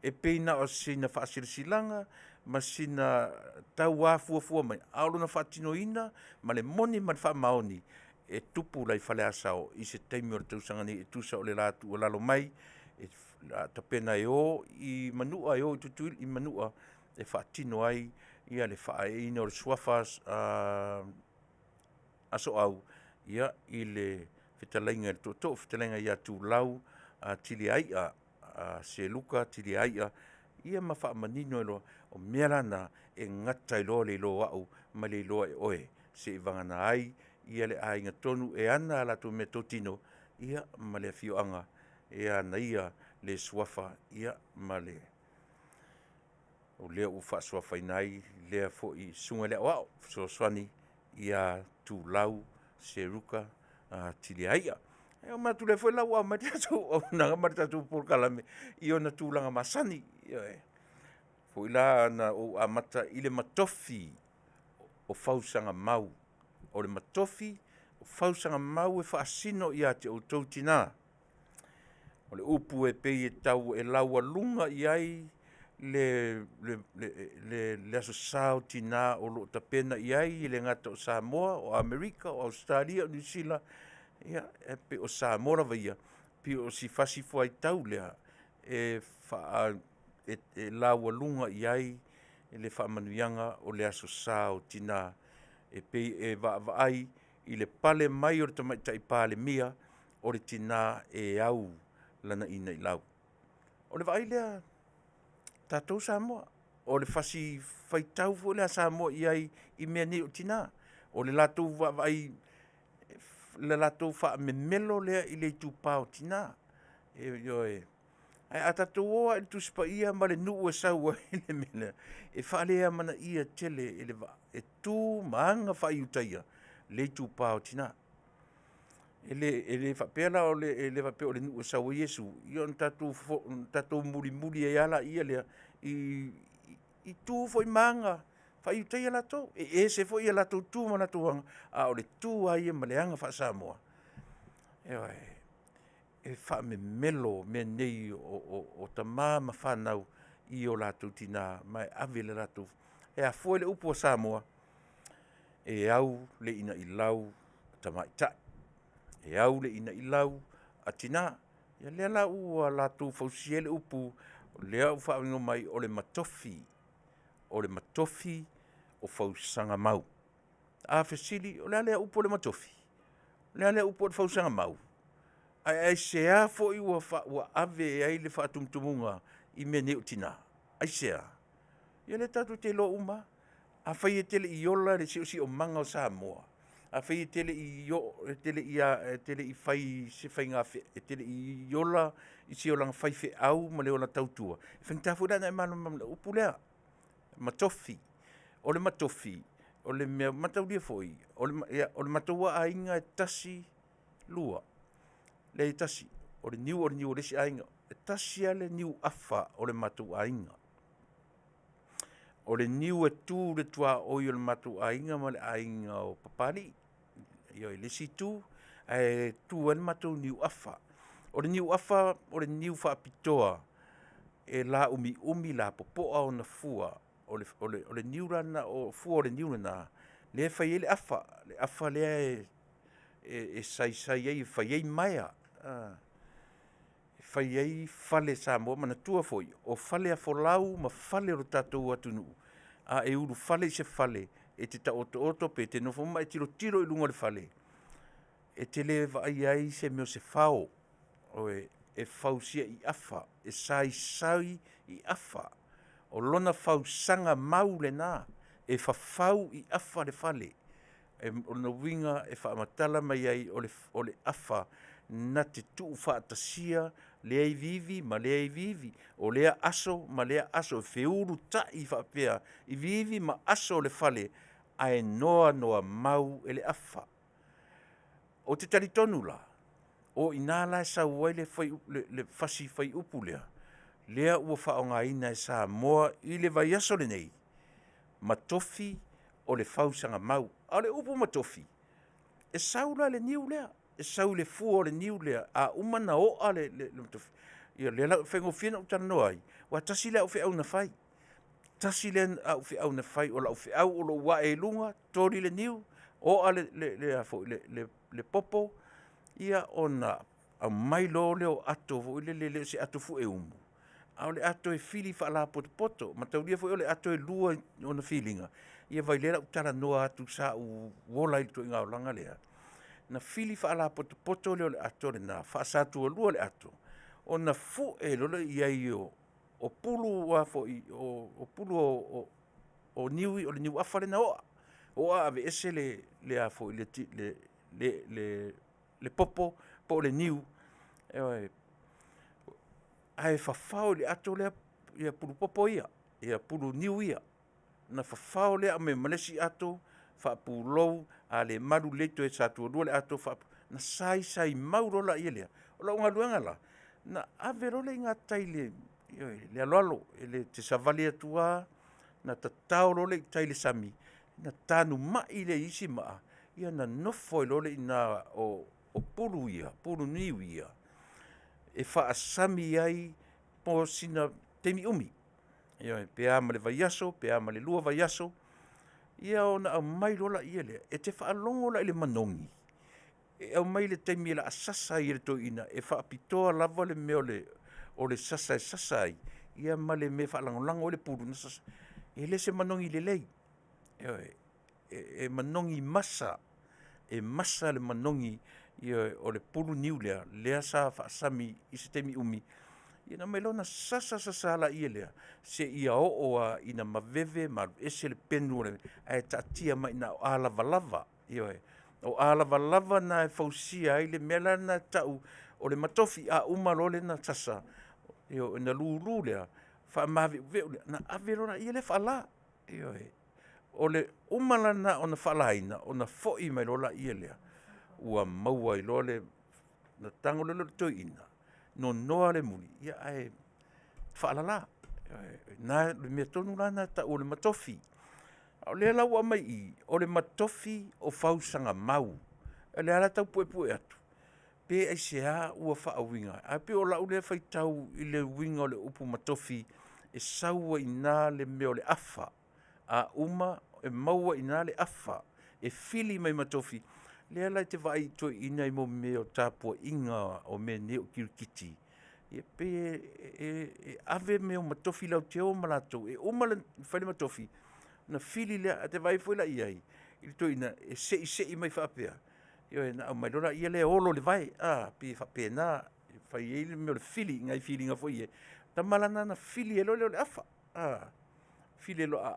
e pei na o sina faasilasilaga ma sina tau afuafua mai, a o lona faatinoina ma le moni ma le faamaoni, e tupu la i Faleasao i se taimi o le tausaga nei e tusa o le la tuualalo mai, o le a tapena e o i Manua, e o i Tutuila i Manua e faatino ai le faaeeina o le suafa a Asoau i le. fetalaiga i le tootoo, fetalaiga ia Tulau Tiliai'a, Seluka Tiliai'a, ia ma faamanino ai loa, o mea la na e gata ai loa le iloa o au ma le iloa e oe, seivagana ai ia le aiga tonu e ana a latou meatotino ia ma le afioaga e ana ia le Suafa ma le o lea ua faasuafaina ai lea foi Susuga i le Aoao Fesoasoani ia Tulau Seluka Tiliaia. Ia ona manatu lea foi la ua aumai le tatou auaunaga ma le tatou polokalame i ona tulaga masani. Ioe. Foi la na ou amata i le matofi o fausaga mau. O le matofi o fausaga mau e faasino ia te outou tina. O le upu e pei e tau e laualuga i ai le Aso Sa o Tina o lo o tapena i ai e le gata o Samoa, o Amerika, o Ausetalia, o Niu Sila, ia e pei o Samoa lava ia, pei o si fasifuaitau lea e laualuga i ai le faamanuiaga o le Aso Sa o Tina e pei e vaavaai i le pale mai o le Tamaitai Palemia, o le tina e au lana inailau. O le vaai lea a tatou Samoa, o le fasi faitau foi lea a Samoa i ai i mea nei o tina. O le latou vaavaai, o le latou faamemelo lea i le itupa o tina. Ioe. Ae a tatou o lava i le Tusi Paia ma le nuu e sau ai le mea lea, e faaleamanaia tele e tu ma aga faa-Iutaia le itupa o tina. E le faapea la o le nuu e sau ai Iesu, ia ona tatou mulimuli ai lava lea i tu foi ma aga faa-Iutaia latou. E ese foi a latou tu ma latou aga, a o le tu lava ia ma le aga faa-Samoa, ioe, e faamemelo mea nei o tama ma fanau i o latou tina ma e ave le latou… E a fua i le upu a Samoa, e au le inailau a tamaitai, e au le inailau a tina. Ia lea la ua latou fausia ai le upu, o lea ua faaigoa mai o le matofi. O le matofi o fausaga mau. A fesili, o le a lea upu o le matofi? O le a lea upu o le fausaga mau? Ae aisea foi ua ave ai le faatumutumuga i mea nei o tina? Aisea? Ia lea tatou te iloa uma lava. Afai e te le i ola i le siosiomaga o Samoa, afai e te le i fai i se e te le i ola i se olaga faifeau ma le ola tautua, e faigata foi la ona e malamalama i le upu lea, matofi. O le matofi, o le mea mataulia foi, o le matou lava aiga e tasi, lua, leai e tasi. O le niu o le niu o le isi aiga. E tasi lava le niuafa o le matou aiga. O le niu e tu i le tuaoi o le matou aiga ma le aiga o Papalii, i le isi itu, ae tu ai le matou niuafa. O le niuafa o le niu faapitoa e laumiumi, lapopoa ona fua. O le niu la lena, o fua o le niu lena lea e fai ai le afa, le afa lea e saisai ai e fai ai maea, e fai ai fale Samoa. Manatua foi, o faleafolau ma fale o le tatou atunuu, a e ulufale i se fale, e te taotooto pe te nofo ma e tilotilo i luga o le fale, e te le vaaia ai se mea o se fao, e fausia i afa, e saisai i afa. O lona fausaga mau lena, e fafau i afa le fale. O lona uiga e faamatala mai ai o le afa na te tuufaatasia lea iviivi ma lea iviivi, o lea aso ma lea aso, e feulutai faapea iviivi ma aso o le fale, ae noanoamau e le afa. Ou te talitonu la, o i ina la e sau ai le fasi fuaiupu lea, lea ua faaaogaina e Samoa i le vaiaso lenei, matofi o le fausaga mau. A o le upu matofi, e sau la i le niu lea, e sau i le fua o le niu lea. A uma ona oa le matofi, ia lea la e faigofie ona ou talanoa ai, aua tasi lea au feau na fai, tasi lea au feau na fai, o lau feau o lou ae i luga, toli le niu, oa le popo, ia ona aumai loa lea o ato foi lele, e le o se ato fueumu, a o le ato e fili faalapotopoto. Mataulia foi o le ato e lua ona filiga, ia vaai o lea o le a ou talanoa atu sa ou ola ai i le ituaiga olaga lea. Na fili faalapotopoto lea o le ato lena, faasatualua le ato, ona fue loa lea i ai o o pulu a foi o o pulu o o niu o le niuafa lea na oa. Oa aveese le le a foi le le le popo po o le niu, ioe, ae fafao i le ato lea ia pulu popo ia, ia pulu niu ia. Ona fafao lea aumai ma le isi ato, faapulou, a le malu lelei toe satualua le ato, ona saisai mau loa lea. O lau galuega la, na ave loa lea i gatai i le aloalo. E te savali atu lava, ona tatao loa lea i tai i le sami, ona tanumai lea i isi maa, ia ona nofo ai loa lea i ina o pulu ia, pulu niu ia, e faasami ai mo sina taimi umi. Ioe, pe a ma le vaiaso, pe a ma le 2 vaiaso, ia ona aumai loa lea, e te faalogo la i le manogi, e aumai i le taimi o le a sasa ai e le toeaina, e faapitoa lava le mea o le sasa e sasa ai, ia ma le mea e faalagolago ai le pulu na sasa. E le o se manogi lelei, ioe, e manogi masa, e masa le manogi ioe o le pulu niu lea, lea sa faasami i se taimi umi, ia ona aumai loa ona sasa sasa laia lea, seia oo lava ina maveve ma alu ese le penu ae taatia mai i ina o alavalava. Ioe, o alavalava na e fausia ai le mea la lena e tau o le matofi. A uma loa ona sasa, ioe ona lulu lea, faamaveuveu lea, ona ave loa lea faala. Ioe, o le uma la lena ona faalaina, ona foi mai loa lea, ua maua ai loa le... ona tago loa lea o le toeaina, nonoa le muli, ia ae faalala. O le mea tonu la lena e tau o le matofi. A o lea la ua aumai i i, o le matofi o fausaga mau. O lea la e tau puepue atu, pe aisea ua faauiga ai? Ae pei o lau lea faitau i le uiga o le upu matofi, e sau ai i ina le mea o le afa. A uma e maua i ina le afa e fili mai matofi. O lea la e te vaai i toeaiina i mea o tapuaiga o mea nei o kirikiti, e pei e ave mea o matofi leoteo ma latou, e uma ona fai le matofi, ona fili lea. Ae e te vaai foi la i ai i le toeaina, e seisei mai faapea, ioe ona aumai loa lea olo i le vae. E pei e faapena, e fai ai le mea o le fili, nai filiga foi ia. O tama la na na fili ai loa lea o le afa. A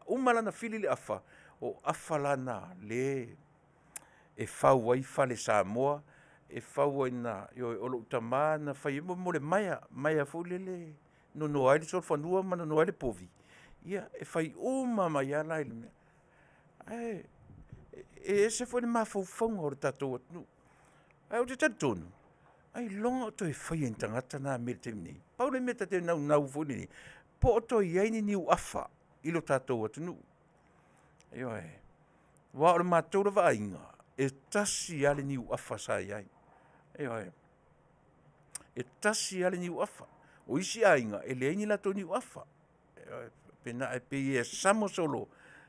uma la ona fili le afa, o afa la na lea e fau ai fale Samoa, e fau ai na, ioe o lou tama na fai ai mo le maea, maea foi lele e nono ai le solofanua ma nono ai le povi, ia e fai uma mai lava la i le mea. Ae e ese foi le mafaufauga o le tatou atunuu. Ae ou te talitonu, ailoga o toe faia e ni tagata na mea i le taimi nei. Pau le mea e ta te naunau foi lele, po o toe i ai ni niuafa i lo tatou atunuu. Ioe, aua o le matou lava aiga, e tasi lava le niuafa sa i ai. Ioe, e tasi lava le niuafa. O isi aiga, e leai ni latou niuafa. Ioe, faapena, ae pei e samo solo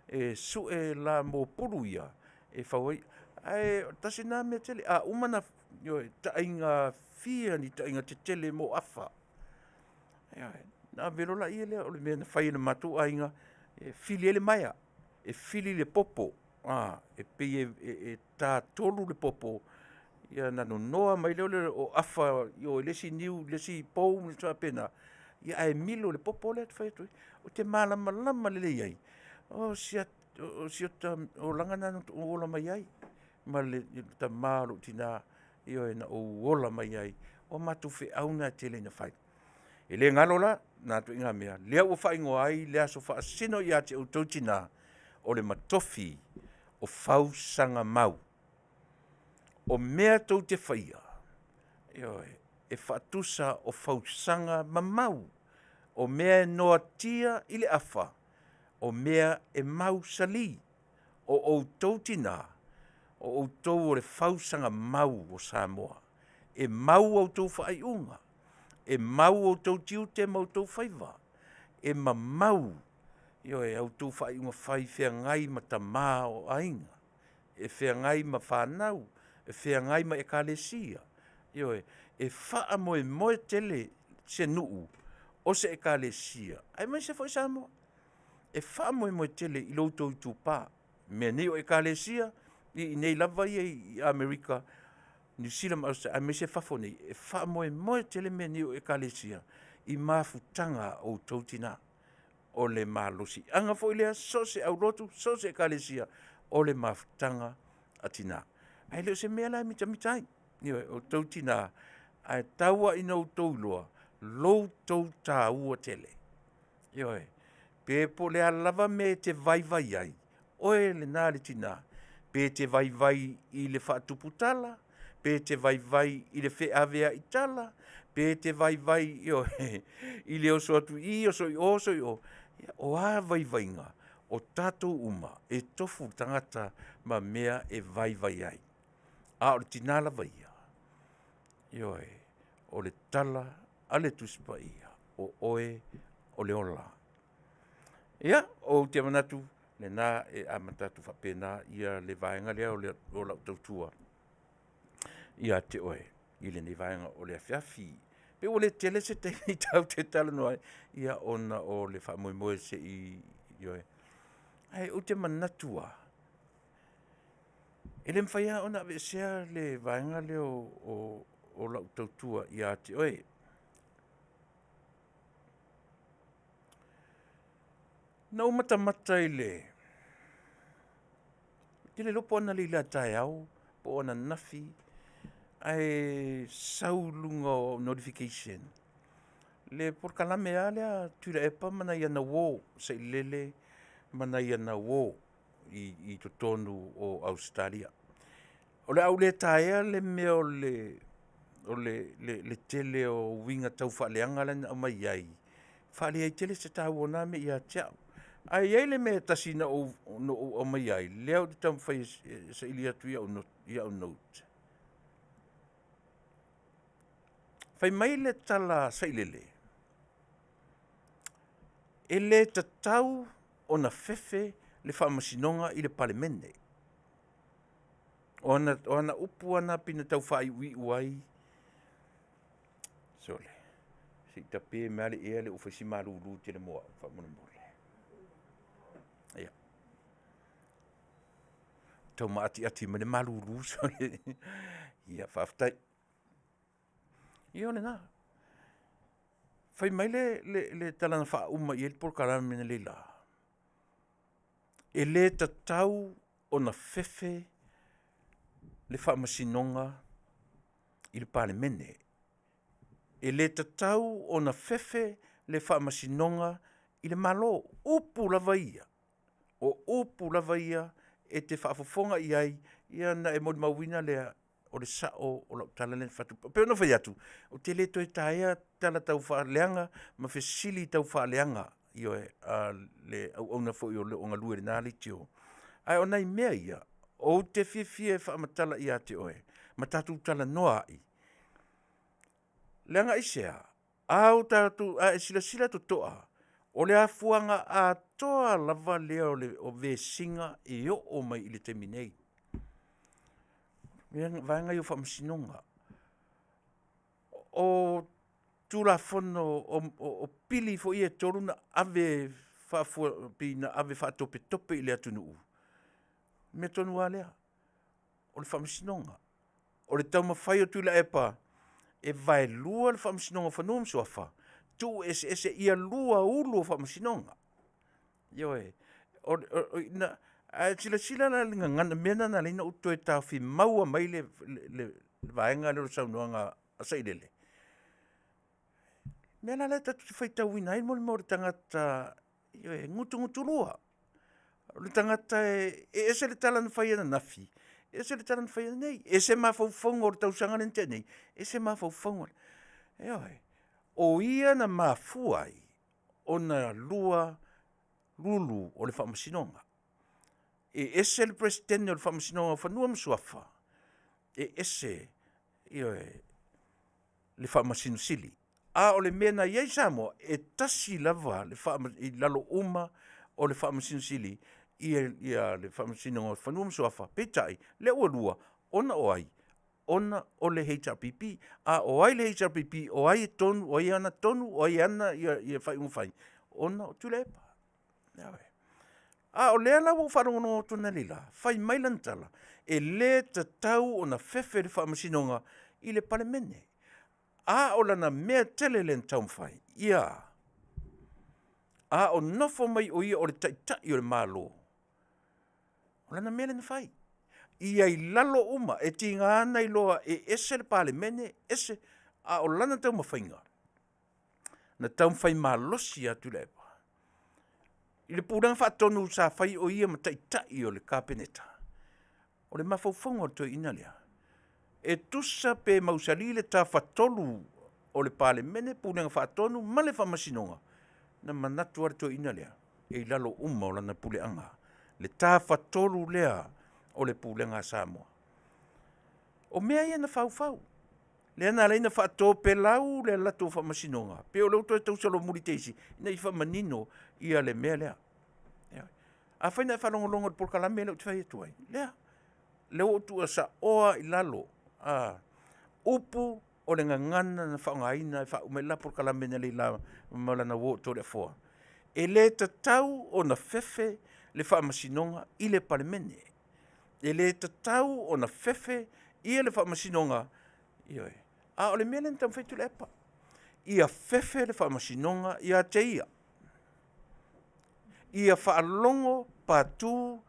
e sue la mo pulu ia e fau ai. Ae tasi lena mea tele, a uma ona ioe, taaiga fia ni taaiga tetele mo afa. Ioe, ona ave loa lea, o le mea na fai e le matou aiga, e fili ai le maea, e fili le popo, e pei e tatolu le popo ona nonoa mai lea o afa i o i le isi niu i le isi pou ma mea faapena, ae milo i le popo lea e fai atu ai. Ou te malamalama lelei ai, o si ota olaga lena na ou ola mai ai ma le tama o lou tina, ioe na ou ola mai ai. O matou feau na e tele ina fai. E le galo la na ituaiga mea, lea ua faaigoa ai le aso faasino ia te outou tina, o le matofi o fausaga mau. O mea tou te faia, ioe, e faatusa o fausaga ma mau. O mea e noatia i le afa, o mea e mausali. O outou tina, o outou o le fausaga mau o Samoa. E mau a outou faaiuga, e mau outou tiute ma outou faiva, e mamau ioe a outou faaiuga fai, feagai ma tama o aiga, e feagai ma fanau, e feagai ma ekalesia, ioe. E faamoemoe tele se nuu o se ekalesia aemaise foi Samoa, e faamoemoe tele i lo outou itupa. O mea nei o ekalesia, i inei lava ia i Amerika, Niu Sila ma Ausetalia aemaise fafo nei, e faamoemoe tele mea nei o Ekalesia i mafutaga a outou tina. O le malosiaga foi lea, so o se aulotu, so o se Ekalesia, o le mafutaga a tina. Ae le o se mea la e mitamita ai, ioe, o outou tina, ae tau lava ina outou iloa lo outou taua tele. Ioe. Pe po o le a lava mea e te vaivai ai, oe lena le tina, pe te vaivai i le faatuputala, pe te vaivai i le feaveai tala, pe te vaivai, ioe, i le oso atu i i, oso i o, oso i o, ia o a vaivaiga, o tatou uma e tofu le tagata ma mea e vaivai ai. A o le tina lava ia, ioe, o le tala a le Tusi Paia, o oe o le ola. Ia, ou te manatu lena e amata atu faapena le vaega lea o lau tautua ia te oe i lenei vaega o le afiafi. Pe ua le tele se taimi tatou te talanoa ai, ia ona o le faamoemoe se i… ioe. Ae ou te manatu lava, e le mafai lava ona aveesea le vaega lea o lau tautua ia te oe. Na ou matamata i le… ou te le iloa po o analeila taeao po o ananafi ae sau i luga o au notification le polokalame lava lea a Tuilaepa ma nai ana uo, Sailele ma nai ana uo i totonu o Ausetalia. O le a ou le taea le mea o le tele o uiga taufaaleaga lea na aumai ai, e faaleai tele se taua o na mea ia te au. Ae i ai le mea e tasi na ou aumaia ai, lea ou te taumafai e saili atu i au note, fai mai le tala a Sailele, e le tatau ona fefe le Faamasinoga i le Palemene. O ana upu lava na pei ona tau faaiuiu ai, sole, se i tape mai lava le ea lea ua fai si malulu tele mo au faamolemole. Ia, tau maatiati mai le malulu sole. Ia faafetai. Ia o lena. Fai mai le tala na faauma i ai le polokalame analeila, e le tatau ona fefe le Faamasinoga i le Palemene. E le tatau ona fefe le Faamasinoga i le Malo. O upu lava ia, o upu lava ia e te faafofoga i ai ona e molimauina lea o le sao o lau tala lea na fai atu. E pei ona ou fai atu, ou te le toe taea tala taufaaleaga ma fesili taufaaleaga, ioe, a le auauna foi o lo o galue i lena leitio. Ae o nai mea ia, ou te fiafia e faamatala ia te oe ma tatou talanoa ai, leaga aisea? A e silasila totoa, o le afuaga atoa lava lea o vesiga e oo mai i le taimi nei, vaega ia o Faamasinoga. O Tulafono o pili foi ia e 3 na ave pei na ave faatopetope i le atunuu, o le mea tonu lava lea, o le Faamasinoga. O le taumafai o Tuilaepa e vaelua le Faamasinoga o Fanua ma Suafa, tuueseese ia lua ulu o Faamasinoga. Ioe. A e silasila la i le gagana, le mea lena na ala ai ona ou toe taofi maua mai le vaega lea o le saunoaga a Sailele. O le mea la lea tatou te faitauina ai le tagata e gutugutulua, o le tagata e ese le tala na fai ananafi, ese le tala na fai ananei, ese mafaufauga o le tausaga lea na tea nei, ese mafaufauga. Ioe. O ia na mafua ai ona lua ulu o le Faamasinoga. E ese le Peresetene o le Faamasinoga o Fanua ma Suafa, e ese, ioe, le Faamasino Sili. A o le mea na i ai Samoa, e tasi lava i lalo uma o le Faamasino Sili le Faamasinoga o Fanua ma Suafa, peitai, o lea ua lua, ona o ai? Ona o le HRPP. A o ai le HRPP? O ai e tonu? O ai e ana tonu? O ai e ana faaiuga fai? Ona o Tuilaepa. Ioe. A o lea la ua ou faalogologo atu analeila, fai mai lana tala, e lē tatau ona fefe le Faamasinoga i le Palemene. A o lana mea tele lea na taumafai, ia a o nofo mai o ia o le Taitai o le Malo, o lana mea lea na fai, ia i lalo uma, e tiga ona iloa e ese le Palemene, ese, a o lana taumafaiga, na taumafai malosi atu Tuilaepa i le pulega faatonu sa fai o ia ma taitai o le Kapeneta. O le mafaufauga o le toeaina lea, e tusa pe mausali le tafatolu o le Palemene, Pulega Faatonu ma le Faamasinoga, na manatu lava le toeaina lea, e i lalo uma o lana puleaga le tafatolu lea o le pulega a Samoa. O mea ia na faufau, lea na ala ai ona faatopelau le alu atu o Faamasinoga, pei o lea ua toe tausolomuli te isi ina ia faamanino le mea lea. Ioe. Afai na e faalogologo i le polokalame lea ou te fai atu ai, lea, lea ua ou tuusaoa i lalo upu o le gagana na faaaogaina e faauma ai le la polokalame analeila ma lana uo o Toleafoa, e le tatau ona fefe le Faamasinoga i le Palemene. E le tatau ona fefe le Faamasinoga, ioe. A o le mea lea na taumafai e Tuilaepa, ia fefe le Faamasinoga ia te ia, ia faalogo Patu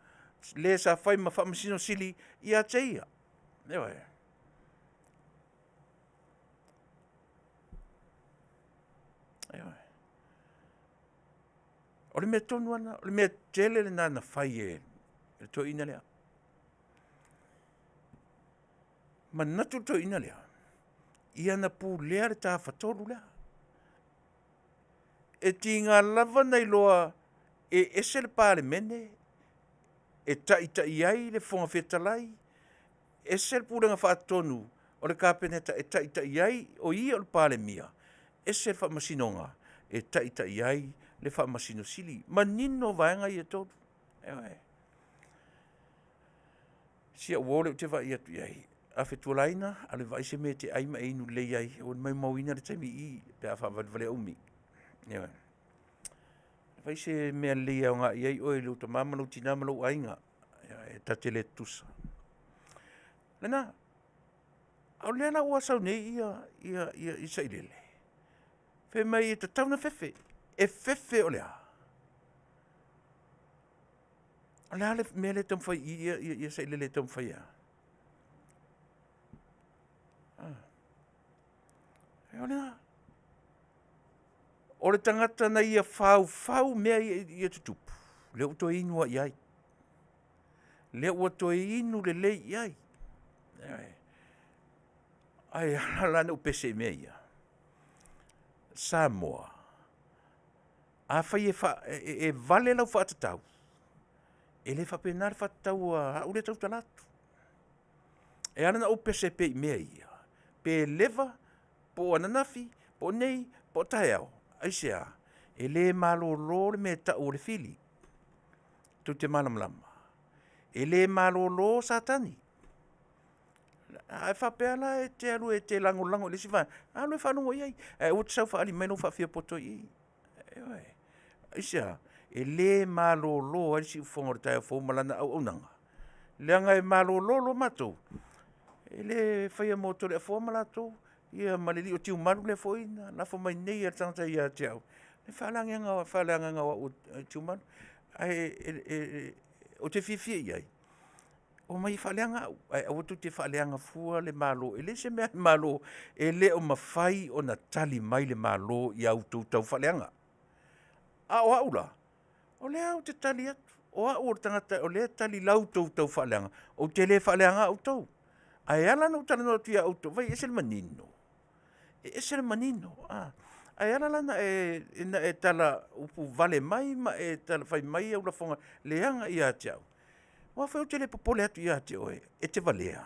le sa fai ma Faamasino Sili ia te ia. Ioe. Ioe. O le mea tonu lava lena, o le mea tele lena na fai e le toeaina lea. Manatu le toeaina lea, ia na pulea le tafatolu lea. E tiga lava ona iloa e ese le Palemene e taitai ai le Fofoga Fetalai, ese le Pulega Faatonu o le Kapeneta e taitai ai o ia o le Palemia, ese le Faamasinoga e taitai ai le Faamasino Sili. Manino vaega ia e tolu. Ioe. Si au uo lea ou te vaai atu i ai, afe Tualaina, alu e vaai se mea e te ai ma e inu lelei ai, ua maumauina le taimi i i pe a faavalevaleumi. Ioe. Fai se mea lelei e aoga i ai oe i lou tama ma lou tina ma lou aiga, e ta te le tutusa. Lena. A o lea la ua sau nei Sailele, fai mai e tatau ona fefe. E fefe o le a? O le a le mea lea e taumafai i i Sailele e taumafai e a? O le a? O le tagata na ia faufau mea ia tutupu, lea ua toe inu lava i ai. Lea ua toe inu lelei i ai. Ae ala la ona ou pese i mea ia, Samoa, afai e vale lau faatatau, e le faapena le faatatau a au lea e tautala atu. E ala ona ou pese pea i mea ia, pe leva, po o ananafi, po o nei, po o taeao. Aisea? E le malolo le mea e tau o le fili. Tou te malamalama? E le malolo Satani. A e faapea la e te alu e te lagolago i le isi vaega, alu e faalogo i ai, ae aua e te sau faaali mai lou faafiapoto i i. Ioe. Aisea? E le malolo ai le siufofoga o le taeao fou ma lana auaunaga, leaga e malolo loa matou, e le faia mo Toleafoa ma latou ia ma le alii o Tiumalu lea foi na lafo mai nei e le tagata ia te au le faaleagaina o au e Tiumalu. Ae ou te fiafia i ai, omai e faaleaga au, ae aua tou te faaleaga fua le Malo. E leai se mea a le Malo, e le o mafai ona tali mai le Malo i a outou taufaaleaga. A o au la, o lea ou te tali atu, o au o le tagata o lea e tali i la outou taufaaleaga, ou te le faaleaga outou. Ae ala ona ou talanoa atu ia outou, vaai e ese le manino, e ese le manino. Ae ala la ona e talaupu vale mai ma e tala fai mai au lafoga leaga ia te au, aua foi ou te le popole atu ia te oe, e te valea.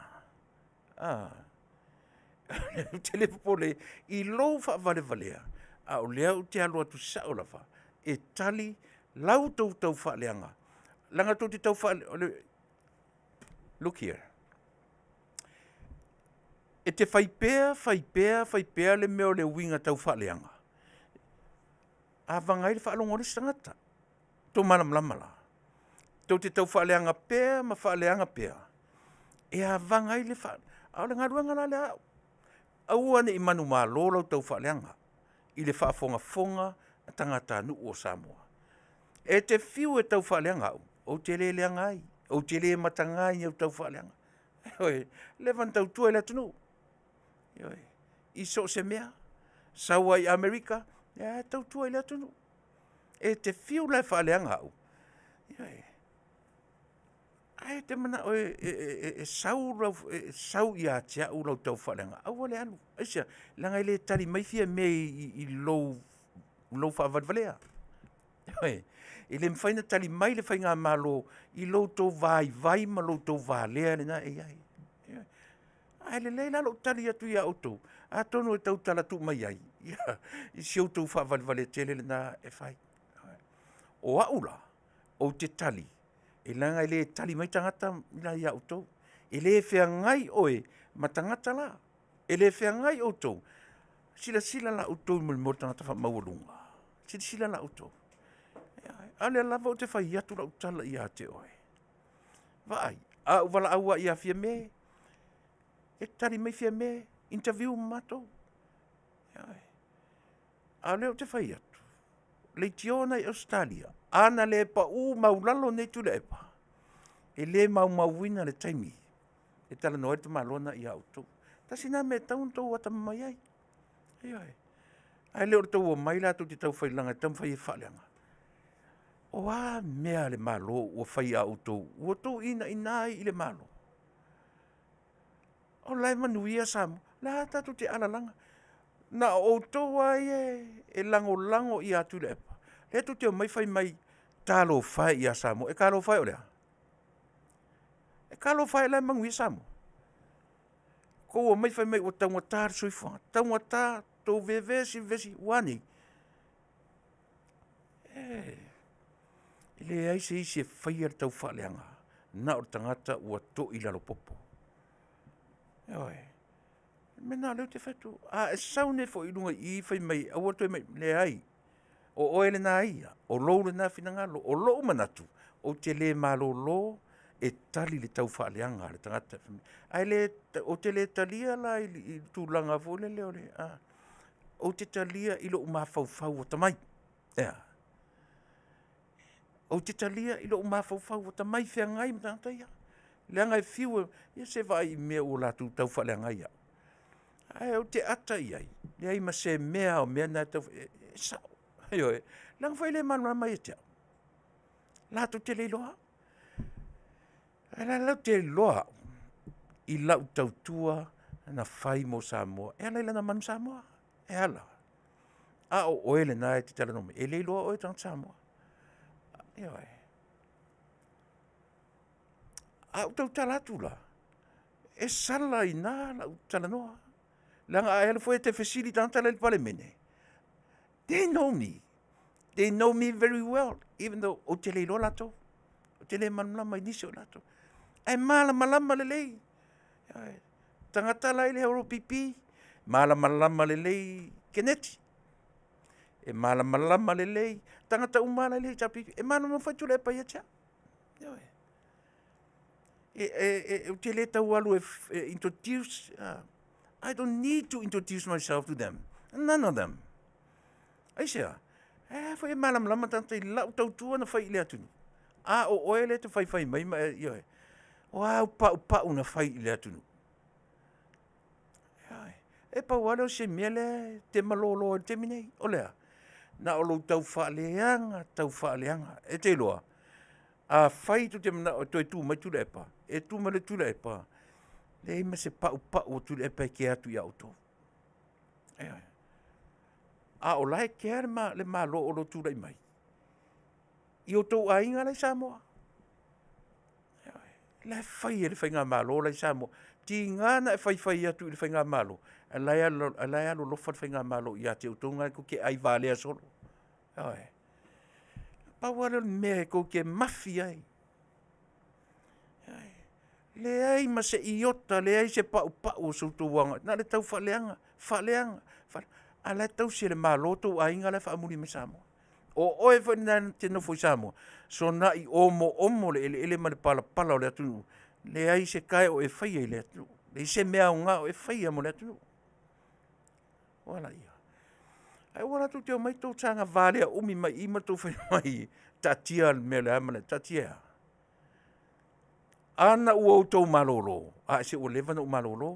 Ou te le popole i lou faavalevalea, a o lea ou te alu atu sao lava e tali la outou taufaaleaga, leaga tou te tau faale... Look here, e te fai pea, fai pea, fai pea le mea o le uiga taufaaleaga, a vagana ai le faalogo a le isi tagata. Tou malamalama la? Tou te tau faaleaga pea ma faaleaga pea, e avaga ai le faa... A o le galuega la lea a au, aua ne i manumalo lau taufaaleaga i le faafogafoga a tagatanuu o Samoa. E te fiu e taufaaleaga au, ou te le leaga ai, ou te le mataga i au taufaaleaga. Ioe, leva ona tautua i le atunuu, ioe, i so o se mea. Sau lava i Amerika, ia e tautua i le atunuu. E te fiu la e faaleaga au, ioe, ae e te manao e sau ia te au lau taufaaleaga, aua le alu. Aisea? Leaga e le tali mai Fiame i lou faavalevalea. Ioe, e le mafai ona tali mai le Faigamalo i lo outou vaivai ma lo outou valea lena e i ai. Ioe, ae lelei la lou tali atu ia outou, atonu e tautala tuu mai ai i si outou faavalevalea tele lena e fai. O au la, ou te tali, e leaga e le tali mai tagata ia outou. E le feagai oe ma tagata la, e le feagai outou. Silasila la outou i le tagata faamaualuga, silasila la outou. A o lea lava ou te fai atu lau tala ia te oe, vaai, a ou valaau lava ia Fiame, e tali mai Fiame, interview ma matou. A o lea ou te fai atu, leitioa na i Ausetalia, a na le pau maualalo nei Tuilaepa, e le maumauina le taimi e talanoa ai le tamaloa lena ia outou. Tasi lena mea e tatau ona outou atamamai ai. Ioe, ae le o le tou omai la tou te taufailaga e taumafai e faaleaga. O a mea a le Malo ua fai ia outou ua outou inaina ai i le Malo? O la e manuia Samoa. O lea tatou te alalaga, na o outou lava ia e lagolago ia Tuilaepa, lea tou te omai fai mai, talofa e ia Samoa. E talofa e o le a? E talofa e o la e manuia Samoa? Ua outou omai fai mai ua taugata le soifuaga, taugata, tou vevesi vevesi, ua a nei? E leai se isi e faia le taufaaleaga, na o le tagata ua toi lalopopo. Ioe, o le mea lena o lea ou te fai atu, a e sau nei foi i luga i i fai mai aua le toe aumai, leai, o oe lena ia, o lou lena finagalo. O lou manatu, ou te le malolo e tali le taufaaleaga a le tagata. Ae le, ou te le talia la i le tulaga foi lele o le a, ou te talia i lou mafaufau atamai. E a? Ou te talia i lou mafaufau atamai feagai ma tagata ia. Leaga e fiu e, ia se i vaai i mea ua latou taufaaleaga ai au. Ae ou te ata i ai, leai ma se mea o mea na e tau e sao. Ioe, leaga foi e le malamalama ia te au. Latou te le iloa au. Ae o la latou te iloa au i lau tautua na fai mo Samoa e ala i lana Manu Samoa. E ala, a o oe lena e te talanoa mai, e le iloa oe e tagata Samoa. Ioe. A ou tautala atu la, e sala i ina lau talanoa. Leaga a e alu foi e te fesili i tagata la e i le Palemene, they know me. They know me very well, even though ou te le iloa latou. Ou te le malamalama i nisi o latou. Ae malamalama lelei. Tagata la i le HRPP, malamalama lelei Keneti. E malamalama lelei tagata uma la i le HRPP. E malamalama foi Tuilaepa ia te au. Ioe. Ou te le tau alu e introduce, I don't need to introduce myself to them. None of them. Aisea? E foi e malamalama tagata i lau tautua na fai i le atunuu. A o oe lea e te faifai mai ma e, ioe. O a au paupau na fai i le atunuu? Ioe. E pau lava lea o se mea lea e te malolo ai i le taimi nei. O le a? Na o lou tau faaleaga, tau faaleaga. E te iloa, afai tou te manao e toe tu mai Tuilaepa, e tu mai loa Tuilaepa, leai ma se paupau o Tuilaepa e kea atu ia outou. Ioe. A o la e kea le Malo o lo o tulai mai i outou aiga la e i Samoa. Ioe. La e fai e le Faigamalo la e i Samoa. Tiga ona e faifai atu i le Faigamalo, a o la e alolofa le Faigamalo ia te outou na tou te ai valea solo. Ioe. Pau lava lea o le mea tou te mafi ai. Ioe. Leai ma se iota, leai se paupau o so outou agai, na o le tau faaleaga, faaleaga, faaleaga, a o la e tausi e le Malo outou aiga la e faamuli mai Samoa. O oe foi lena e te nofo i Samoa, sona'i omoomo le eleele ma le palapala o le atunuu, leai se kae o e faia i le atunuu, leai se mea aoga o e faia mo le atunuu. Ua laia. Ae aua la tou te omai tou saga valea umi mai i i ma tou fai mai, taatia le mea o le a ma le a. Taatia e a? Ana ua outou malolo, a se ua leva ona ou malolo.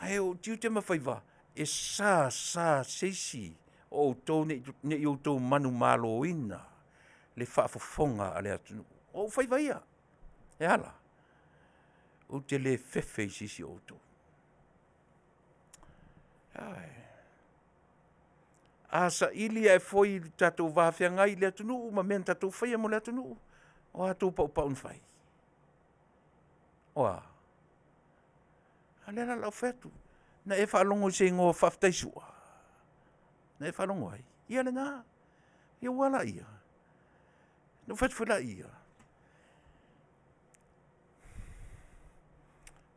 Ae o ou tiute ma faiva, e sa sa se isi o outou ne i outou manumaloina le faafofoga a le atunuu. O ou faiva ia, e a la? Ou te le fefe i se isi o outou. A saili ae foi i lo tatou va feagai i le atunuu ma mea na tatou faia mo le atunuu, o a outou paupau na fai? O a? A o lea la o le a ou fai atu, na e faalogo i se igoa o Faafetaisua? Na e faalogo ai? Ia lena. Ia ua a laia? Na ou fai atu foi laia,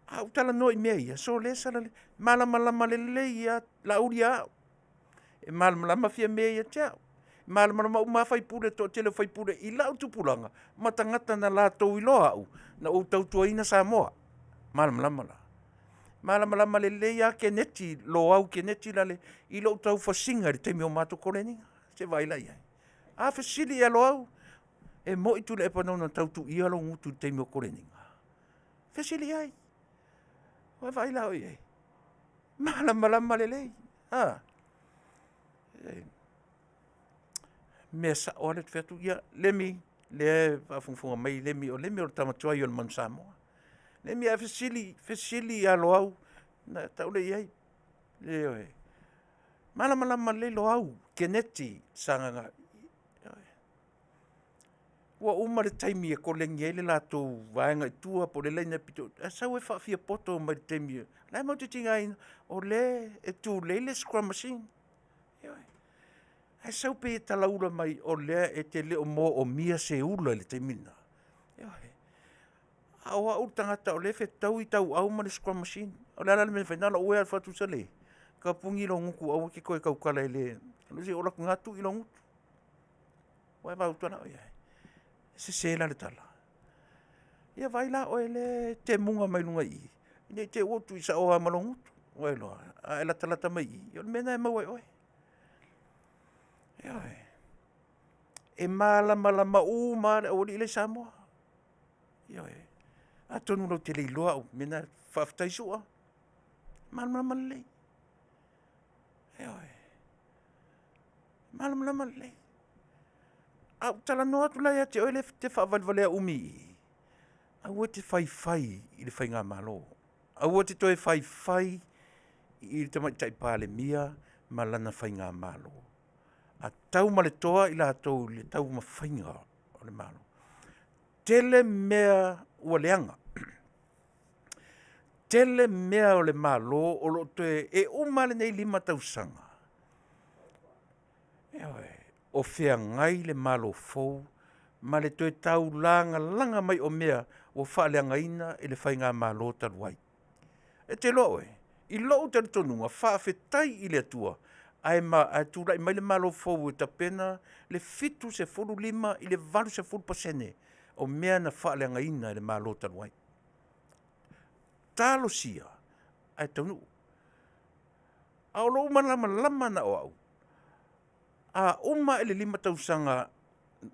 a ou talanoa i mea ia, sole sala lelei, malamalama lelei lava Laauli ia au, e malamalama Fiame ia te au, e malamalama uma lava sui usufono, le toatele o sui usufono i lau tupulaga ma tagata na latou iloa au na ou tautuaina Samoa. Malamalama la. Malamalama lelei lava Keneti, Loau Keneti Lale i lou taufasiga i le taimi o matou koleniga. Se i vaai la i ai. A fesili ia Loau, e moni Tuilaepa na ona tau tuia lou gutu i le taimi o Koleniga? Fesili i ai. Ua e vaai la oe i ai? Malamalama lelei. A? Mea sao lava le fai atu, ia Lemi, lea e faafogafoga mai Lemi, o Lemi o le tama tuai o le Manu Samoa. Lemi a fesili, fesili ia Loau, ona e tau lea i ai. Ioe. Malamalama lelei Loau Keneti Sagaga. Ua uma le taimi e koleni ai le latou vaega i tua po o le laina pito i tua, ae sau e faafiapoto mai i le taimi, o la e matou te tigaina, o lea e tulei le scrum machine. Ioe. Ae sau pei e talaula mai o lea e te le o moomia se ula i le taimi lena. Ioe. A o au le tagata o lea e fetaui tauau ma le scrum machine. O le a la le mea e mafai? Na ona ou ea lava fai atu, sole, tapuni lou gutu aua e te toe tautala e le… se i ou alu atu i ina tui lou gutu. Ua e vaai atu la i ai? E sese la le tala? Ia vaai la oe lea e temuga mai luga i i, ne i te i ua ou tuisaoa ma lou gutu, ua iloa. A e latalata mai i i, o le mea lena e maua ai e oe. Ioe. E malamalama uma lava le aualii la e i Samoa. Ioe. Atonu latou te le iloa au mea na, faafetai Sua, malamalama lelei. Ioe. Malamalama lelei. A ou talanoa atu la ia te oe lea e te faavalevalea umi i i, aua e te faifai i le faigamalo, aua e te toe faifai i le Tamaitai Palemia ma lana faigamalo. A tau ma le toa i latou i le taumafaiga o le Malo. Tele mea ua leaga, tele mea o le Malo o lo o toe… e uma lava lenei 5 tausaga, ioe, o feagai le Malo fou ma le toe taulagalaga mai o mea ua faaleagaina e le faigamalo talu ai. E te iloa oe, i lou talitonuga, faafetai i le Atua ae tulai mai le Malo fou e tapena le 75 i le 80% o mea na faaleagaina e le Malo talu ai. Talosia ae taunuu. A o lou malamalama na o au, a uma ae le 5 tausaga,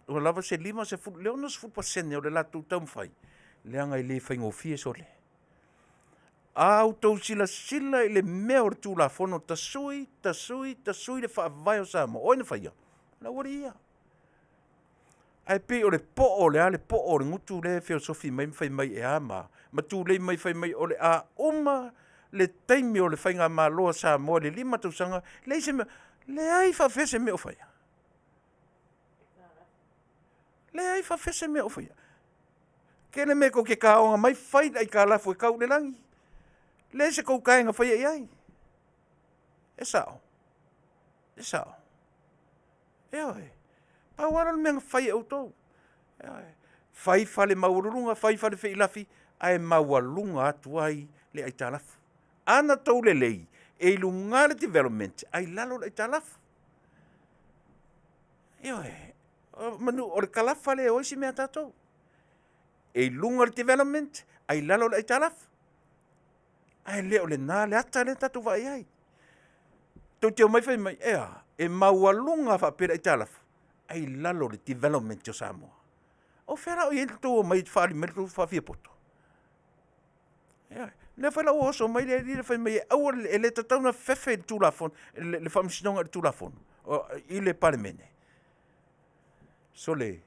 ua lava se 50 i le 60% o le latou taumafai, leaga e le faigofie sole. A outou silasila i le mea o le Tulafono, tasui, tasui, tasui le Faavae o Samoa, o ai na faia? O le aualii ia. Ae pei o le poo, o le a le poo o le gutu lea e feosofi mai ma fai mai e a ma a, ma tulei mai fai mai o le a uma le taimi o le faigamalo a Samoa i le 5 tausaga, leai se mea, leai faapefea se mea o faia? Leai faapefea se mea o faia? Tele mea tou te taoga mai fai le aitalafu e tau i le lagi, leai se tou tae na faia i ai. E sao? E sao. Ioe. Pau lava lea o le mea na fai e outou, ioe, fai fale maualuluga, fai fale feilafi, ae maualuga atu ai le aitalafu. A na outou lelei, e i luga le development ae i lalo le aitalafu. Ioe, manu o le kalafa lea o isi mea a tatou. E i luga le development, ae i lalo le aitalafu. Ae le o lena le ata lea tatou vaai ai. Tou te omai fai mai, e a, e maualuga faapea le aitalafu, ae i lalo le development o Samoa. O fea la o i ai le tou omai e faaali mai le tou faafiapoto? Ioe. O lea foi la ua oso mai le alii lea fai mai aua e le tatau ona fefe i le Tulafono, le Faamasinoga i le Tulafono i le Palemene. Sole,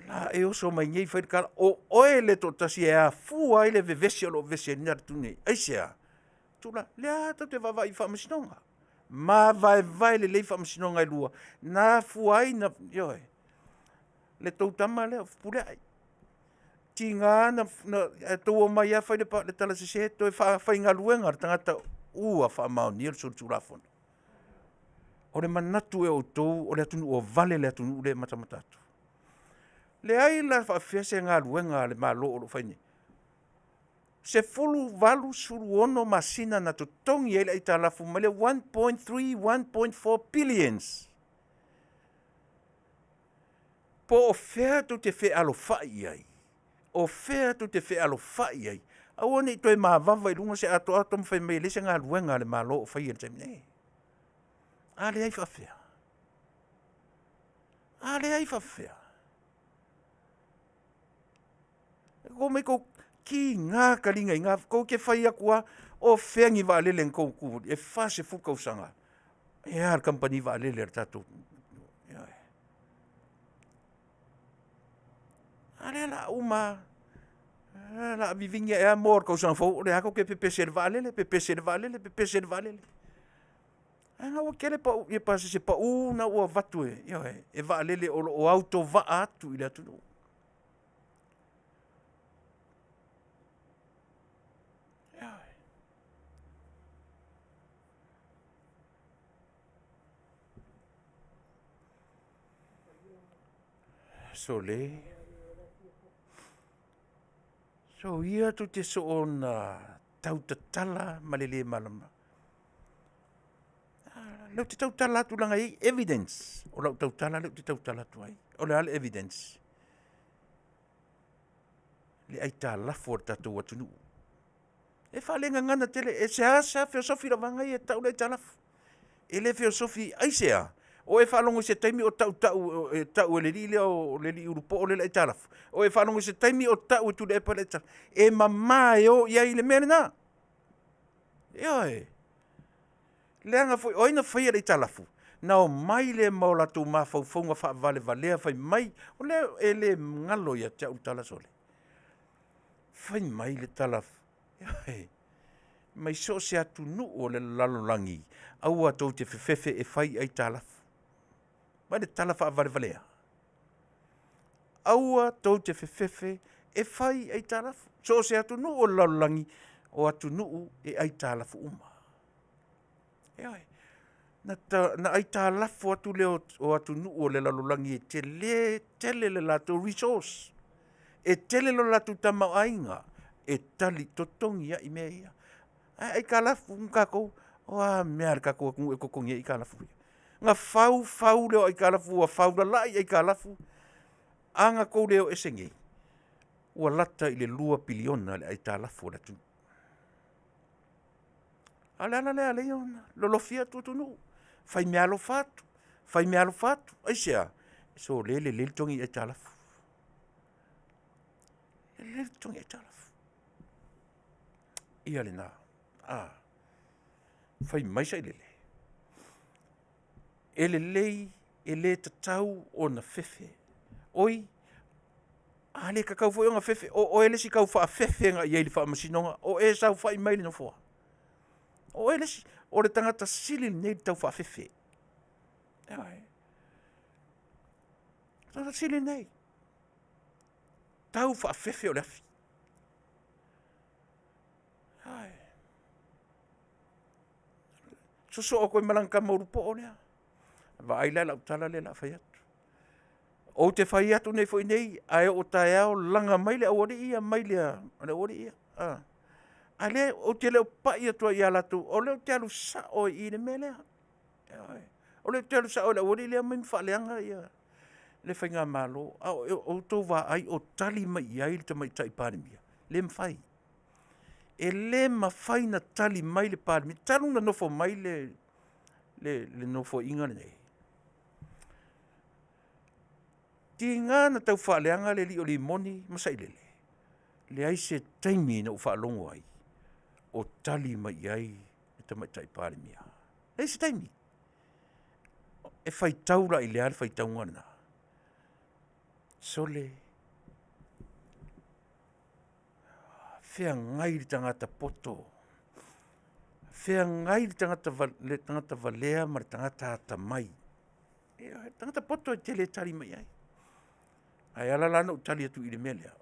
la e oso mai nei fai le tala, o oe le toatasi e afua ai le vevesi o lo o vevesi ai le atunuu nei. Aisea? Tula, lea tou te vaavaai i faamasinoga, mavaevae lelei faamasinoga e lua, na afua ai na, ioe, le tou tama lea o Fepuleai. Tiga na outou omai lava fai le tala sese toe faafaigaluega le tagata ua faamaonia le solitulafono. O le manatu ea o outou o le atunuu ua vale le atunuu lea e matamata atu? Leai la faapefea se galuega a le Malo o lo o fai nei? 18, 16 masina na totogi ai le aitalafu mai le 1.3, 1.4 billions. Po o fea tou te fealofai i ai? O fea tou te fealofai i ai? Aua ne i toe mavava i luga se atoato ma fai mai e leai se galuega a le Malo o faia i le taimi nei. A leai faapefea? A leai faapefea? Omai tou kiga taliga i na, tou te fai atu lava, o fea ni vaalele na tou tu e 40 tausaga? E a le kamupani vaalele a le tatou? Ioe. A lea o le a uma lava, o le a vivini ae lava moa o le tausaga fou, o lea lava tou te pepese i le vaalele, pepese i le vaalele, pepese i le vaalele. Ae na ua tele pau, ia pasese pau na ua avatu e, ioe, e vaalele o lo o autovaa atu i le atunuu. Ioe. Sole, soia tou te soona tautatala ma le le malamalama. O lea ou te tautala atu leaga e i ai evidence o lau tautala lea ou te tautala atu ai. O le a le evidence? Le aitalafu a le tatou atunuu. E faalegagana tele, e seasea feosofi lau vaega ia e tau le aitalafu. E le feosofi aisea? O e faalogo i se taimi o tautau e tau e le alii lea o le alii ulupoo lea le aitalafu? O e faalogo i se taimi o tau e Tuilaepa le aitalafu? E mama e o i ai le mea lena. Ioe. Leaga foi o ai na faia le aitalafu? Na omai lea ma o latou mafaufauga faavalevalea fai mai, o lea e le galo ia te au le tala sole. Fai mai le tala, mai so o se atunuu o le lalolagi, aua tou te fefefe e fai aitalafu. Vaai le tala faavalevalea. Aua tou te fefefe e fai aitalafu. So o se atunuu o le lalolagi, o atunuu e aitalafu uma. Ioe. Na aitalafu atu lea o atunuu o le lalolagi e tele tele le latou resource, e tele lo latou tamaoaiga e tali totogi ai mea ia. Ae aitalafu uma tatou, o a mea a le tatou atunuu e totogi ai aitalafu ia? Na fau fau lea o aitalafu ua faulalai aitalafu. A na tou le o ese nei, ua lata i le $2 piliona le aitalafu a le atunuu. A o le ala lea e ala ai ona lolofi atu atunuu, fai meaalofa atu, fai meaalofa atu. Aisea? Sole, e lelei le togi aitalafu. E lelei le totogi aitalafu. Ia lena, a, fai mai sailele, e lelei, e le tatau ona fefe. Oi, a le tatau foi ona fefe, o oe le isi taufaafefe na i ai i le faamasinoga, o e saofai mai i le nofoa. O oe le isi, o le tagata sili lenei ona taufaafefe. Ioe. O le tagata sili lenei, taufaafefe o le afi. Ioe. Sosoo atu ai ma lana tama ulupoo lea. Vaai la i lau tala lea o le a fai atu. Ou te fai atu nei foi nei, ae oo taeao laga mai le aualii ia mai le aualii ia. A o lea ou te le o pai atu ai ia latou, o lea ou te alu sao ai i i le mea lea. Ioe. O lea ou te alu sao i le aualii lea omai ma faaleaga ia le Faigamalo, a o outou vaai o tali mai i ai le Tamaitai Palemia? Le mafai. E le mafai ona tali mai le Palemia talu ona nofo mai le Nofoaiga lenei. Tiga na tau faaleaga le alii o Rimoni ma Sailele, leai se taimi na ou faalogo ai o tali mai i ai le Tamaitai Palemia. Leai se taimi. E faitau la i le a le faitauga lena? Sole, feagai le tagata poto, feagai le tagata valea ma le tagata atamai. Ioe, o le tagata poto e te le tali mai i ai. Ae ala la ona ou tali atu i le mea lea,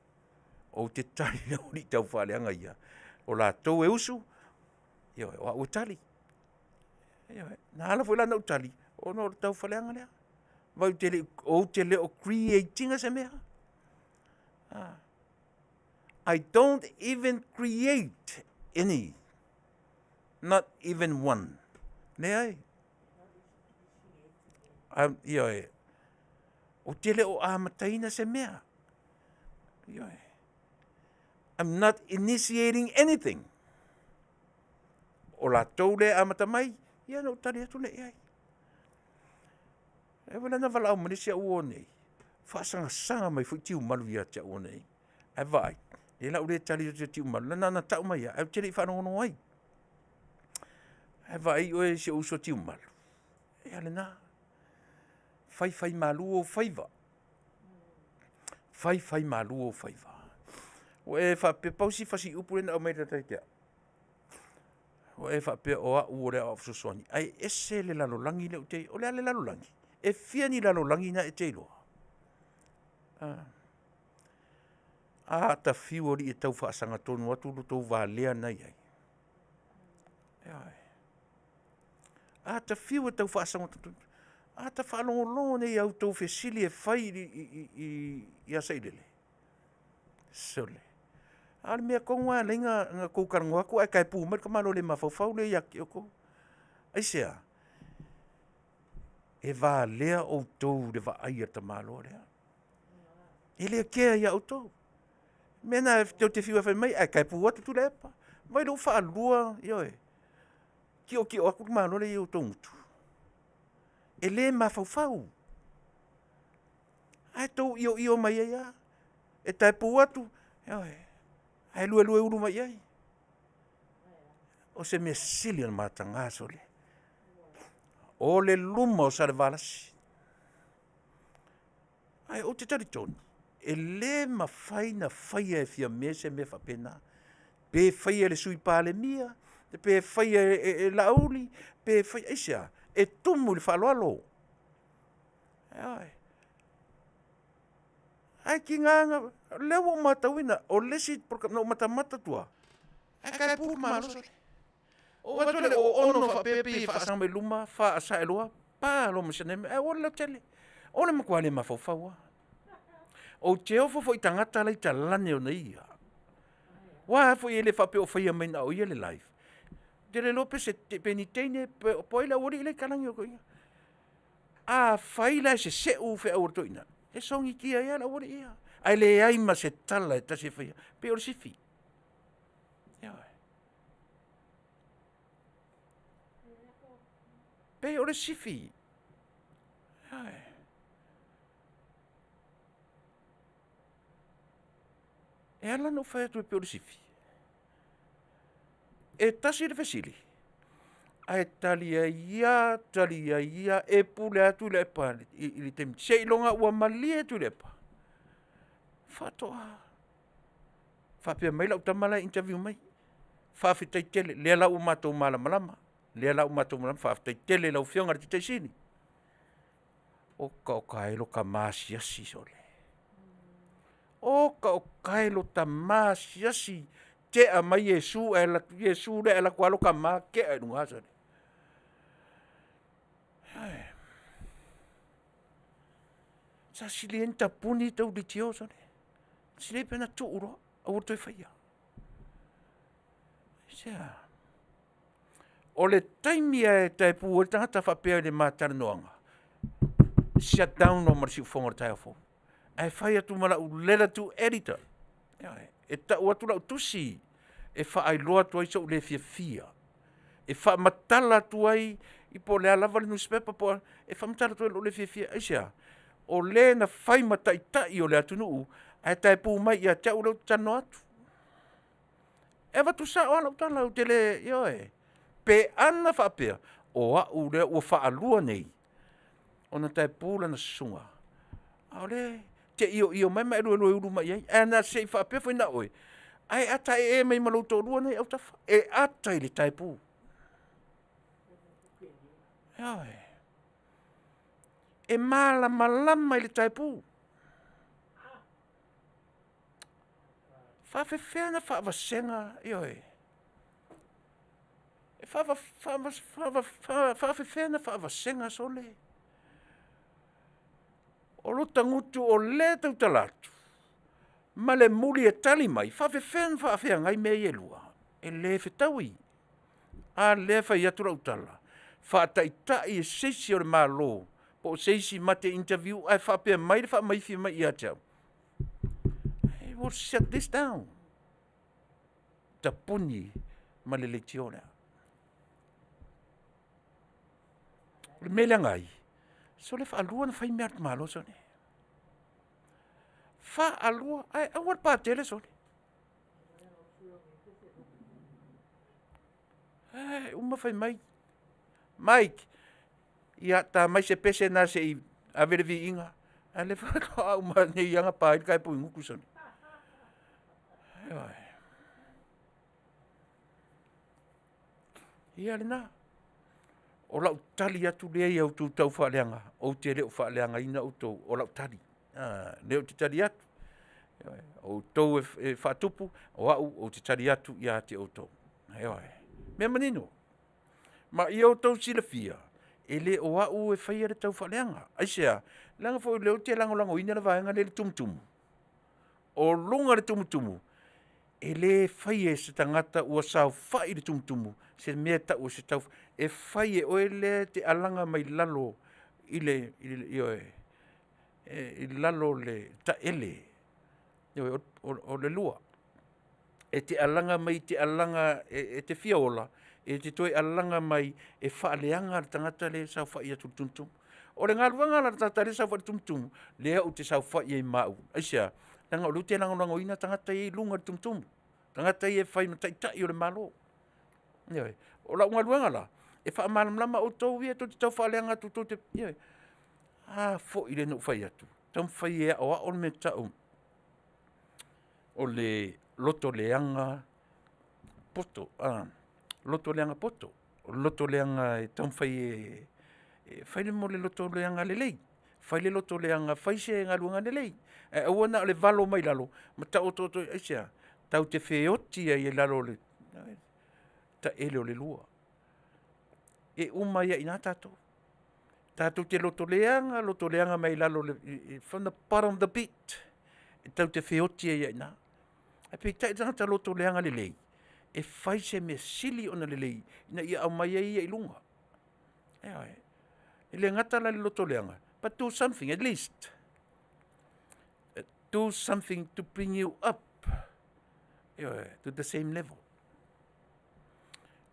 ou te tali i alii taufaaleaga ia, o latou e usu, ioe, o au e tali. Ioe, na ala foi la ona ou tali, ona o le taufaaleaga lea. Vaai ou te le o create ina se mea. I don't even create any, not even one. Leai. Ioe, ou te le o amataina se mea. Ioe. I'm not initiating anything. O latou lea e amata mai, ia ona ou tali atu lea i ai. E ui la ina valaau mai le isi au uo nei, faasagasaga mai foi Tiumalu ia te au ananei. Ae vaai, o lea o le a ou le tali atu ia Tiumalu, na ona tau mai lava ae ou te le i faalogologo i ai. Ae vaai oe si ou uso Tiumalu, ia lena, faifaimalu ou faiva, faifaimalu ou faiva. Ua e faapea, pau si fasiupu lea na aumai ia te au, ua e faapea o au o le aoao fesoasoani, ae ese le lalolagi lea ou te i ai. O le a le lalolagi? E fia ni lalolagi na e te iloa? A ta fiu alii e taufaasagatonu atu lo outou valea lena e i ai. Ioe. A ta fiu e taufaasagotonu, a ta faalogologo nei i a outou fesili e fai ia Sailele, sole, a o le mea tonu lava e ala ai ona outou talanoa atu ae tae pu mai le tamaloa le mafaufau lea ia te outou. Aisea? E valea outou i le vaai a le tamaloa lea. E le kea ia outou. O le mea lena tou te fiu e fai mai ae tae pu atu Tuilaepa. Vaai o lea ua faalua, ioe, tiotio atu le tamaloa lea i o outou gutu. E le mafaufau, ae outou ioio mai ai lava. E tae pu atu, ioe, ae luelueulu mai i ai. O se mea sili ona mataga sole, o le luma o Salevalasi. Ae ou te talitonu, e le mafai ona faia e Fiame se mea faapena. Pe faia e le Sui Palemia, pe faia e Laauli, pe faia, aisea? E tumu i le faaaloalo. Ioe. Ae tiga na, o lea ua ou matauina, o le isi na ou matamata atu lava, ae tae pu le malo sole. Ou vaai atu i le oono faapea pei e faasaga mai luma, faasae loa, pa loa ma si ana mea, ae ua le lautele. O le matua le mafaufau lava. Ou te ofo foi i tagata la e i talane ona ia. Aua foi e le faapea o faia mai na o ia le live. Ou te le iloa pe se pe ni teine po o ai le aualii la e i talane o toeaiina. Afai la e seseu feau a le toeaina, e sogitia ai lava le aualii ia, ae leai ma se tala e tasi e faia, e pei o le sifi. Ioe. E pei o le sifi. Ioe. E ala ona ou fai atu e pei o le sifi, e tasi le fesili, ae tali ai lava, tali ai lava, e pule lava Tuilaepa i le taimi seiloga ua malie Tuilaepa, faatoa faapea mai lau tama la e interview mai, faafetai tele, o lea la ua matou malamalama, lea la ua matou malamalama, faafetai tele i lau Afioga i le Tietie Sili. Oka oka e lo ta maasiasi sole. Oka oka e lo ta maasiasi, tea mai Iesu ae alu atu Iesu lea ae alu atu lava lo ta ma tea i luga sole. Ioe. Sa sili ai ona tapuni tou leitio sole. Sili ai pe na tuu loa aua le toe faia. Aisea? O le taimi e taepū ai le tagata faapea i le ma talanoaga, shut down loa ma le siufofoga o le taeao fou. Ae fai atu ma lau letter to editor, e tau atu lau tusi e faailoa atu ai sou le fiafia, e faamatala atu ai i po o le a lava le nusipepa po o a, e faamatala atu ai lou le fiafia. Aisea? O le na fai ma taitai o le atunuu ae taepū mai ia te au lea ou te talanoa atu. E avatu sao lava lau tala, ou te le, ioe. Pe ana faapea o au lea ua faalua nei ona taepū lana susuga, a o lea e te ioio mai ma e luelueulu mai i ai. Ae na se i faapea foi na o oe, ae a ta ee mai ma lou toalua nei autafa, e ata i le taepū. Ioe. E malamalama i le taepū. Faapefea ona faavasega, ioe, e faapefea ona faavasega sole? O lota gutu o lea e tautala atu ma le muli e tali mai, e faapefea ona faafeagai mea ia e lua? E le fetaui. A lea e fai atu lau tala, faataitai e se isi o le Malo po o se isi ma te interview ae faapea mai le faamaifi mai ia te au, I will shut this down. Tapuni ma le leitio lea. O le mea leaga ai, sole faalua ona fai mea a le tamaloa sole. Faalua, ae aua le patele sole. E uma fai mai, Mike, ia ta mai se pese lena se i ave le viiga. A o lea faatoa uma nei lava ona pa ai le kaepu i gutu sole. Ioe. Ia lena. O lau tali atu lea i a outou taufaaleaga, ou te le o faaleagaina outou, o lau tali. O lea ou te tali atu. O outou e faatupu, o au ou te tali atu ia te outou. Ioe. Mea manino. Ma ia outou silafia, e le o au e faia le taufaaleaga. Aisea? Leaga foi o lea ou te lagolagoina le vaega lea i le tumutumu. O luga o le tumutumu, e le faia e se tagata ua saofai i le tumutumu se mea e tau o se tau, e fai e oe lea e te alaga mai lalo i le, ioe, i lalo o le taele, ioe, o le lua. E te alaga mai e te alaga e te fia ola, e te toe alaga mai e faaleaga le tagata lea e saofai atu i le tumutumu. O le galuega la a le tagata lea e saofai i le tumutumu, lea ou te saofai ai ma au. Aisea? Leaga o lea ou te lagolagoina tagata ia i luga o le tumutumu, tagata ia e fai ma taitai o le Malo. Ioe. O lau galuega la, e faamalamalama outou ia tou te taufaaleaga atu tou te, ioe. A foi lea na ou fai atu, taumafai e aoao le mea e tau o le lotoleaga poto, lotoleaga poto. O le lotoleaga e taumafai e fai le mea o le lotoleaga lelei, fai le lotoleaga, fai se galuega lelei, ae aua na o le valo mai lalo ma taoto atu ai. Aisea? Tatou te feoti ai i lalo o le taele o le lua. E uma ai lava i ina tatou. Tatou te lotoleaga, lotoleaga mai lalo from the bottom of the pit, e tatou te feoti ai lava i ina. Ae peitai o le tagata lotoleaga lelei, e fai se mea sili ona lelei ina ia aumai ai ia i luga. Ioe. E le gata la i le lotoleaga, but do something at least. Do something to bring you up, ioe, to the same level.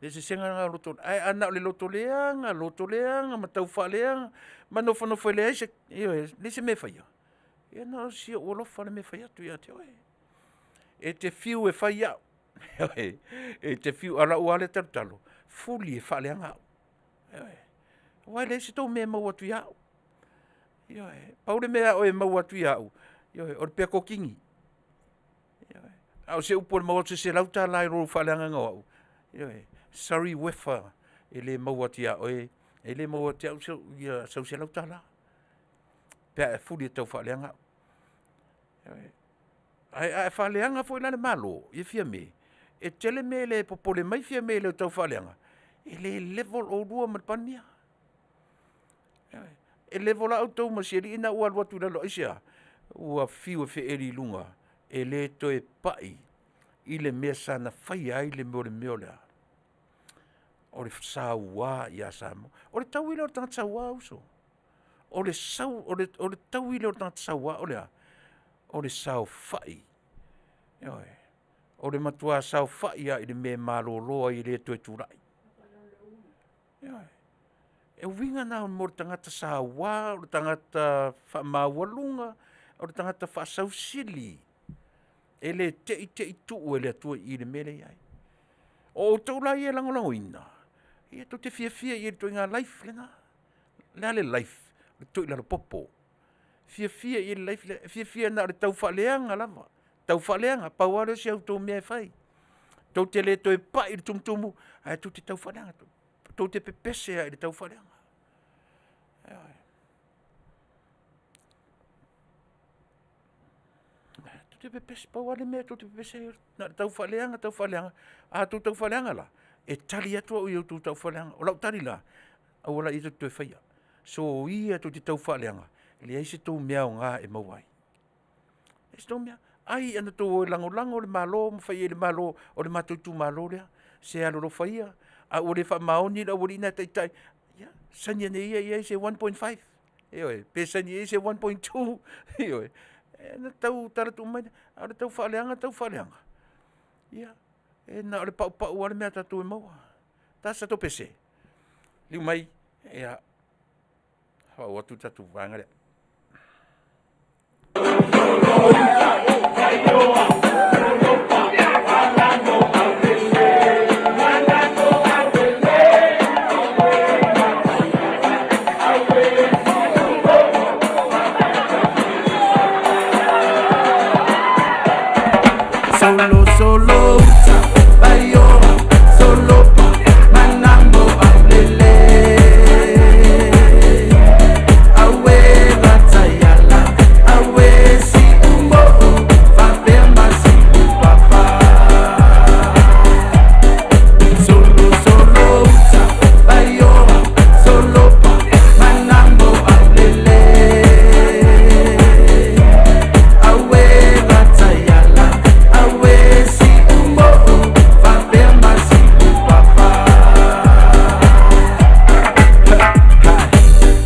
Le eseesega lena o loto, ae a na o le lotoleaga, lotoleaga ma taufaaleaga ma nofonofo e leai se, ioe, leai se mea e faia, ia na o si ou alofa le mea e fai atu ia te oe. E te fiu e fai au, ioe, e te fiu, a o lau lava lea talotalo, fuli e faaleaga au. Ioe. Aua e leai se tou mea e maua atu ia au. Ioe. Pau le mea e maua atu ia au, ioe, o le peakokini. Ioe. A o se upu e maua atu se $100 i lou faaleagaina o au, ioe, sorry Uefa, e le maua atu ia oe, e le maua atu ia te au sau $100 pe a e fuli e tau faaleaga au. Ioe. Ae a e faaleaga foi la le Malo ia Fiame, e tele mea e le popole mai Fiame i lou tau faaleaga, e le level oulua ma le Palemia. Ioe. E level lava outou ma si alii lena ua alu atu i lalo, aisea? Ua fiu e feeli i luga, e le toe pai i le mea sa na faia ai le mea o le mea o le a? O le saua ia Samoa. O le taui lea o le tagata saua uso. O le sau, o le, o le taui lea o le tagata saua o le a? O le saofai. Ioe. O le matua saofai lava i le mea e malolo ai e le toe tulai. Ioe. E uiga na mo le tagata saua, o le tagata faamaualuga, o le tagata faasausili, e le te i te i tuu e le Atua i i le mea lea e i ai. O outou la ia e lagolagoina, ia tou te fiafia i ai i le ituaiga life lena. O le a le life? O le toilalopopo. Fiafia i ai i le life lea, fiafia na o le taufaaleaga lava, taufaaleaga, pau lava lea o si a outou mea e fai. Tou te le toe pai i le tumutumu, ae tou te taufaaleaga, tou te pepese lava i le taufaaleaga. Ioe. Tou te pepese, pau lava le mea tou te pepese ai, na o le taufaaleaga, taufaaleaga. A outou taufaaleaga la, e tali atu au i a outou taufaaleaga. O lau tali la, aua laia tou te toe faia. Soia tou te taufaaleaga, e leai se tou mea aoga e maua ai. Leai se tou mea. Ai ana outou o e lagolago le Malo ma fai i ai i le Malo, o le matou itumalo lea, se alolofa ia, a ua le faamaoni le aualii na e taitai, ia saini ane ia i ai se 1.5, ioe, pe saini i ai se 1.2, ioe, ona tau tala tuu mai lea. A o le taufaaleaga taufaaleaga, ia, e na o le paupau lava le mea a tatou e maua. Tasi tatou pese, liliu mai, ia, faaauau atu le tatou vaega lea. Solo solo uta bayo solo pa manambo aulele awe vatayala awe si umbo fape masi papa solo solo uta bayo solo pa manambo aulele awe vatayala awe si umbo fape masi papa.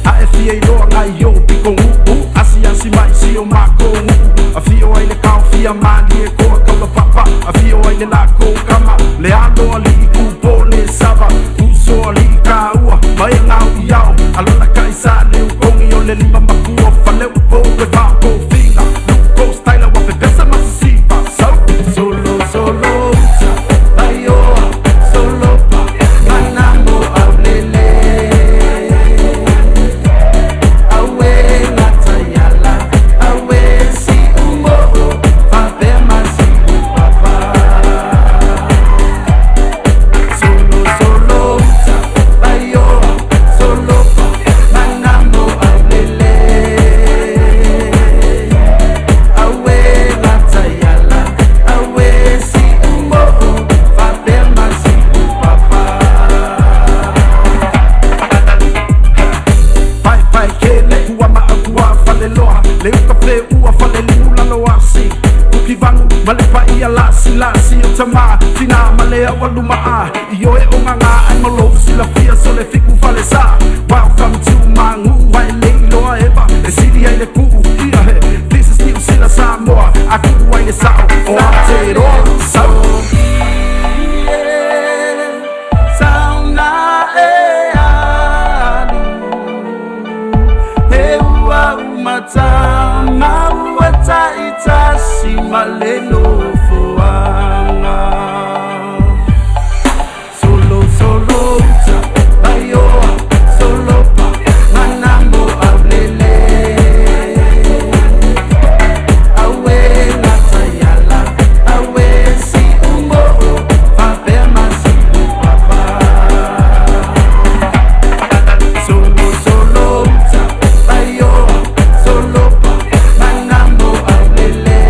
A e fia iloa ngai o piko uu asiasi mai si o makou nuu afio ai le kaofia malie koa kaula papa afio ai le lako kama le alo alii kupo le sava uso alii kaua mai ngau iao alona kai sa le ukongi o le lima makua fale upo e vao kofinga luko style wa pepesa masisipa so solo solo uta baioa solo pa manambo aulele awe gatayala awe si umbo fape masi papa solo solo uta baioa solo pa manambo aulele awe gatayala awe si umbo fape masi papa. Pai pai ke le kua ma kua fale loa le uka fe ua fale limu lalo asi kuki vangu ma le pa ia lasi lasi o tama tina ma le awa luma a i oe o nganga ai malo silafia so le fiku fale sa. Welcome to my ngu ai le iloa eva e sili ai le kuu ia he. This is New Zealand Samoa a kuu ai le sao o Aotearoa so. Sauna e alu he ua umata ma ua taitasi ma le nofoaga. Solo solo uta baioa solo pa manambo aulele awe gatayala awe si umbo fape masi papa. Solo solo uta baioa solo pa manambo aulele.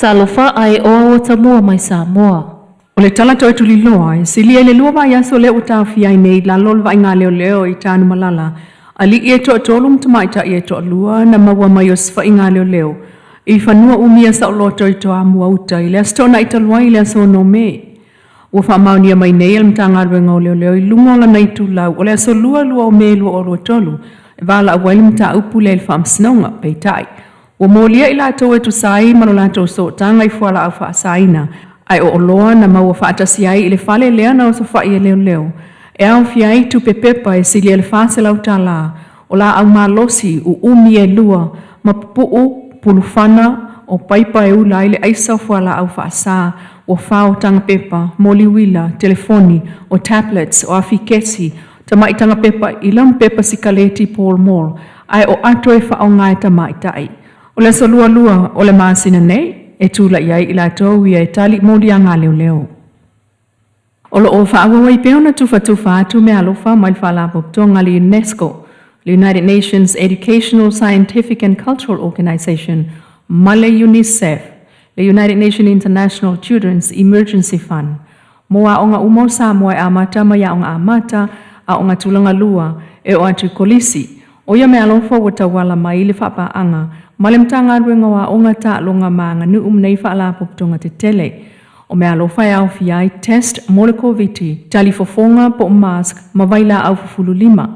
Talofa ae oa ua tamua mai Samoa. O le tala toe tuliloa e silia i le lua vaiaso lea ua taofia ai nei i lalo o le vaaiga a leoleo i Tanumalala, alii e toatolu ma tamaitai e toalua na maua mai osofaiga a leoleo i fanua umia saoloto i Toamua uta i le Aso Toonai talu ai i le aso 6 Me. Ua faamaonia mai nei e le Matagaluega o Leoleo i luga o lana itulau o le aso 22 o Me 2023 e valaau ai le mataupu lea i le Faamasinoga. Peitai, ua molia i latou e tusa ai ma lo latou sootaga i fualaau faasaina ae o oloa na maua faatasi ai i le fale lea na osofai e leoleo e aofia ai tupe pepa e silia i le $400, o laau malosi uumi e lua ma pupuu pulufana o paipa e ula ai le aisa o fualaau faasa, ua fao taga pepa, moli uila, telefoni, o tablets, o afi kesi, tama'i taga pepa ila ma pepa sikaleti Pall Mall, ae o ato e faaaoga e tamaitai. O le aso 22 o le masina nei e tula'i ai i latou ia e tali i moliaga a leoleo. O lo o faaauau ai pea ona tufatufa atu meaalofa mai le Faalapotopotoga a le UNESCO, le United Nations Educational, Scientific and Cultural Organization, ma le UNICEF, le United Nations International Children's Emergency Fund, mo aoga uma o Samoa e amata mai Aoga Amata, Aoga Tulaga Lua, e oo atu i Kolisi. ʻO ia meaalofa ua tauala mai i le faapaaga ma le Matagaluega o Aoga, Taaloga ma Aganuu ma nei faalapotopotoga tetele. O meaalofa e aofia ai test mo le Koviti, talifofoga po o mask ma vailaau fufulu lima.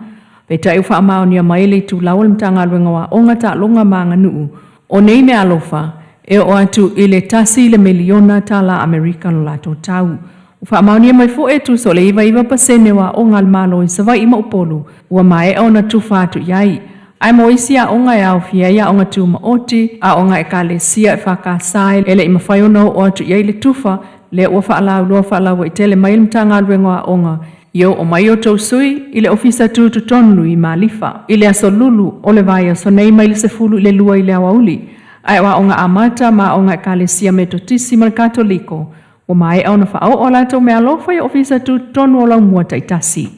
Peitai ua faamaonia mai e le itulau a le Matagaluega o Aoga, Taaloga ma Aganuu, o nei meaalofa e oo atu i le tasi le meliona tala Amerika lo latou tau. Ua faamaonia mai foi e tusa o le 99% o aoga a le Malo i Savaii ma Upolu ua maea ona tufa atu i ai. Ae mo isi aoga e aofia ai aoga tumaoti, aoga Ekalesia EFKS e le i mafai ona oo atu i ai le tufa, lea ua faalauiloa faalauaitele mai e le Matagaluega o Aoga, ia oo mai outou sui i le Ofisa Tutotonu i Malifa i le aso Lulu o le vaiaso nei mai le 10 i le 2 i le aoauli. Ae o aoga amata ma aoga Ekalesia Metotisi ma le Katoliko, ua maea ona faaoo a latou meaalofa i Ofisa Tutotonu o Laumua taitasi.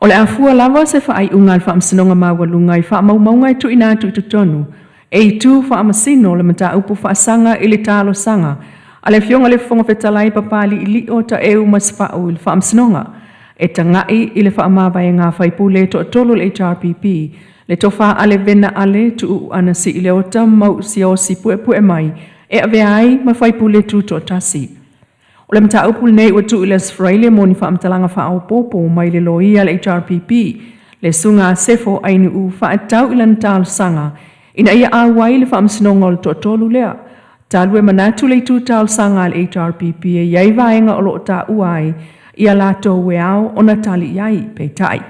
O le a fua lava se faaiuga a le Faamasinoga Maualuga i faamaumauga e tuuina atu i totonu e itu faamasino le mataupu faasaga i le talosaga a le Afioga i le Fofoga Fetalai Papaliilio Taeu Masefau i le Faamasinoga e taga'i i le faamavaega a faipule e toatolu o le HRPP, le Tofa Ale Vena Ale Tuuu Anasii Leota Mau Siaosi Puepuemai e avea ai ma faipule tutoatasi. O le mataupu lenei ua tuu i le Aso Faraile mo ni faamatalaga faaopoopo mai le loia a le HRPP, le Susuga a Sefo Ainuu faatatau i lana talosaga ina ia auai le faamasinoga o le toatolu lea. Talu e manatu le itu talosaga a le HRPP e i ai vaega o lo o taua ai ia latou e ao ona tali i ai, peitai,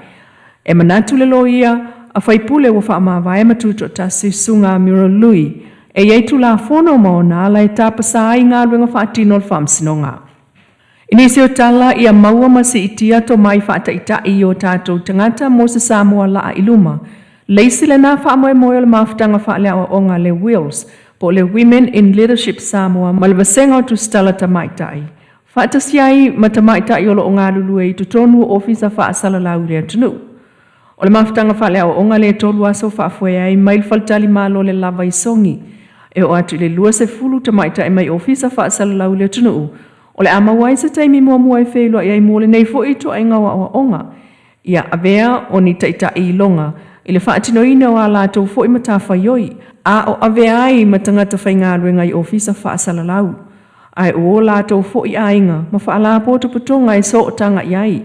e manatu le loia a faipule ua faamavae ma tutoatasi Susuga a Muriel Lui e i ai Tulafono ma ona ala e tapasā ai galuega faatino a le Faamasinoga. I nisi o tala ia maua ma siitia tomai faataitai i o tatou tagata mo se Samoa laa i luma, le isi lena faamoemoe o le mafutaga faaleaoaoga a le WILS po o le Women in Leadership Samoa ma le Vasega o Tusitala Tamaitai faatasi ai ma tamaitai o lo o galulue i totonu o ofisa faasalalau i le atunuu. O le mafutaga faaleaoaoga lea e tolu aso faafoe ai mai le faletalimalo le lava i Sogi e oo atu i le 20 tamaitai mai ofisa faasalalau i le atunuu o le a maua ai se taimi muamua e feiloai ai mo lenei foi ituaiga o aoaoga ia avea o ni taitai iloga i le faatinoina o a latou foi matafaioi a o avea ai ma tagata faigaluega i ofisa faasalalau ae ua o latou foi aiga ma faalapotopotoga e sootaga i ai.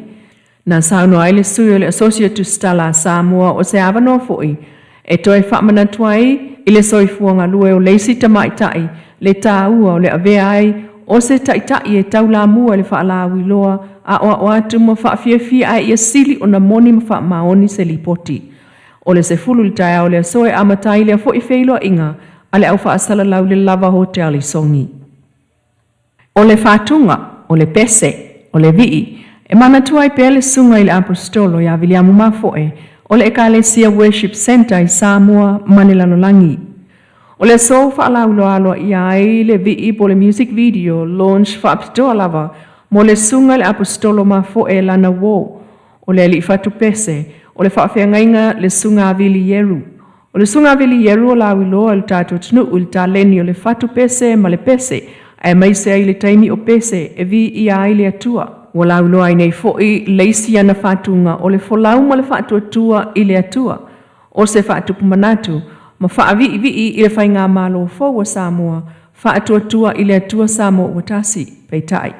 Na saunoa ai le sui o le Associate Tusitala a Samoa o se avanoa foi e toe faamanatu ai i le soifua galue o le isi tamaitai le taua o le avea ai o se taitai e taulamua i le faalauiloa aoao atu ma faafiafia ae ia sili ona moni ma faamaoni se lipoti. O le 10 i le taeao o le aso e amata ai lea foi feiloaiga a le au faasalalau i le Lava Hotel i Sogi. O le fatuga, o le pese, o le vii, e manatua ai pea le susuga i le Aposetolo ia Viliamu Mafoe o le Ekalesia Worship Centre i Samoa ma le lalolagi. O le aso faalauiloa aloaia ai le vii po o le music video launch faapitoa lava mo le susuga i le Aposetolo Mafoe lana uo, o le alii fatupese o le faafeagaiga le Susuga a Vili Ieru. O le Susuga Vili Ieru o lauiloa i le tatou atunuu i le taleni o le fatu pese ma le pese, aemaise ai le taimi o pese e viia ai le Atua. Ua lauiloa ai nei foi le isi ana fatuga o le folau ma le faatuatua i le Atua, o se faatupu manatu ma faaviivii i le faigamalo fou a Samoa, Faatuatua i le Atua Samoa ua Tasi. Peitai,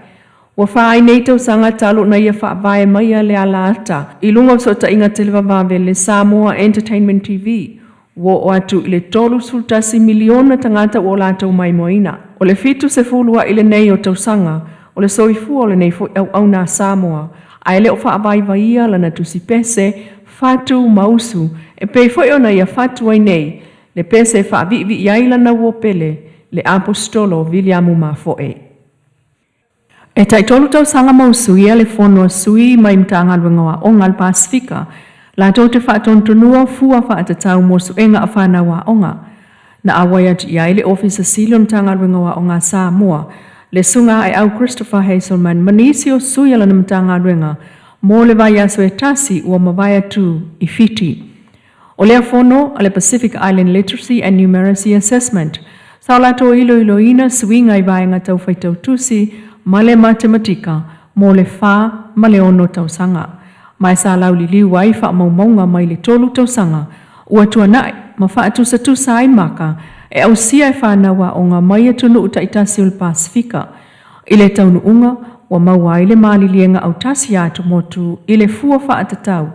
ua fa ai nei tausaga talu ona ia faavae maia le alaata i luga o fesootaiga televavave le Samoa Entertainment TV, ua oo atu i le 31 miliona tagata ua o latou maimoaina. O le 70 a'i lenei o tausaga o le soifua o lenei foi auauna a Samoa, ae le o faavaivaia lana tusi pese, fatu ma usu, e pei foi ona ia fatu ai nei le pese e faaviivii ai lana uo pele, le Aposetolo Viliamu Mafoe. E taitolu tausaga ma usuia le fono a sui mai Matagaluega o Aoga a le Pasefika, latou te faatonutonua fua faatatau mo suega a fanau aoga. Na auai atu i ai le Ofisa Sili o le Matagaluega o Aoga a Samoa, le Susuga Aeau Christopher Hazelman ma nisi o sui o lana Matagaluega mo le vaiaso e tasi ua mavae atu i Fiti. O lea fono a le Pacific Island Literacy and Numeracy Assessment, sa o latou iloiloina suiga i vaega tau faitau tusi ma le matematika mo le fa ma le ono tausaga, ma e sa lauliliu ai faamaumauga mai le tolu tausaga ua tuanai ma faatusatusa ai maka e ausia e fanau aoga mai atunuu taitasi o le Pasefika. I le taunuuga, ua maua ai le maliliega autasi a atumotu i le fua faatatau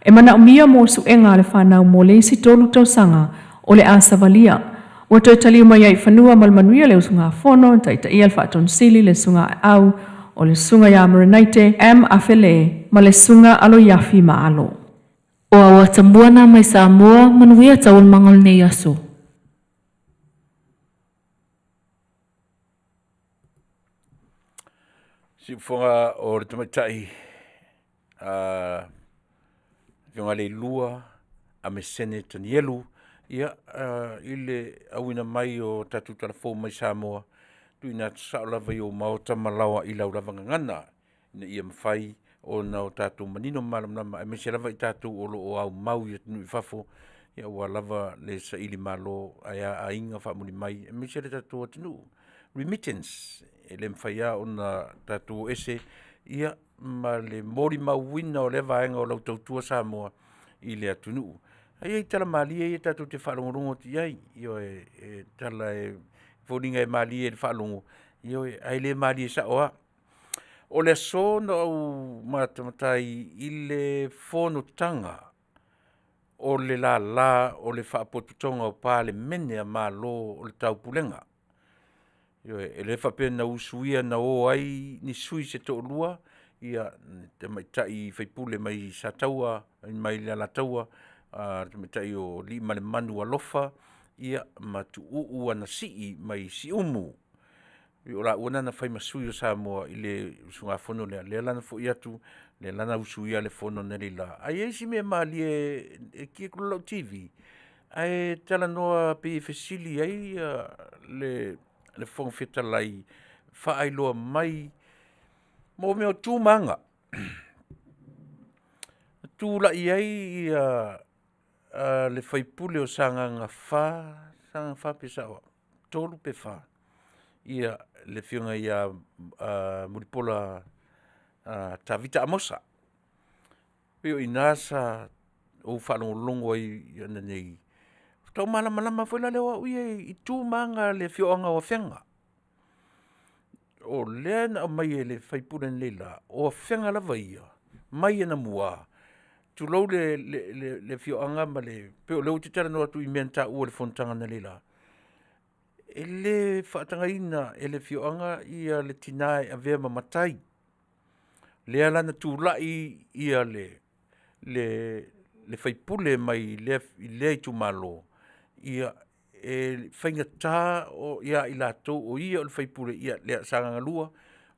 e manaomia mo suega a le fanau mo le isi tolu tausaga o le a savalia. Ua toe taliu mai ai i fanua ma le manuia le usugafono, na taitaia le Faatonusili, le Susuga Aeau, o le Susuga ia Marinaite M. Afele ma le Susuga Aloiafi Maalo. O Auatamua na mai Samoa, manuia taualumaga o lenei aso. Siufofoga o le tamaitai a Afioga Leilua Amesene Tanielu, ia i le auina mai o tatou talafou mai Samoa, tuuina atu sao lava i ou maota ma laoa i lau lava gagana, ina ia mafai ona o tatou manino ma malamalama, aemaise lava i tatou o lo o aumau i atunuu i fafo, ia aua lava le saili malo ae a aiga faamuli mai, aemaise le tatou atunuu. Remittance, e le mafai lava ona tatou o ese ia ma le molimauina o lea vaega o lau tautua Samoa i le atunuu. Ae i ai tala malie ia tatou te faalogologo atu i ai, ioe, e tala e foliga e malie i le faalogo, ioe, ae le malie sao lava. O le aso na ou matamata ai i le fonotaga o le lala o le Faapotopotoga o Palemene a Malo o le Taupulega. Ioe, e le faapea na usuia na o ai ni sui se toalua, ia tamaitai faipule mai Sataua, mai le Alataua, le tamaitai o Aliimalemanu Alofa, ia ma Tuuu Anasii mai Siumu. O laua na na fai ma sui o Samoa i le usugafono lea, lea la na foi atu, lea la na usuia le fono analeila. Ae i ai si mea malie e ki atu loa lau TV, ae talanoa pei e fesili ai le Fofoga Fetalai, faailoa mai mo mea o tu ma aga. Na tulai ai ia le sui usufono o Sagaga 4, Sagaga 4 pe sao au, 3 pe 4, ia le afioga ia Mulipola Tavita Amosa. Pei o i ina sa ou faalogologo ai i ana nei, faatoa ou malamalama foi la lea o au ia i tu ma aga a le afioaga o Afega. O lea na aumai e le sui usufono analeila, o Afega lava ia, mai anamua, tulou le afioaga ma le… pei o lea ou te talanoa atu i mea na taua i le fonotaga analeila, e le faatagaina e le afioaga ia le tina e avea ma matai. Lea la na tulai ia le sui usufono mai lea itumalo, ia e faigata ia i latou o ia o le sui usufono ia Sagaga 2,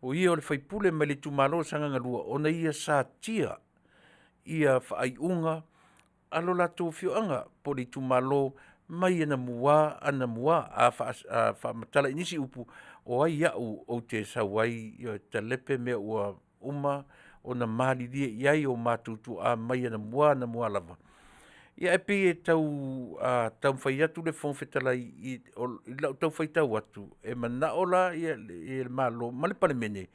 o ia o le sui usufono mai le itumalo o Sagaga 2, ona ia satia ia faaiuga a lo latou afioaga po o le itumalo mai anamua anamua. A faamatala i nisi upu, o ai au ou te sau ai e talepe mea ua uma ona malilie i ai o matou tuaa mai anamua anamua lava. Ia ae pei e tau taumafai atu le Fofoga Fetalai i lau tau faitau atu, e manao la le Malo ma le Palemene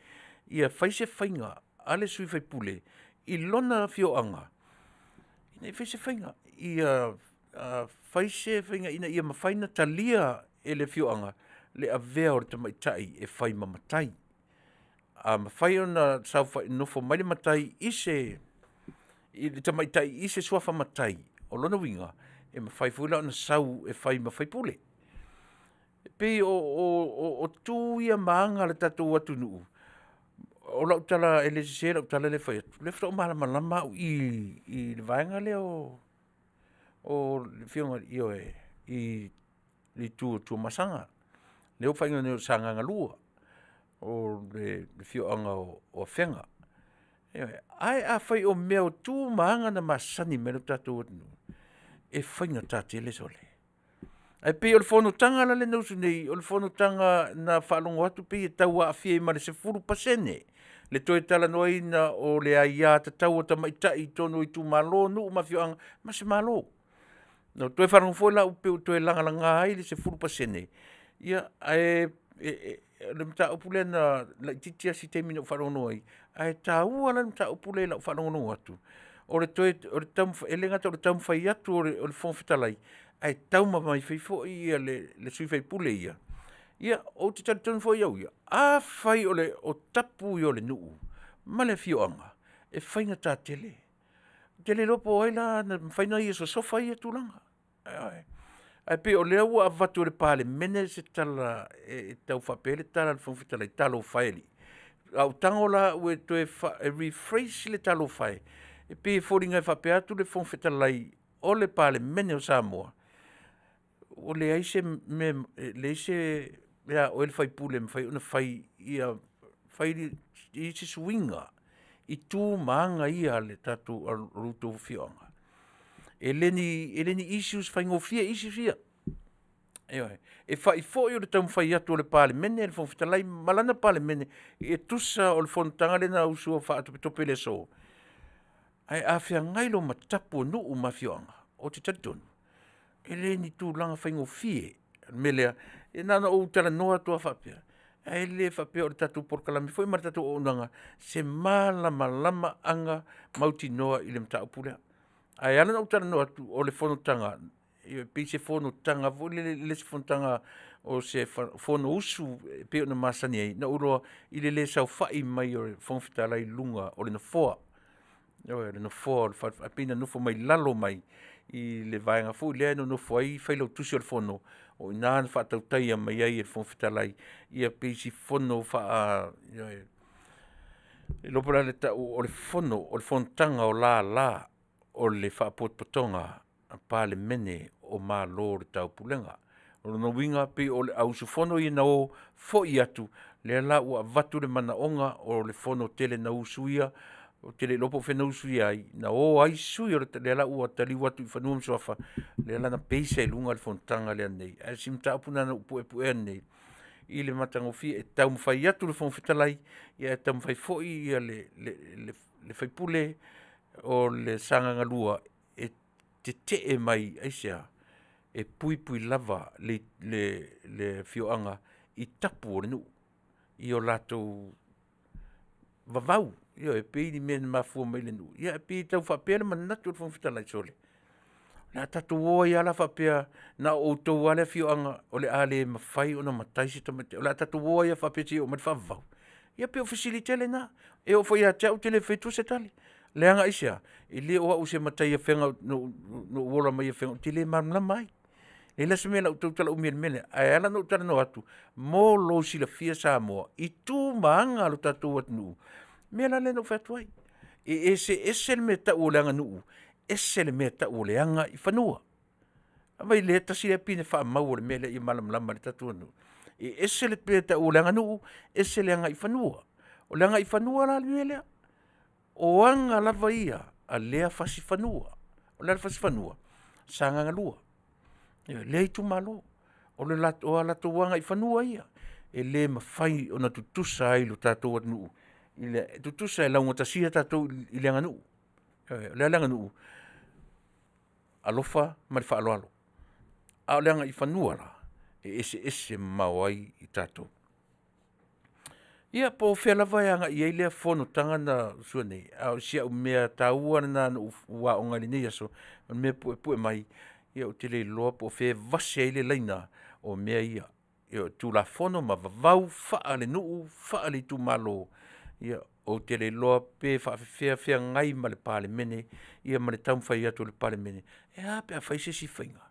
ia fai se faiga a le sui usufono i lona afioaga, ina ia fai se faiga, ia fai se faiga ina ia mafai ona talia e le afioaga le avea o le tamaitai e fai ma matai. A mafai ona saofai nofo mai le matai i se i le tamaitai i se suafa matai, o lona uiga, e mafai foi la ona sau e fai ma sui usufono. E pei o tu ia ma aga a le tatou atunuu, o lau tala e le sese lau tala lea e fai atu, o lea faatoa ou malamalama au i i i le vaega lea o le afioga ioe, i le itu o Tuamasaga. Lea ua faaigoa nei o Sagaga 2, o le afioaga o Afega. Ioe, ae afai o mea o tu ma aga na masani mai ai lo tatou atunuu, e faigata tele sole. Ae pei o le fonotaga la lea na usu nei, o le fonotaga na faalogo atu pei e tau aafia ai ma le 10% le toe talanoaina o le aiatatau a tamaitai i totonu o itumalo, nuu ma afioaga ma se Malo. Na ou toe faalogo foi la pei ua toe lagalaga ai le 10%, ia ae o le mataupu lea na laitiiti lava si taimi na ou faalogologo ai, ae taua la le mataupu lea i lau faalogologo atu, o le toe taumafai e le gata o le taumafai atu o le Fofoga Fetalai, ae taumafai foi le sui usufono ia. Ia ou te talitonu foi au ia, afai o tapu ia o le nuu ma le afioaga, e faigata tele. Ou te le iloa po o ai la na mafai ona ia sosofa ia tulaga. Ioe. Ae pei o lea ua avatu e le Palemene se tala e tau faapea ai le tala a le Fofoga Fetalai, talofa e alii. A ou tago la au e toe rephrase le talofa e, e pei e foliga e faapea atu le Fofoga Fetalai o le Palemene o Samoa, ua leai se mea e leai se mea a oe le sui usufono e mafai ona fai ia fai se suiga i tu ma aga ia a le tatou a lo outou afioaga. E le o ni issues faigofie issues ia. Ioe. E fai foi o le taumafai atu o le Palemene le Fofoga Fetalai ma lana Palemene e tusa o le fonotaga lea na usu faatopetope i le aso, ae a feagai loa ma tapu o nuu ma afioaga, ou te talitonu, e le ni tulaga faigofie. O le mea lea, e na ona ou talanoa atu lava faapea, ae le faapea o le tatou polokalame foi ma le tatou auaunaga se malamalamaaga mautinoa i le mataupu lea. Ae ala ona ou talanoa atu, o le fonotaga, e pei se fonotaga foi lele e le o se fonotaga o se Fonousu e pei ona masani ai, na ou iloa i le le saofai mai o le Fofoga Fetalai i luga o le Nofoa. Ioe, o le Nofoa ae pei na nofo mai lalo mai i le vaega foi lea e nonofo ai Failautusi o le Fono, o i ina na faatautaia mai ai e le Fofoga Fetalai pei si fono faa… ioe. Le iloa po o le a le tau o le fono o le fonotaga o lala o le Faalapotopotoga a Palemene o Malo o le Taupulega. O lona uiga e pei o le auusufono ia na o foi atu, lea la ua avatu le manaoga o le fono tele na usuia, ou te le iloa po o fea na usuia ai, na o ai sui o le… lea la ua taliu atu i fanua ma suafa, lea la na base ai i luga le fonotaga lea nei. Ae o si mataupu lena na ou puepuea nei i le matagofie, e taumafai atu le Fofoga Fetalai, ae taumafai foi le sui usufono o le Sagaga 2 e tetee mai, aisea? E puipui lava le afioaga i tapu o le nuu i o latou vavau, ioe, pei ni mea na mafua mai le nuu, ae pei e tau faapea le manatu o le Fofoga Fetalai, sole, o le a tatou o ai lava la faapea na o outou lava le afioaga o le a le mafai ona matai se tamaitai, o le a tatou o ai lava faapea seia oo mai le faavavau? Ia pei o fesili tele na. E oo foi ia te au ou te le fai atua se tali. Leaga aisea? E le o au o se matai Afega na ou ola mai Afega ou te le malamalama ai. E leai la se mea o le a ou tautala umi ai i le mea lea, ae ala ona ou talanoa atu, mo lou silafia Samoa i tu ma aga a le tatou atunuu, o le mea la lea na ou fai atu ai, e eseese le mea e tau o le aganuu, ese le mea e tau o le agaifanua. Vaai o lea e tasi lea pine faamau o le mea lea ina ia malamalama ai le tatou atunuu. E ese le mea e tau o le aganuu, ese le agaifanua. O le agaifanua la le mea lea, o aga lava ia a lea fasi fanua. O le a le fasi fanua? Sagaga 2, lea itumalo. O a latou agaifanua ia, e le mafai ona tutusa ai lo tatou atunuu, e tutusa e laugatasia tatou i le aganuu. O le a le aganuu? alofa ma le faaaloalo. A o le agaifanua la, e eseese mamao ai i tatou. Ia po o fea lava e agai i ai lea fonotaga na usuia nei, a o si au mea taua lena na ou aoga ai i lenei aso, o le mea e puepue mai, ia ou te le iloa po o fea e vase ai le laina o mea ia. Ia o Tulafono ma vavau faalenuu, faaleitumalo, ia ou te le iloa pe faapefea feagai ma le Palemene ia ma le taumafai atu o le Palemene, e a pe a fai se isi faiga?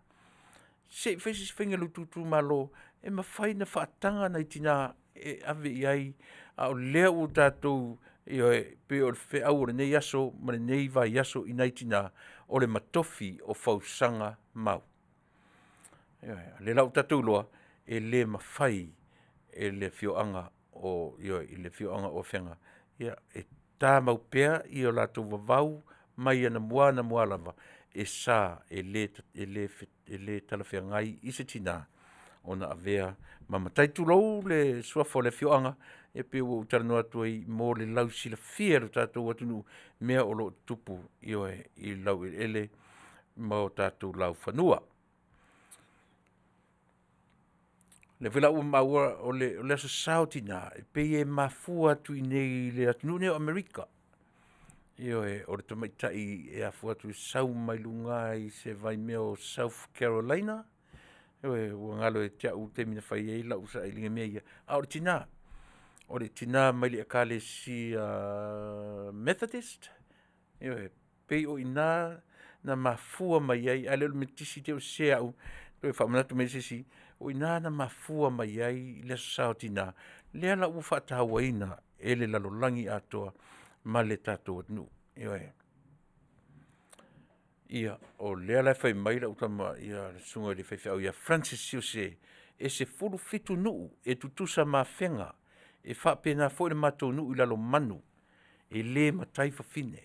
Se i fai se isi faiga i lo outou itumalo e mafai ona faataga nai tina e ave i ai, a o lea ua tatou, ioe, e pei o le feau o lenei aso ma lenei vaiaso i nai tina, o le matofi o fausaga mau. Ioe, o lea la ua tatou iloa, e le mafai e le afioaga o, ioe, i le afioaga o Afega e tamau pea o latou vavau mai anamua anamua lava, e sa e le talafeagai i se tina ona avea ma matai. Tulou le suafa o le afioaga, e pei ua ou talanoa atu ai mo le lausilafia e le tatou atunuu mea o lo o tutupu, ioe, i laueleele ma o tatou laufanua. O lea foi la ua maua o le Aso Sa o Tina, e pei e mafua atu i inei i le atunuu lenei o Amerika. Ioe, o le tamaitai e afua atu e sau mai luga i se vaimea o South Carolina, ioe, ua galo ia te au le taimi na fai ai lau sailiga i mea ia, a o le tina. O le tina mai le Ekalesia Methodist, ioe, pei o i ina na mafua mai ai, ae le o le Metotisi i te i ua sese au, toe faamanatu mai e se isi, o i ina na mafua mai ai le Aso Sa o Tina, lea la ua faatauaina e le lalolagi atoa ma le tatou atunuu. Ioe. Ia, o lea la e fai mai lau tama le susuga i le faifeau ia Francis Siose, e 17 nuu e tutusa ma Afega, e faapena foi le matou nuu i Lalomanu, e le matai fafine.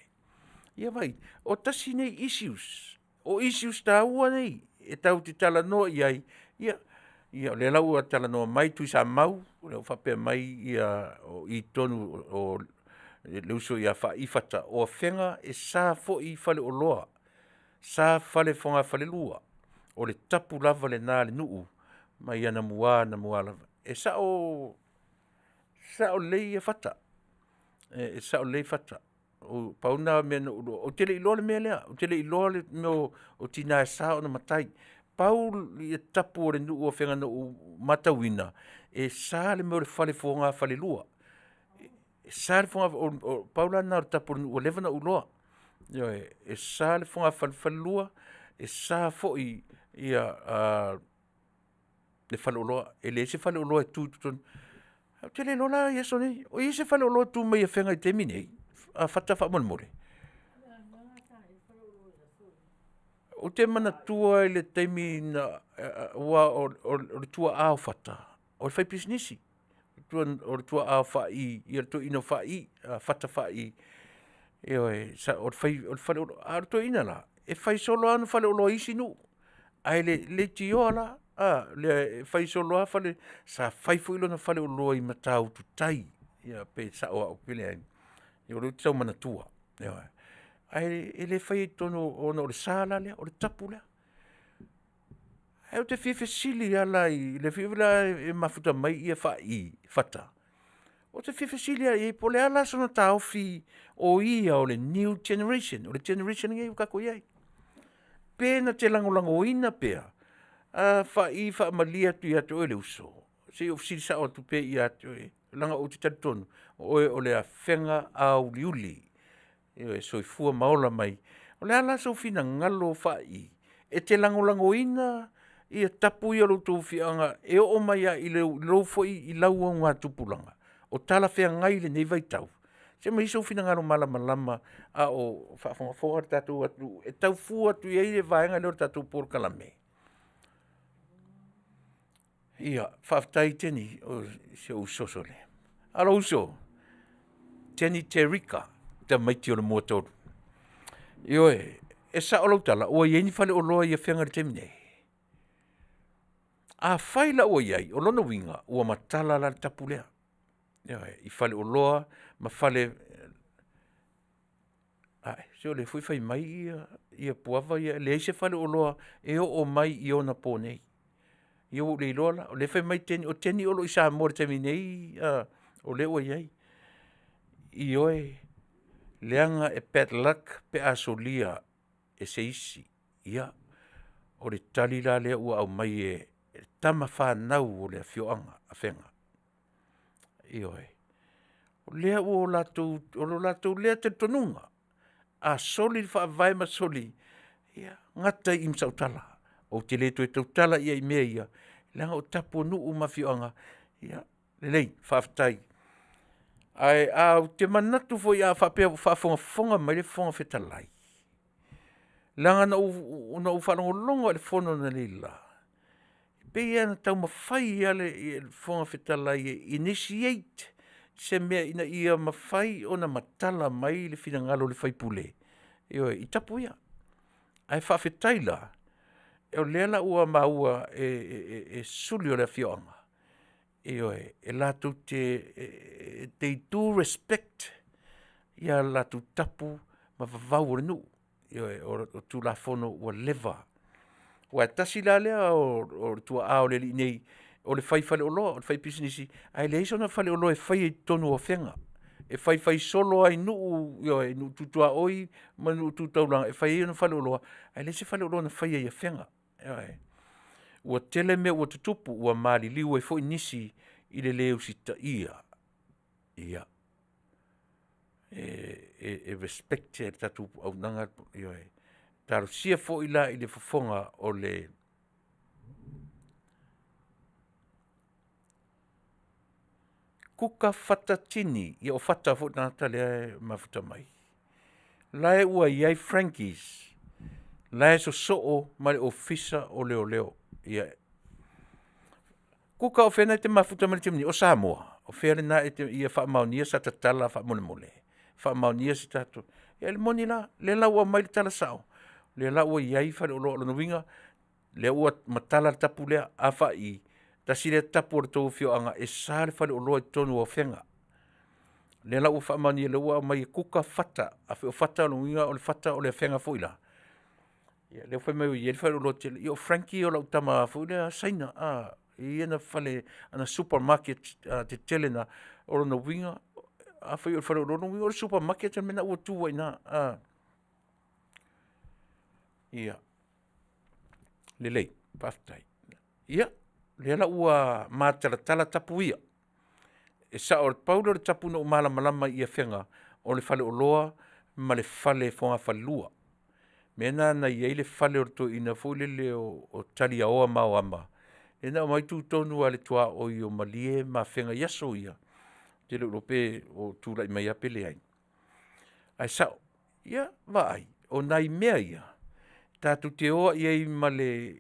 Ia vaai, o tasi nei issues, o issues taua nei e tatou te talanoa i ai. Ia o lea la ua talanoa mai Tuisamau, o lea ua faapea mai o i tonu o le uso ia Faaiu Fata, o Afega e sa foi faleoloa, sa fale fogafalelua, o le tapu lava lena a le nuu mai anamua anamua lava. E sao, sao lelei Fata, e sao lelei Fata. Pau lena o mea na ou iloa, ou te le i iloa le mea lea, ou te le i iloa le mea o tina e sa ona matai. Pau le tapu o le nuu o Afega na ou matauina, e sa le mea o le fale fogafalelua. E sa le pau la lena o le tapu o le nuu ua leva ona ou iloa. Ioe, e sa le fogafalelua, e sa foi le faleoloa. E leai se faleoloa e tu i totonu. Ou te le iloa la i aso nei, o i ai se faleoloa o tu mai i Afega i le taimi lenei? Fata faamolemole. Ou te manatua i le taimi aua o le tuaa o Fata, o le faipisinisi. O le tuaa o Faai, le toeaina o Faai, Fata Faai, ioe, o le faleoloa. A o le toeaina la, e fai solo lava ana faleoloa i isi nuu, ae leitioa la, e fai solo lava fale, sa fai foi lona faleoloa i Matautu tai, pe sao au pe leai, o lea ou te tau manatua. Ioe. Ae le faia i totonu ona o le sa la lea, o le tapu lea. Ae ou te fia fesili lava la, o lea foi la e mafuta mai Faai Fata, ou te fia fesili lava i ai po o le a sona taofi o ia o le new generation, o le generation lenei ua tatou i ai. Pe na te lagolagoina pea? Faai, faamalie atu ia te oe le uso, se i ou fesili sao atu pea ia te oe, leaga ou te talitonu o oe o le afega auliuli, ioe, soifua ma ola mai. O le a la sou finagalo Faai? E te lagolagoina tapu ia o lo outou afioaga e oo mai lava i lou foi augatupulaga? O talafeagai lenei vaitau? Se i aumai sou finagalo malamalama a o faafogafoga le tatou atunuu e tau fua atu i ai le vaega lea o le tatou polokalame. Ia, faafetai Tenny, o si ou uso sole. A o lou uso, Tenny Terica, tamaiti o le Muatolu. Ioe, e sao lau tala ua i ai ni faleoloa i Afega i le taimi nei? Afai la ua i ai, o lona uiga ua matala la le tapu lea. Ioe, i faleoloa ma fale. Ae, se o lea foi e fai mai ia, ia Puava ia e leai se faleoloa e oo mai i onapo nei. Ia ua ou le iloa la, o lea e fai mai Teni, o Teni o lo o i Samoa i le taimi nei o lea ua i ai. Ioe, leaga e bad luck pe a solia e se isi. Ia, o le tali la lea ua aumai e tama fanau o le afioaga o Afega. Ioe, o lea ua o latou o lo latou lea talitonuga, a soli le Faavae ma soli, ia gata ai i i ma sau tala. Ou te le toe tautala i ai i mea ia, leaga o tapu o nuu ma afioaga, ia lelei faafetai. Ae ou te manatu foi a faapea o faafogafoga mai le Fofoga Fetalai, leaga na ou faalogologo lava i le fono analeila, e pei lava ona taumafai lava le Fofoga Fetalai e initiate se mea ina ia mafai ona matala mai le finagalo o le sui usufono, ioe, i tapu ia. Ae faafetai la, o lea la ua maua e suli o le afioaga, ioe, e latou te they do respect ia latou tapu ma vavau o le nuu. Ioe, o Tulafono ua leva. Aua e tasi la lea o tuaa o le alii nei, o le fai faleoloa, o le faipisinisi, ae leai sona faleoloa e faia i totonu o Afega. E faifai solo lava i nuu, ioe, nuu tu tuaoi ma nuu tu taulaga e fai ai ona faleoloa, ae leai se faleoloa na faia i Afega. Ioe, ua tele mea ua tutupu, ua maliliu ai foi nisi i le le usitaia. Ia, e respect e le tatou auaunaga, ioe. Talosia foi la i le fofoga o le Kuka Fata Tini, ia o Fata foi le tagata lea e mafuta mai. O la ua i ai Frankies, la e sosoo ma le Ofisa o Leoleo. Ia Kuka o fea na e te mafuta mai ai i le taimi nei? O Samoa? O fea lena e te… ia faamaonia sa ta tala faamolemole. Faamaonia se tatou… Ia o le moni la, o lea la ua aumai le tala sao, o lea la ua i ai faleoloa o lona uiga lea ua matala le tapu lea. A fa'i, tasi lea tapu a le tou afioaga e sa le faleoloa i totonu o Afega. O lea la ua faamaonia o lea ua aumai e Kuka Fata. Afai o Fata o lona uiga o le Fata o le Afega foi la. Ia lea ua fai mai ua i ai le faleoloa tele, ia o Frankie o lau tama foi lea Saina e i ai ana fale, ana supermarket tetele na. O lona uiga afai o le faleoloa, o lona uiga o le supermarket le mea lena ua tu ai i ina. Ia, lelei faafetai. Ia, o lea la ua matalatala tapu ia, e sao pau lea o le tapu na ou malamalama ai i Afega, o le faleoloa ma le fale fogafalelua. O mea na na i ai le fale o le toeaina foi lele o Taliaoa Maoama, lea na aumai tu tonu lava i le tuaoi o Malie ma Afega i aso ia, ou te le iloa pe o tulai mai lava pe leai, ae sao. Ia vaai, o nai mea ia, tatou te o ai i ai ma le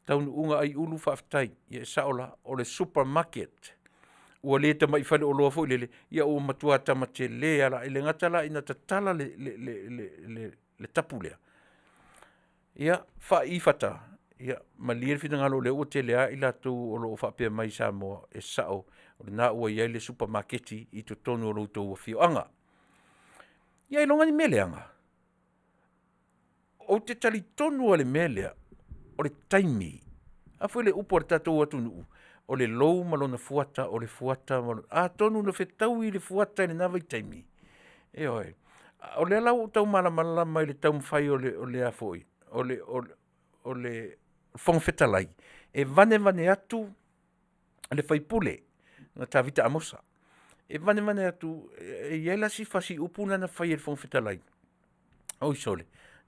taunuuga aiulu faafetai. Ia e sao la, o le supermarket, ua le tamai faleoloa foi lele, ia ua matua tama tele lava. E le gata la ina tatala le tapu lea, ia faai Fata, ia malie le finagalo o lea ua tele lava latou o lo o faapea mai i Samoa, e sao o lena ua i ai le supamakeki i totonu o lo outou afioaga. Ia ailoga ni mea leaga? Ou te talitonu lava i le mea lea, o le taimi. A foi o le upu a le tatou atunuu, o le lou ma lona fuata, o le fuata ma lona… Atonu na fetaui le fuata i lena vaitaimi, ioe, o lea la ua ou tau malamalama i le taumafai o le Fofoga Fetalai e vanevane atu le sui usufono ia Tavita Amosa, e vanevane atu e i ai la si fasiupu lea na fai e le Fofoga Fetalai, oi sole,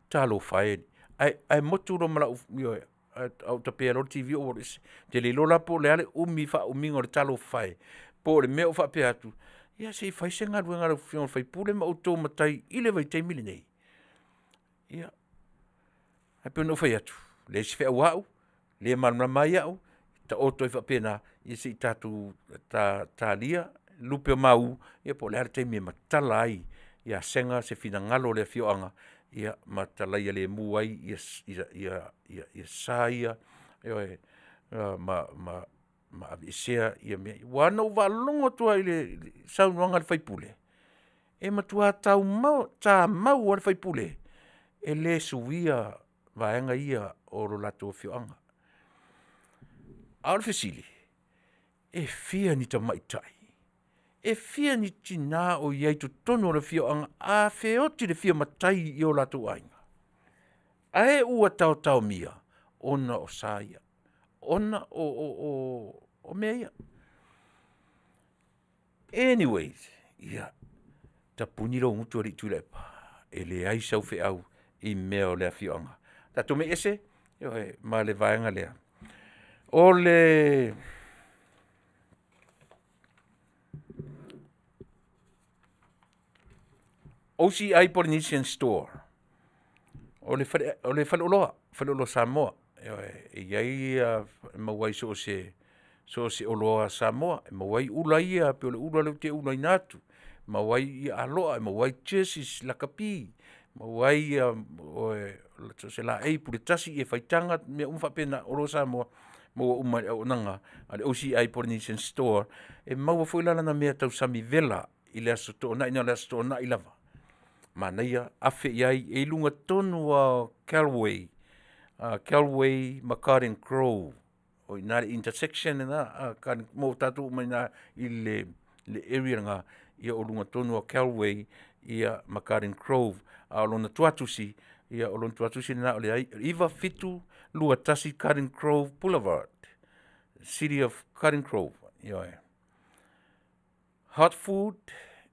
talofa e, ae motu loa ma lau… ioe, ae ou tape loa le TV ou alu ese. Ou te le iloa la po o le a le umi faaumiga o le talofa e, po o le mea o faapea atu, ia se i fai se galuega a lau afioga i le sui usufono ma outou matai i le vaitaimi lenei. Ia, ae pei ona ou fai atu, leai se feau a au, le malamalama ai au, taoto ai faapena, ia se i tatou talia lupe o maunu po o le a le taimi e matala ai ia sega se finagalo o le afioaga ma talaia lemu ai sa ia, ioe, ma aveesea mea ia. Aua na ou faalogo atu lava i le saunoaga a le sui usufono, E matua taumau tamau lava le sui usufono e le suia vaega ia o lo latou afioaga. A o le fesili, e fia ni tamaitai? E fia ni tina o i ai i totonu o le afioaga a feoti le fia matai i o latou aiga? Ae ua taotaomia ona o sa ia, ona o mea ia. Anyways, ia tapuni lou gutu alii Tuilaepa, e leai sau feau i mea o le afioaga. Tatou mei ese ma le vaega lea. O le OCI Polynesian Store, o le faleoloa, faleoloa Samoa. Ioe, e i ai e maua ai i so o se oloa Samoa. E maua ai ula ia e pei o le ula lea ou te ulaina atu, maua ai aloa, maua ai jerseys lakapi, maua ai so o se laei puletasi, ie faitaga mea uma faapena, oloa Samoa, maua uma i le auaunaga a le OCI Polynesian Store. E maua foi la lana meatausami vela i le Aso Toonai na o le Aso Toonai lava. Manaia, afe i ai, e i luga tonu lava o Kelway ma Garden Grove. O i ina le intersection lena mo tatou uma i ina i le area lena, ia o luga tonu lava o Kelway ma Garden Grove. A o lona tuatusi, o lona tuatusi lena o le 9721 Garden Grove Boulevard, City of Garden Grove. Ioe. Hot food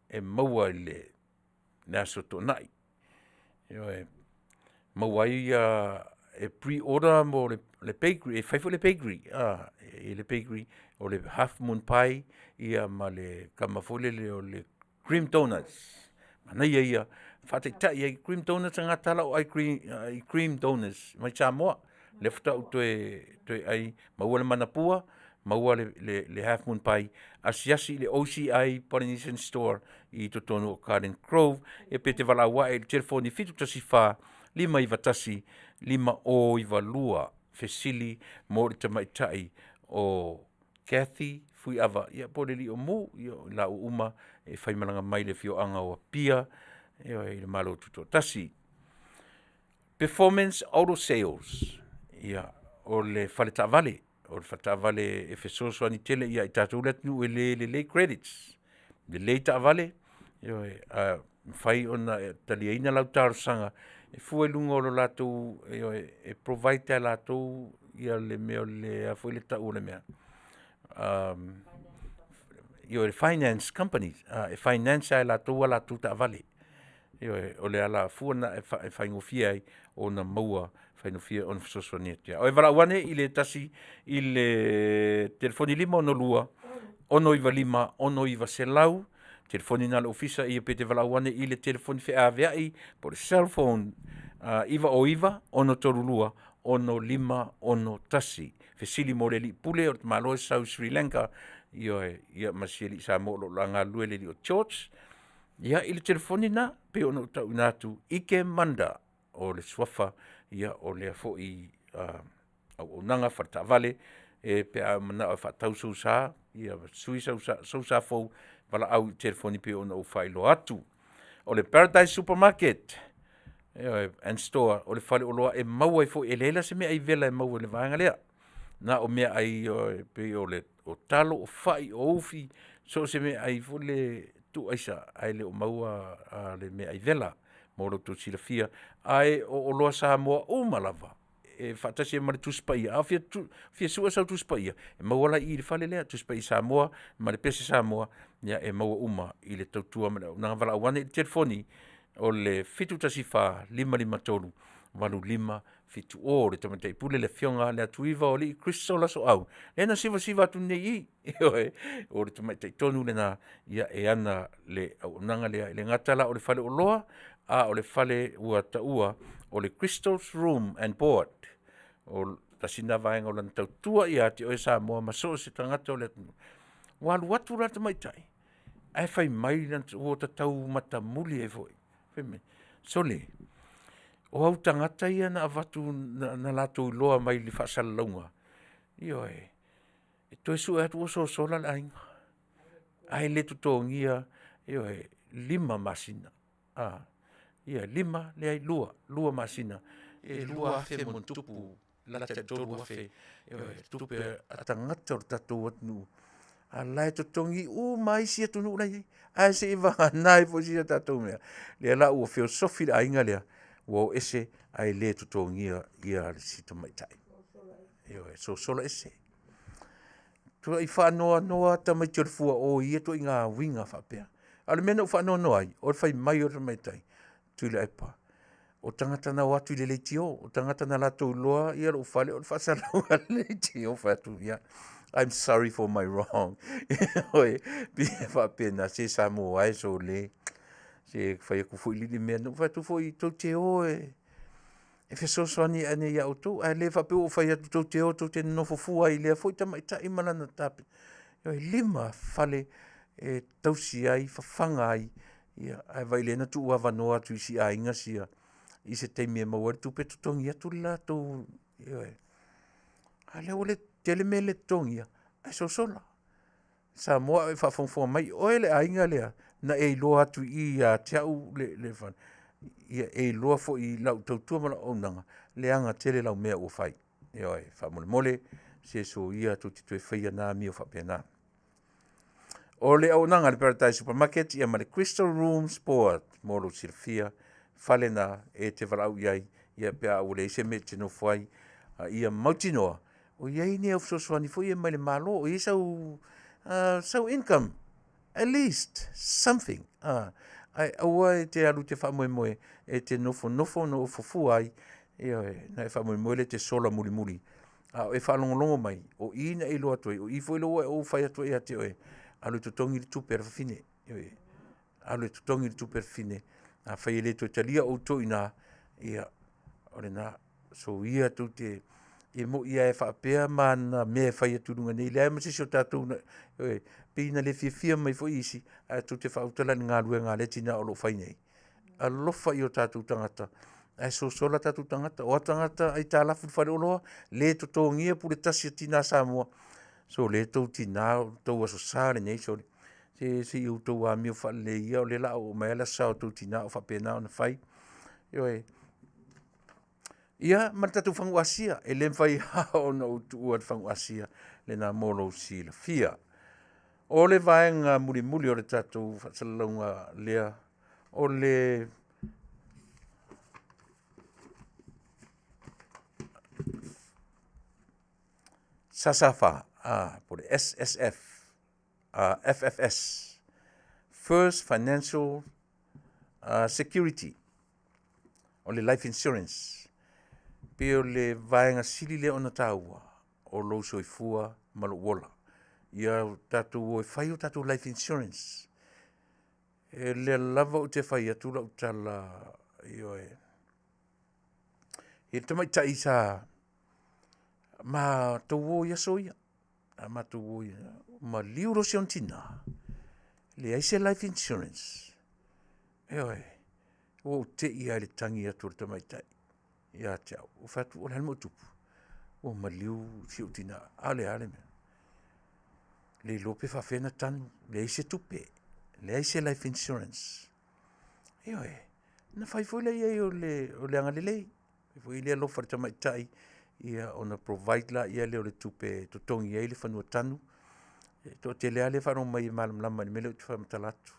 e maua i le Aso Toonai. Ioe. Maua ai e pre-order mo le bakery, e fai foi le bakery, e i ai le bakery, o le Half Moon Pie ia ma le tama foi lele o le cream donuts. Manaia ia, faataitai ai, cream donuts e gata lava lou ai i cream donuts mai Samoa. Lea faatoa ou toe ai, maua le manapua, maua le Half Moon Pie, asiasi i le OCI Polynesian Store i totonu o Garden Grove, ia pe te valaau ae i le telefoni 714 591 5092. Fesili mo le tamaitai o Cathy Fuiava ia po o le alii o Mu, ia o i laua uma e faimalaga mai i le afioaga o Apia ioe, i le Malo Tutoatasi. Performance Auto Sales, ia o le faletaavale. O le faletaavale e fesoasoani tele ia i tatou le atunuu e le lelei credits. Lelei taavale, ioe, ae mafai ona taliaina lau talosaga e fua i luga o le latou ioe, e provide lava e latou le mea o le a foi le tau o le mea? Ioe, finance company, e finance lava e latou a latou taavale. Ioe, o le alafua lena e faigofie ai ona maua, faigofie ona fesoasoani atu ai. Valaau ane i le telefoni 562 695 6900, telefoni lena a le Ofisa pe te valaau ane i le telefoni feaveai po o le cellphone 909 632 6561. Fesili mo le alii pule o le tamaloa e sau i Sri Lanka, ioe, ia ma si alii Samoa o lo o galulue le alii o George. Ia i le telefoni lena pei ona ou tauina atu, Ike Manda o le suafa o lea foi auaunaga faletaavale pe a e manao e faatau sou sa, ia sui sou sa fou, valaau i le telefoni e pei ona ou faailoa atu. O le Paradise Supermarket, ioe, and Store, o le faleoloa e maua ai foi, e leai la se meaai vela e maua i le vaega lea. Na o meaai e pei o talo, o fai, o ufi, so o se meaai foi lea tuu aisa ae le o maua le meaai vela mo lo outou silafia. Ae o oloa Samoa uma lava e faatasi ai ma le Tusi Paia. A fia sue sau Tusi Paia, e maua la i i le fale lea, Tusi Paia Samoa ma le Pese Samoa, e maua uma i le tautua ma le auaunaga. Valaau ane i le telefoni o le 714 553 8570. Le Tamaitai Pule le Afioga Leatuiva o Alii Crystal Asoau, lea na sivasiva atu nei i i, ioe, o le tamaitai tonu lena e ana le auaunaga lea. E le gata la o le faleoloa, a o le fale ua taua o le Crystals Room and Board. O le tasi lena vaega o lana tautua ia te oe Samoa ma so o se tagata o le atunuu. Ua alu atu la le tamaitai ae fai mai ua ta tau matamuli ai foi, fai mai, sole, o au tagata ia na avatu na latou iloa mai i faasalalauga, ioe, e toe sue atu ua sosola le aiga, ae le totogia, ioe. 5 masina. A, ia, 5, leai, 2, 2 masina. E 2,000 ma ona tupu, lata i le 3,000, ioe, tupe a tagata o le tatou atunuu, a la e totogi uma ai isi atunuu la e i ai. Ae se i vagana ai foi si a tatou mea. Lea la ua feosofi le aiga lea, ua o ese ae le totogia ia le si tamaitai. Ioe, sosola ese. Tuai faanoanoa tamaiti o le fuao i ia ituaiga uiga faapea. A o le mea na ou faanoanoa ai, o le fai mai o le tamaitai, Tuilaepa, o tagata na o atu i le leitio, o tagata na latou iloa lou fale o le faasalalauga a le leitio. Ou fai atu, ia, I'm sorry for my wrong. Ioe, pei e faapena, se Samoa e sole, se fai atu foi lili mea. Na ou fai atu foi, tou te o e fesoasoani ane ia outou, ae le faapea ua ou fai atu tou te o tou te nonofo fua ai i lea foi tamaitai ma lana Ioe, e 5 fale e tausi ai, fafaga ai, ae vaai o lea na tuuavanoa atu i isi aiga sia i se taimi e maua ai le tupe totogi atu le latou, ioe. A o lea ua le tele mea e le totogia ae sosola. Samoa a o e faafogafoga mai, oe le aiga lea na e iloa atu i i ia te au le fale, ia e iloa foi i lau tautua ma lau auaunaga, leaga tele lau mea ua fai. Ioe, faamolemole, se soia tou te toe faia na amio faapena. O le auaunaga a le Paradise Supermarket ia ma le Crystal Room Sport mo lou silafia, fale na e te valaau i ai ia pe a ua leai se mea e te nofo ai, a ia mautinoa o i ai ni au fesoasoani foi ia mai le Malo, o i ai sau income, at least something, ae aua e te alu e te faamoemoe e te nofonofo nofo fua ai, ioe, ona e faamoemoe lea e te sola mulimuli. A o e faalogologo mai, o i na e iloa atu ai, o i foi lea ua ou fai atu ai ia te oe, alu e totogi le tupe a le fafine. Ioe, alu e totogi le tupe a le fafine. Afai e le toe talia outou i ina, ia o lena. Soia tou te… e moni lava e faapea ma ana mea e fai atu i luga nei, e leai ma se isi o tatou na… ioe, pei na le fiafia mai foi isi, ae tou te faautala i le galuega a lea tina o lo o fai nei. Alofa i o tatou tagata, ae sosola tatou tagata. O a tagata aitalafu i le faleoloa, le totogia pule tasi a tina Samoa, sole outou tina o le tou aso Sa lenei, sole, se se i outou amio faalelei ia o lea o le a oo mai lava le aso Sa o outou tina o faapena ona fai. Ioe. Ia ma le tatou fagu asia, e le mafai lava ona ou tuua le fagu asia lena mo lou silafia. O le vaega mulimuli o le tatou faasalalauga lea, o le SSFA po o le SSF, FFS, First Financial Security, o le life insurance. Pei o le vaega sili lea ona taua o lou soifua ma lou ola. Ia tatou o e fai o tatou life insurance. E lea lava ou te fai atu lau tala, ioe, i le tamaitai sa matou o i aso ia, sa matou o i, maliu loa si ona tina, leai se life insurance. Ioe, ua ou te i lava i le tagi atu a le tamaitai ia te au. Ou fai atu, o le a le mea ua tupu? Ua maliu si ou tina. A o le a le mea? Le iloa pe faapefea ona tanu, leai se tupe, leai se life insurance. Ioe, ona fai foi lea i ai o le agalelei, fai foi le alofa i le tamaitai ia ona provide lea o le tupe e totogi ai le fanua tanu. E toatele lava lea e faalogo mai e malamalama i le mea lea ou te faamatala atu.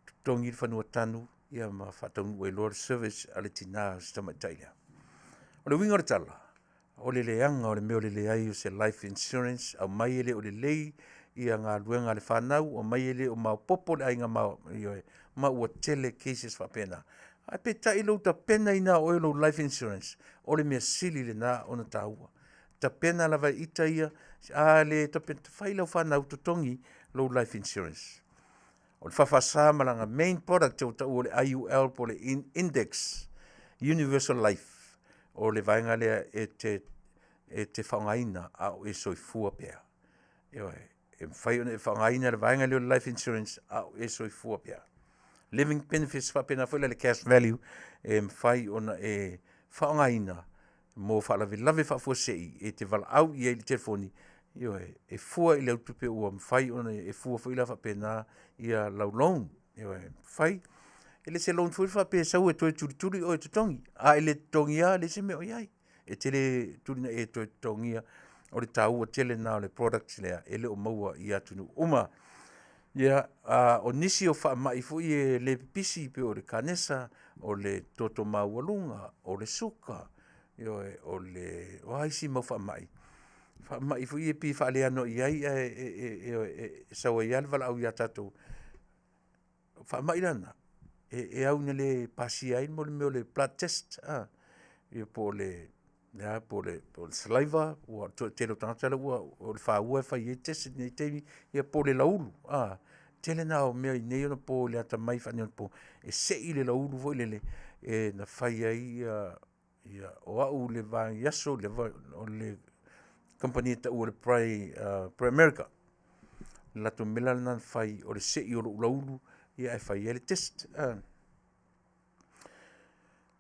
Totogi le fanua tanu ma faataunuu ai loa le service a le tina o si tamaitai lea. O le uiga o le tala, o le leaga o le mea o le leai o se life insurance, aumai e le o lelei galuega a le fanau, aumai e le o maopoopo le aiga, ioe, ma ua tele cases faapena. Ae peitai o lou tapenaina o oe o lou life insurance, o le mea sili lena ona taua. Tapena lava e ita ia, a le tapena, fai i lau fanau totogi lou life insurance. O le FFS ma lana main product ua taua o le IUL po o le Index Universal Life, o le vaega lea e te faaaogaina a o e soifua pea. Ioe, e mafai ona e faaaogaina le vaega lea o le life insurance a o e soifua pea. Living benefits faapena foi la le cash value e mafai ona e faaaogaina mo faalavelave faafuasei e te valaau i ai i le telefoni, ioe, e fua i le au tupe ua mafai ona e fua foi la faapena lau loan. Ioe, fai, e le se loan foi faapea e sau e toe tulituli oe e totogi, a e le totogia lava e leai se mea o i ai. E te le tuli na e toe totogia, o le taua tele lena o le products lea e le o maua i atunuu uma. Ia, o nisi o faamai foi e le pipisi pei o le kanesa, o le toto maualuga, o le suka, ioe, o a isi mau faamai, faamai foi ia pei e faaleano i ai ae ioe, e sau ai lava le valaau ia tatou. O faamai la na, e au ina le pasia ai le mea o le blood test, ia po o le a po o le saliva, ua toatele o tagata ua o le faua e fai ai test i lenei taimi, ia po o le lauulu. Tele na o mea i nei ona po i le atamai faaneionapo e sei le lauulu foi lele e na fai ai ia o au i le vaiaso o le kamupani e taua o le Primerica, o le latou mea la lena na fai o le sei o lou lauulu ae fai ai le test.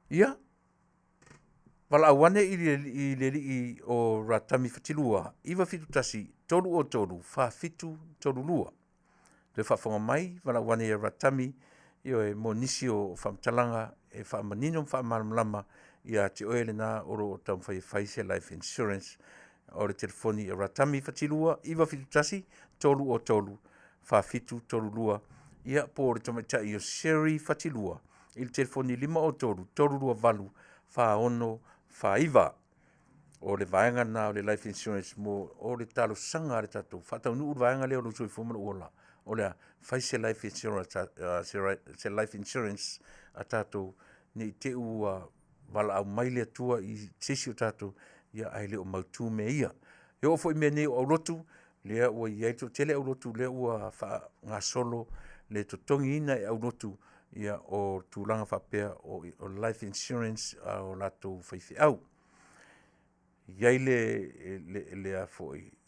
Ia, valaau ane i le alii o Ratami Fatilua 971 303 4732. Toe faafofoga mai, valaau ane ia Ratami, ioe, mo nisi o faamatalaga e faamanino ma faamalamalama ia te oe lena o lo o taumafai e fai se life insurance. O le telefoni a Ratami Fatilua 971 303 4732, ia po o le tamaitai o Sherry Fatilua i le telefoni 503 328 4649. O le vaega lena o le life insurance mo le talosaga a le tatou, faataunuu le vaega lea o lou soifua ma lou ola. O le a? Fai se life insurance a tatou ne i te i ua valaau mai le Atua i se isi o tatou ae le o mautu mea ia. E oo foi i mea nei o aulotu, lea ua i ai le toatele aulotu lea ua faagasolo le totogiina e aulotu o tulaga faapea o life insurance a o latou faifeau. E i ai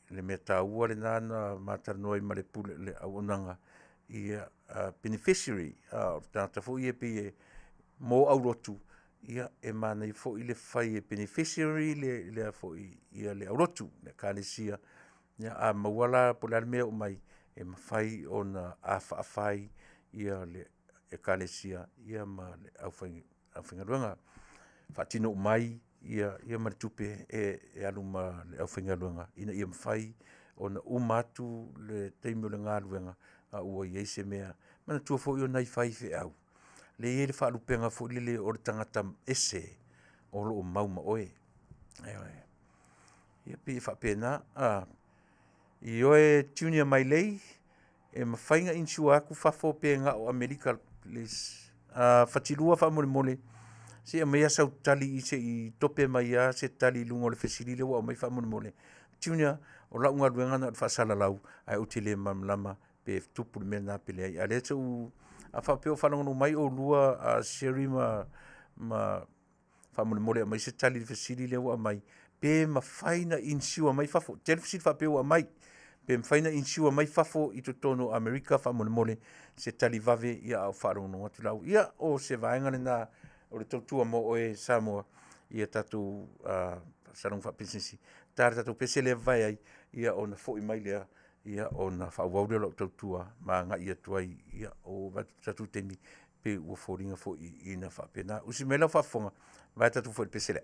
le mea taua lena na ma talanoa ai ma le Pule o le auaunaga i beneficiary, o tagata foi ia pei e mo aulotu, e manaia foi le fai e beneficiary le aulotu, le Ekalesia. A maua la po o le a le mea e oo mai, e mafai ona afaafa ai le Ekalesia ma le aufaigaluega, faatino uma ai ma le tupe e alu ma le aufaigaluega ina ia mafai ona uma atu le taimi o le galuega a ua i ai se mea. Manatua foi o nai faifeau, lea e i ai le faalupega foi lele o le tagata ese o lo o mau ma oe. Ioe. Ia pei e faapena. Ioe Junior Mailei, e mafai ona insure atu fafo pe na o Amerika please. Fatilua faamolemole, se i aumai lava sau tali se i tope mai lava se tali i luga o le fesili lea ua aumai faamolemole. Junior, o lau galuega na o le faasalalau, ae ou te le malamalama pe tupu le mea lena pe leai. A o lea se i ou… a faapea o faalogologo mai oulua Sherry ma faamolemole aumai se tali i le fesili lea ua aumai, pe mafai ona insure mai fafo. E tele fesili faapea ua aumai, pe mafai ona insure mai fafo i totonu o Amerika faamolemole se tali vave a o faalogologo atu la au. Ia, o se vaega lena o le tautua mo oe Samoa i a tatou faasalalauga faapisinisi. Ta le tatou pese lea e vavae ai, ia ona foi mai lea ona faaauau lea o lau tautua ma agai atu ai, ua ou vaai atu i le tatou taimi, pei ua foliga foi ina faapena. Usi mai lau faafofoga, vae tatou foi i le pese lea.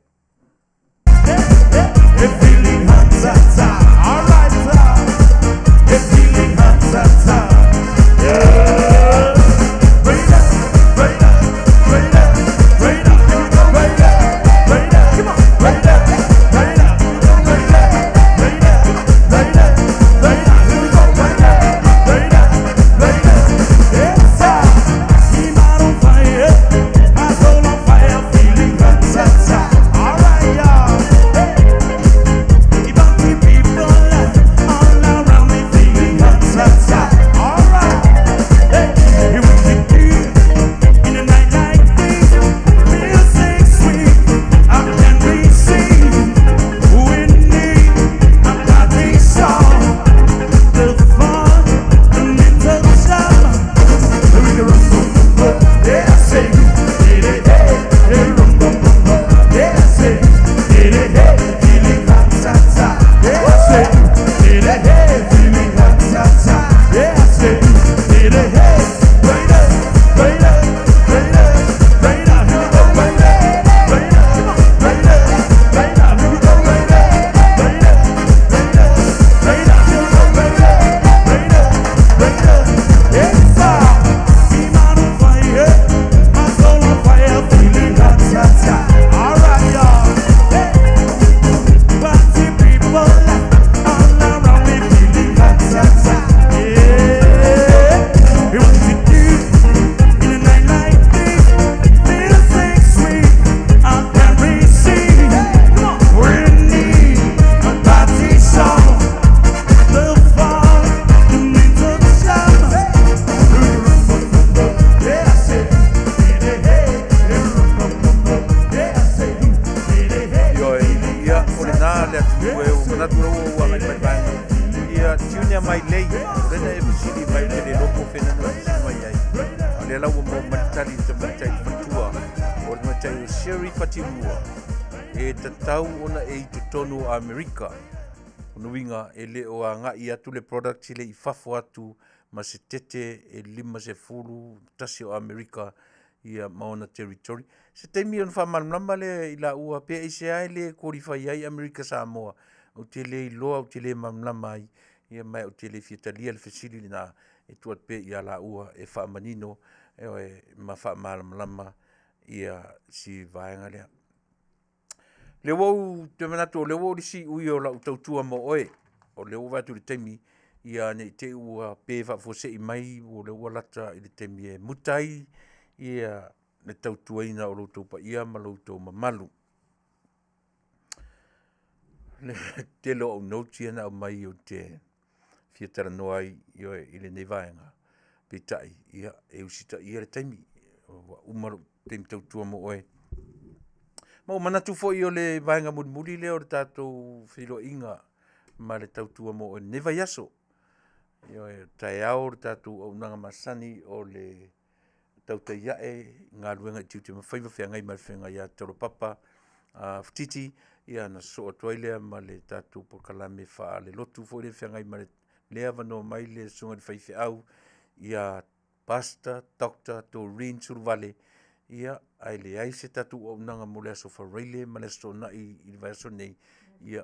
le atunuu e ua manatu ua ou agai mai vaega. Ia Junior Mailei, o lea na e fesili mai ou te le iloa po o fea na e fesili mai ai. A o lea la ua maua mai le tali i le tamaitai faletua, o le tamaitai o Sherry Fatilua, e tatau ona e i totonu o Amerika. O lona uiga e le o agai atu le product lea i fafo atu ma se tete e 51 o Amerika ia ma ona territory. Se taimi ona faamalamalama lea i laua pe aisea e le qualify ai Amerika Samoa. Ou te le iloa, ou te le malamalama ai, ia ma ou te le fia talia le fesili lena e tuu atu pea ia laua e faamanino ioe, ma faamalamalama ia si vaega lea. Lea ua ou te manatu o lea ua oo i le siui o lau tautua mo oe. O lea ua ou vaai atu i le taimi, ia ne i te i ua pe faafuasei mai o lea ua lata i le taimi e muta ai ia le tautuaina o lo outou paia ma lo outou mamalu. O le tele o au notes ia na aumai ou te fia talanoa ai ioe, i lenei vaega, peitai, ia, e usitaia le taimi, ua uma lou taimi tautua mo oe. Ma ua manatu foi o le vaega mulimuli lea o le tatou feiloaiga ma le tautua mo oe i lenei vaiaso. Ioe, o taeao le tatou auaunaga masani o le tautai ae i galuega i tiute ma faiva feagai ma le Feagaiga ia Taualopapa Futiti, ia ona sosoo atu ai lea ma le tatou polokalame faalelotu foi lea e feagai ma le avanoa mai le susuga i le faifeau ia Pastor Dr. Doreen Suluvale, ia, ae leai se tatou auaunaga mo le aso Faraile ma le aso Toonai i le vaiaso nei, ia,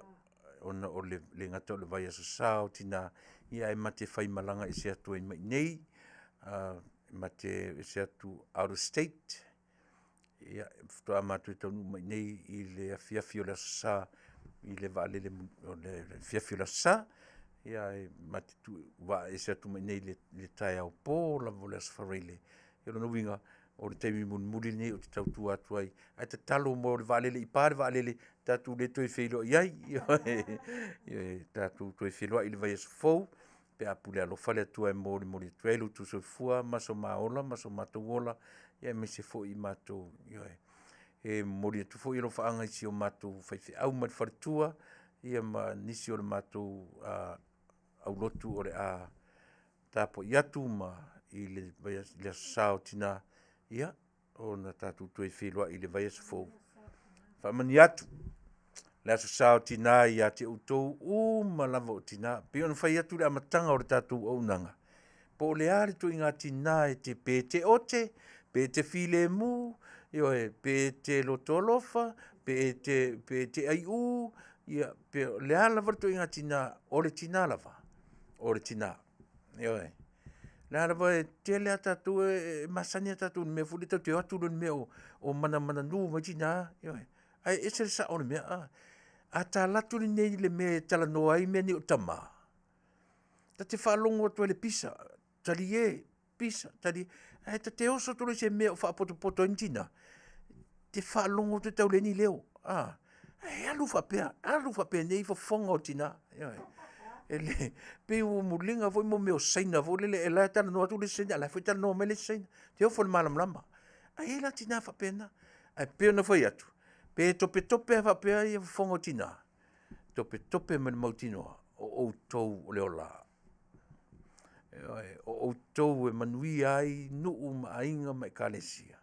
ona o le le gata o le vaiaso sa o tina, ia ae ma te faimalaga ese atu ai ma i inei, ma te ese atu out of state, ia, faatoa matou taunuu mai i inei i le afiafi o le aso Sa i le vaalele o le afiafi o le aso Sa, ia ae ma te vaa ese atu ma i inei i le taeao po lava o le aso Faraile. O lona uiga, o le taimi mulimuli lenei ou te tautua atu ai, ae tatalo mo le vaalele i pa le vaalele, tatou le toe feiloai ai. Ioe, tatou toe feiloai i le vaiaso fou pe a pule alofa le Atua e molimoli atu ai lo outou soifua ma so ma ola ma so matou ola, aemaise foi i matou. Ioe. E momoli atu foi alofaaga i si o matou faifeau mai le faletua ia ma nisi o le matou aulotu o le a tapuai atu ma i le Aso Sa o Tina, ia ona tatou toe feiloai i le vaiaso fou. Faamanuia atu le Aso Sa o Tina ia te outou uma lava o tina. E pei ona fai atu i le amataga o le tatou auaunaga, po o le a le ituaiga tina e te, pe te ote, pe te filemu, ioe, pe te loto alofa, pe te aiu, ia, pe o le a lava le ituaiga tina, o le tina lava, o le tina. Ioe. O le a lava, e tele lava tatou e masani lava tatou i le mea foi lea tatou te o atu loa i le mea o manamananų mai tina, ioe. Ae ese le sao o le mea, a. A ta alu atu lenei i le mea e talanoa ai mea nei o tama, ta te faalogo atu lava i le pisa, talie, pisa, talie, ae ta te oso atu loa i se mea o faapotopoto ai ni tina, e te faalogo atu e tau leai ni leo, a, ae alu faapea, alu faapenei fofoga o tina, ioe. E le, pei ua muliga foi mea o Saina foi lele, o la e talanoa atu le isi Saina a o la e foi e talanoa mai le isi Saina. E te ofo i le malamalama. Ae i ai la tina faapena. Ae pei ona fai atu, pe topetope lava faapea ia fofoga o tina, topetope ma le mautinoa, o outou o le ola. Ioe, o outou e manuia ai nuu ma aiga ma ekalesia.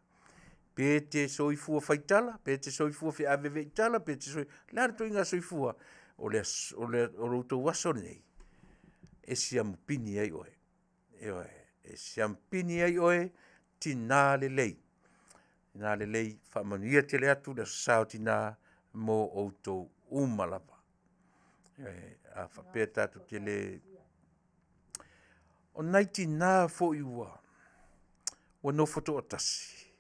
Pe te soifua faitala, pe te soifua feaveaveaitala, pe te soifua, o le a le ituaiga soifua, o le tou aso lenei, e siamupini ai oe. Ioe, e siamupini ai oe, tina lelei. Tina lelei, faamanuia tele atu le Aso Sa o Tina mo outou uma lava. A faapea tatou te le... O nai tina foi ua nofo toatasi,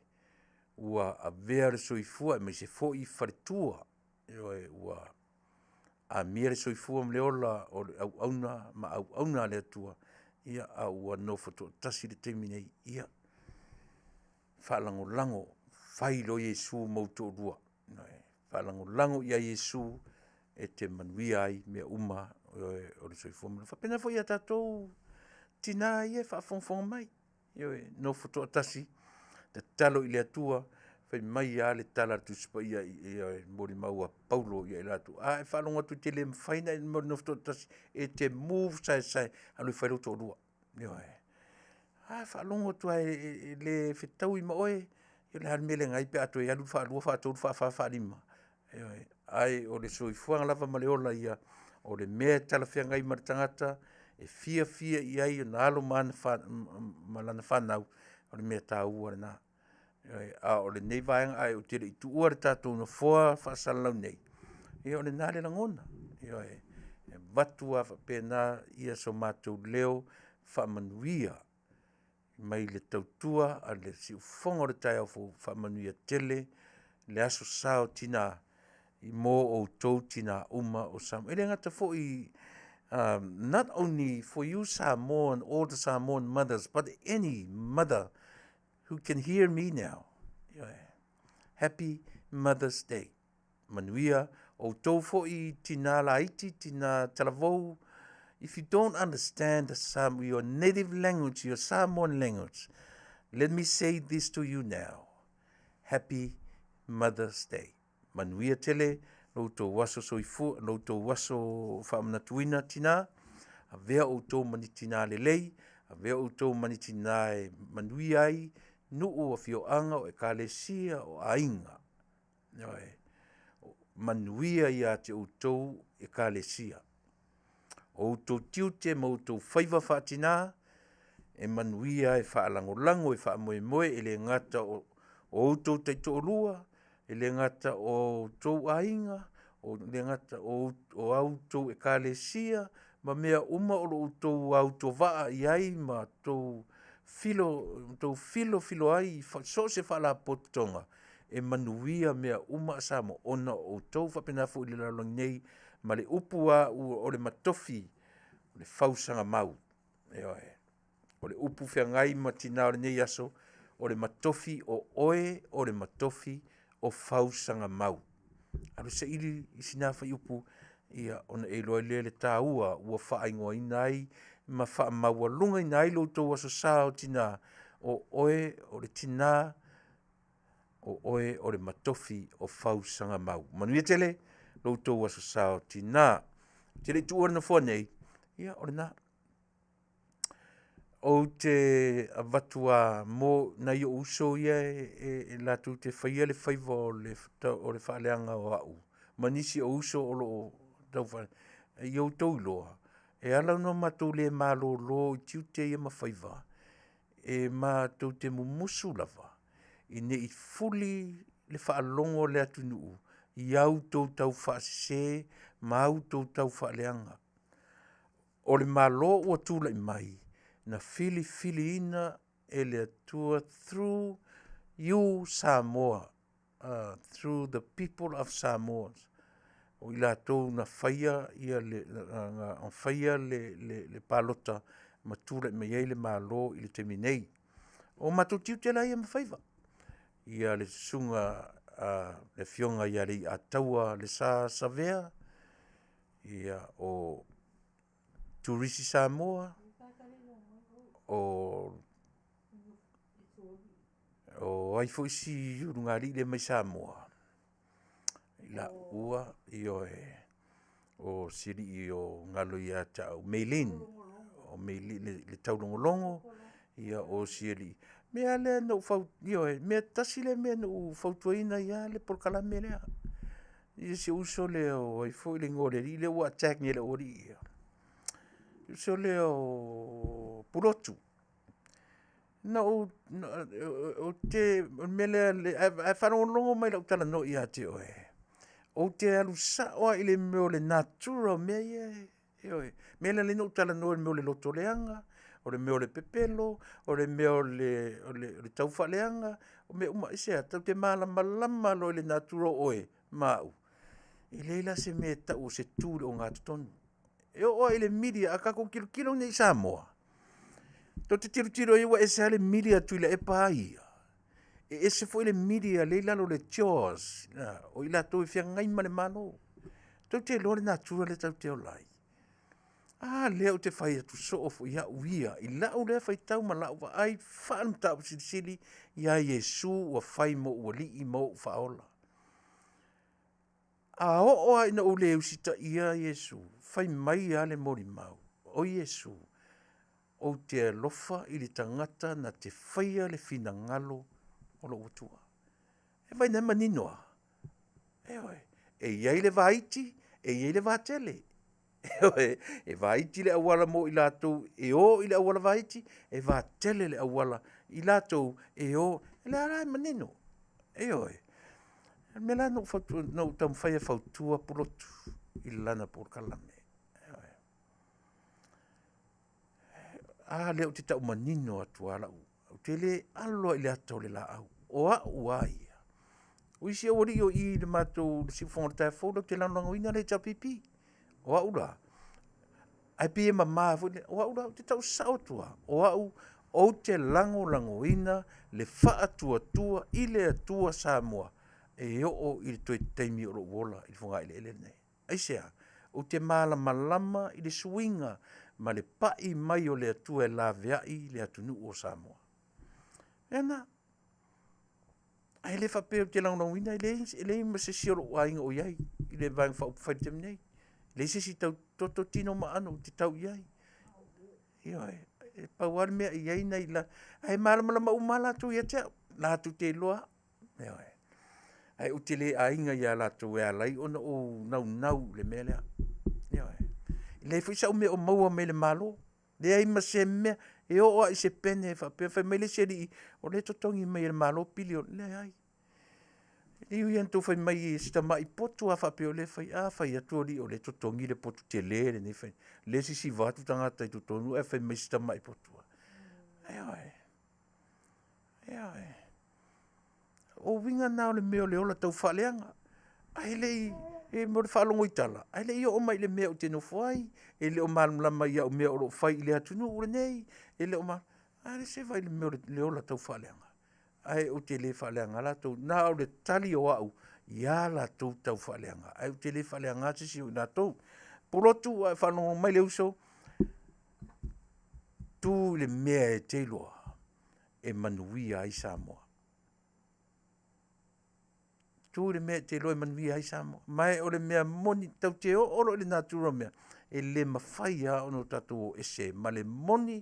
ua avea le soifua aemaise foi faletua, ioe, ua amia le soifua ma le ola o le auauna ma auauna a le Atua, a ua nofo toatasi i le taimi nei, ia, faalagolago, fai loa Iesu ma ou toalua. Faalagolago ia Iesu e te manuia ai mea uma o le soifua. E faapena foi ia tatou tina ia e faafogafoga mai, ioe, nofo toatasi, tatalo i le Atua, Fai mai lava le tala a le Tusi Paia i le molimau a Paulo ia i latou, a e faalogo atu e te le mafai ona e nofo toatasi, e te move saesae, alu e fai lou toalua. Ioe. A faalogo atu lava e le fetaui ma oe, ia o le a le mea e leaga ai pe a toe alu le faalua, faatolu, faafa, faalima. Ioe. Ae o le soifuaga lava ma le ola ia, o le mea e talafeagai ma le tagata e fiafia i ai ona alo ma lana fanau, o le mea taua lena. Ioe. A o lenei vaega ae ou te le i tuua le tatou nofoa faasalalau nei, ia o lena le lagona, ioe, e avatu lava faapena so matou leo faamanuia mai le tautua a le siufofoga o le taeao fou, faamanuia tele le Aso Sa o Tina mo outou tina uma o Samoa. E le gata foi not only for you Samoan, all the Samoan mothers, but any mother who can hear me now. Ioe. Happy Mother's Day. Manuia outou foi tina laiti, tina talavou. If you don't understand the Sam, your native language, your Samoan language, let me say this to you now. Happy Mother's Day. Manuia tele lo outou aso soifua, lo outou aso faamanatuina tina, avea outou ma ni tina lelei, avea outou ma ni tina e manuia ai nuu, afioaga, o ekalesia, o aiga. Ioe. Manuia ia te outou ekalesia. O outou tiute ma outou faiva faatina e manuia e faalagolago e faamoemoe, e le gata o outou taitoalua, e le gata o outou aiga, e le gata o a outou ekalesia ma mea uma o lo o outou autovaa i ai ma outou filofilo ai i so o se faalapotopotoga, e manuia mea uma a Samoa ona o outou. E faapena foi i le lalolagi nei ma le upu lava o le matofi, o le fausaga mau. Ioe. O le upu feagai ma tina o lenei aso, o le matofi o oe o le matofi o fausaga mau. Alu e saili i sina fuaiupu ia ona e iloa ai lea o le taua ua faaigoaina ai ma faamaualugaina ai lo outou Aso Sa o Tina, o oe o le tina, o oe o le matofi o fausaga mau. Manuia tele lo outou Aso Sa o Tina. Ou te le i tuua le nofoa nei, ia o lena. Ou te avatu lava mo nai ou uso ia e latou te faia le faiva o le faaleaga o au ma nisi o uso o lo o tau ia outou iloa, e ala ona matou le malolo i tiute ia ma faiva, e matou te mumusu lava ina ne i fuli le faalogo a le atunuu i a outou taufaasese ma a outou taufaaleaga. O le Malo ua tulai mai, na filifiliina e le Atua through you Samoa, through the people of Samoa, o i latou na faia le palota ma tulai mai ai le Malo i le taimi nei. O matou tiute la ia ma faiva, ia le susuga a le Afioga ia Leiataua Lesa Savea, ia o Turisi Samoa, o ai foi si ulugalii lea mai Samoa? Laua, ioe, o si alii o galo ia te au, Maylin, o Maylin le taulogologo, ia o si alii... O le mea lava lea na ou, ioe, mea tasi lea mea na ou fautuaina ai lava le polokalame lea i si ou uso lea o ai foi le igoa o le alii lea ua attack nei e le aualii ia, le uso lea o Pulotu. Na ou, ou te, o le mea lea, a e faalogologo mai i lau talanoa ia te oe, ou te alu sao lava i le mea o le natura o mea ia, ioe. O le mea lea e ala ai ona ou talanoa i le mea o le lotoleaga, o le mea o le pepelo, o le mea o le taufaaleaga, o mea uma. Aisea? Tatou te malamalama loa i le natura o oe ma au, e leai la se mea e tau o se tu i le ogatotonu. E oo lava i le media, a tatou tilotilo nei i Samoa, tou te tilotilo i ai ua ese lava le media a Tuilaepa lava ia, e ese foi le media lea e i lalo o le CHOGM, o i latou e feagai ma le Malo. Tou te iloa le natura lea tatou te ola ai. A lea ou te fai atu soo foi au ia i lau lea faitau ma lau vaai faale-mataupu silisili ia Iesu ua fai moʻu alii ma ou faaola. A oo lava ina ou le usitaia Iesu, fai mai lava le molimau, o Iesu, ou te alofa i le tagata na te faia le finagalo o lou Atua. E vaai na e manino lava. Ioe, e i ai le vaiti, e i ai le vatele. Ioe, e vaiti le auala mo i latou e o i le auala vaiti, e vatele le auala i latou e o, o lea la e manino. Ioe. O le mea la na ou taumafai e fautua Pulotu i lana polokalame. Ioe. A lea ou te tau manino atu lava lau, ou te le alo lava i le ata o le laau, o au lava ia. O isi aualii o i i le matou siufofoga o le taeao fou, latou te lagolagoina le HRPP. O au la, ae pei e mama foi lea, o au la, ou te tau sao atu lava, o au ou te lagolagoina le faatuatua i le Atua Samoa e oo i le toe taimi o lou ola i le fogaeleele lenei. Aisea? Ou te malamalama i le suiga ma le pai mai o le Atua e laveai le atunuu o Samoa. Ia na. Ae le faapea ou te lagolagoina, e leai, e leai ma se isi o lou aiga o i ai i le Vaega Faaupufai i le taimi nei. E leai se isi tau toto tino ma aano ou te tau i ai. Ioe, e pau lava le mea e i ai nai la, ae malamalama uma lava latou ia te au, latou te iloa au. Ioe. Ae ou te le aiga ia latou e ala ai ona ou naunau i le mea lea. Ioe. E leai foi sau mea o maua mai le Malo. Leai ma se mea, e oo lava i se pene faapea, fai mai le isi alii, o lea e totogi mai e le Malo pili o… Leai. E ui lava ina outou fai mai i si tamai potu lava faapea o lea e fai, a fai atu alii o lea e totogi le potu tele lenei e fai, lea e sisiva atu tagata i totonu ae fai mai si tamai potu lava. Ioe, ioe. O uiga na o le mea o le ola taufaaleaga. Ae le i, e mo le faalogo i tala, ae le i oo mai i le mea ou te nofo ai, e le o malamalama i au mea o lo o fai i le atunuu lenei, e le o ma… a lea se vaai i le mea o le ola taufaaleaga. Ae ou te le faaleaga latou, na o le tali o au i a latou taufaaleaga, ae ou te le faaleaga se isi o i latou. Pulotu a o faalogologo mai le uso, tu i le mea e te iloa e manuia ai Samoa. Tu i le mea e te iloa e manuia ai Samoa. Ma o le mea moni, tatou te oo loa i le natura o mea, e le mafai lava ona tatou o ese ma le moni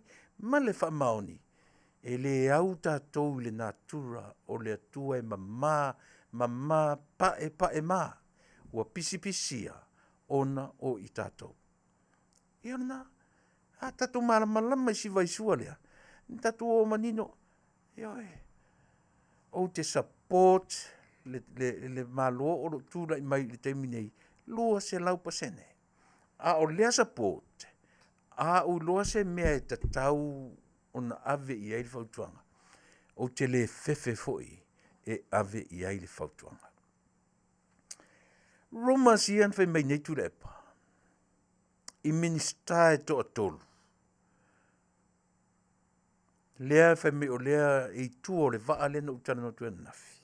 ma le faamaoni. E le au tatou i le natura o le Atua e mama, mama, paepae ma, ua pisipisia ona o i tatou. Ia o lena. A tatou malamalama i si vaisua lea, na tatou o manino, ioe, ou te support le Malo o lo o tulai mai i le taimi nei, 200%. A o lea support, a ou iloa se mea e tatau ona ave i ai le fautuaga, ou te le fefe foi e ave i ai le fautuaga. Rumors ia na fai mai nei Tuilaepa i Minisita e toatolu, lea e fai mai o lea e i tua o le vaa lea na ou talanoa atu ai ananafi.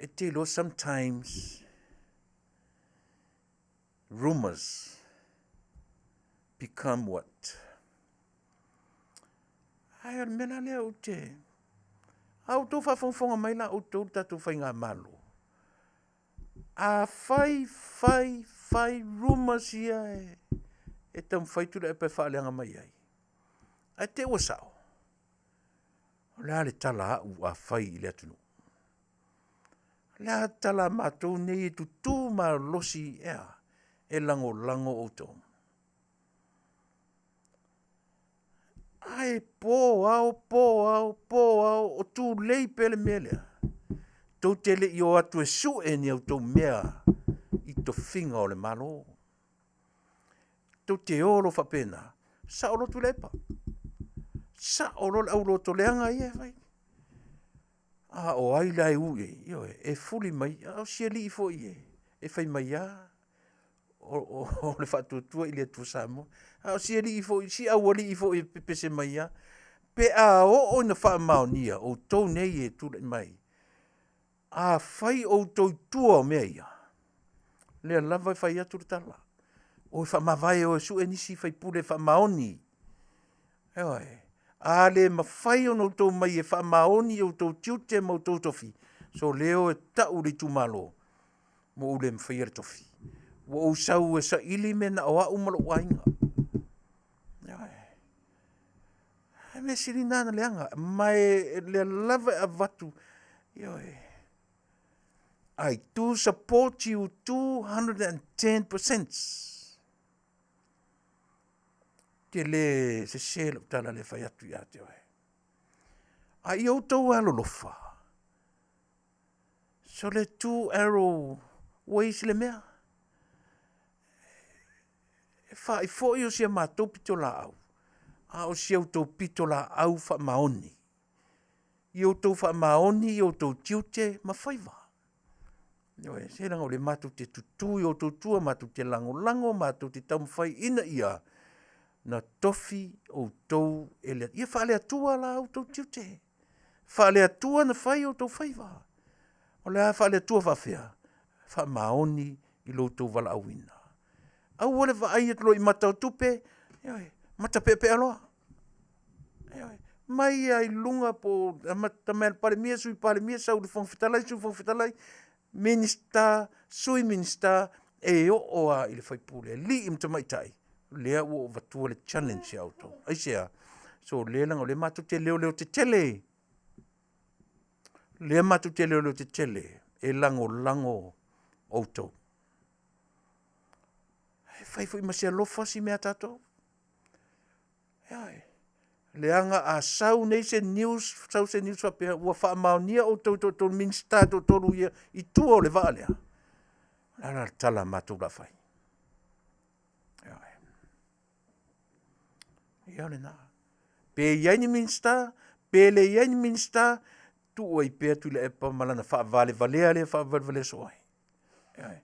E te iloa sometimes rumors become what? Ae o le mea la lea ou te... A outou faafogafoga mai la outou le tatou faigamalo, a fai fai fai rumors ia e taumafai Tuilaepa e faaleaga mai ai, ae te i ua sao, o le a le tala a au a fai i le atunuu? O le a le tala a matou nei e tutu malosi e a? E lagolago outou. Ae po ao, po ao, po ao, o tulei pea le mea lea. Tou te le i o atu e sue ni a outou mea i tofiga o le Malo. Tou te o loa faapena, sao loa Tuilaepa, sao loa le aulotoleaga ia e fai. A o ai la e u i ai? Ioe, e fuli mai, a o si alii foi e fai mai lava o le faatuatua i le Atua Samoa. A o si alii foi, si aualii foi e pepese mai lava, pe a oo ina faamaonia outou nei e tulai mai, afai o outou i tua o mea ia, lea lava e fai atu le tala. O e faamavae o e sue nisi faipule e faamaoni. Ioe. A le mafai ona outou omai e faamaoni i outou tiute ma outou tofi, sole o e tau i le itumalo, ua ou le mafaia le tofi. Ua ou sau e saili mea na o au ma lou aiga. Ioe. O le mea sili lena ona leaga, ma o lea lava e avatu, ioe, I do support you 210%. Te le sese lau tala lea e fai atu ia te oe. A ia outou alolofa, sole two arrow ways le mea. E faaifo'i o si a matou pitolaau, a o si a outou pitolaau faamaoni. Ia outou faamaoni i outou tiute ma faiva. Ioe, se leaga o lea matou te tutu i outou tua, matou te lagolago, matou te taumafai ina ia na tofi outou e le Atua. Ia faale-Atua la outou tiute, faale-Atua ona fai outou faiva. O le a faale-Atua faapefea? Faamaoni i lo outou valaauina. Aua le vaai atu loa i mata o tupe, ioe, mata peapea loa. Ioe, mai lava i luga po o amata mai lava i le Palemia, Sui Palemia, sau i le Fofoga Fetalai, Sui Fofoga Fetalai, Minisita, Sui Minisita, e oo lava i le sui usufono, alii ma tamaitai, lea ua ou avatua le challenge ia outou. Aisea? Sole leaga o lea matou te leoleo tetele, lea matou te leoleo tetele e lagolago outou. E fai foi ma se alofa si mea tatou. Ioe. Leaga a sau nei se news, sau se news faapea ua faamaonia outou e toatolu Minisita e toatolu ia i tua o le vaa lea, o le a la le tala a matou o le a fai? Ioe. Ia o lena. Pe i ai ni Minisita, pe le i ai ni Minisita, tuu ai pea Tuilaepa ma lana faavalevalea lea e faavalevalea soo ai. Ioe.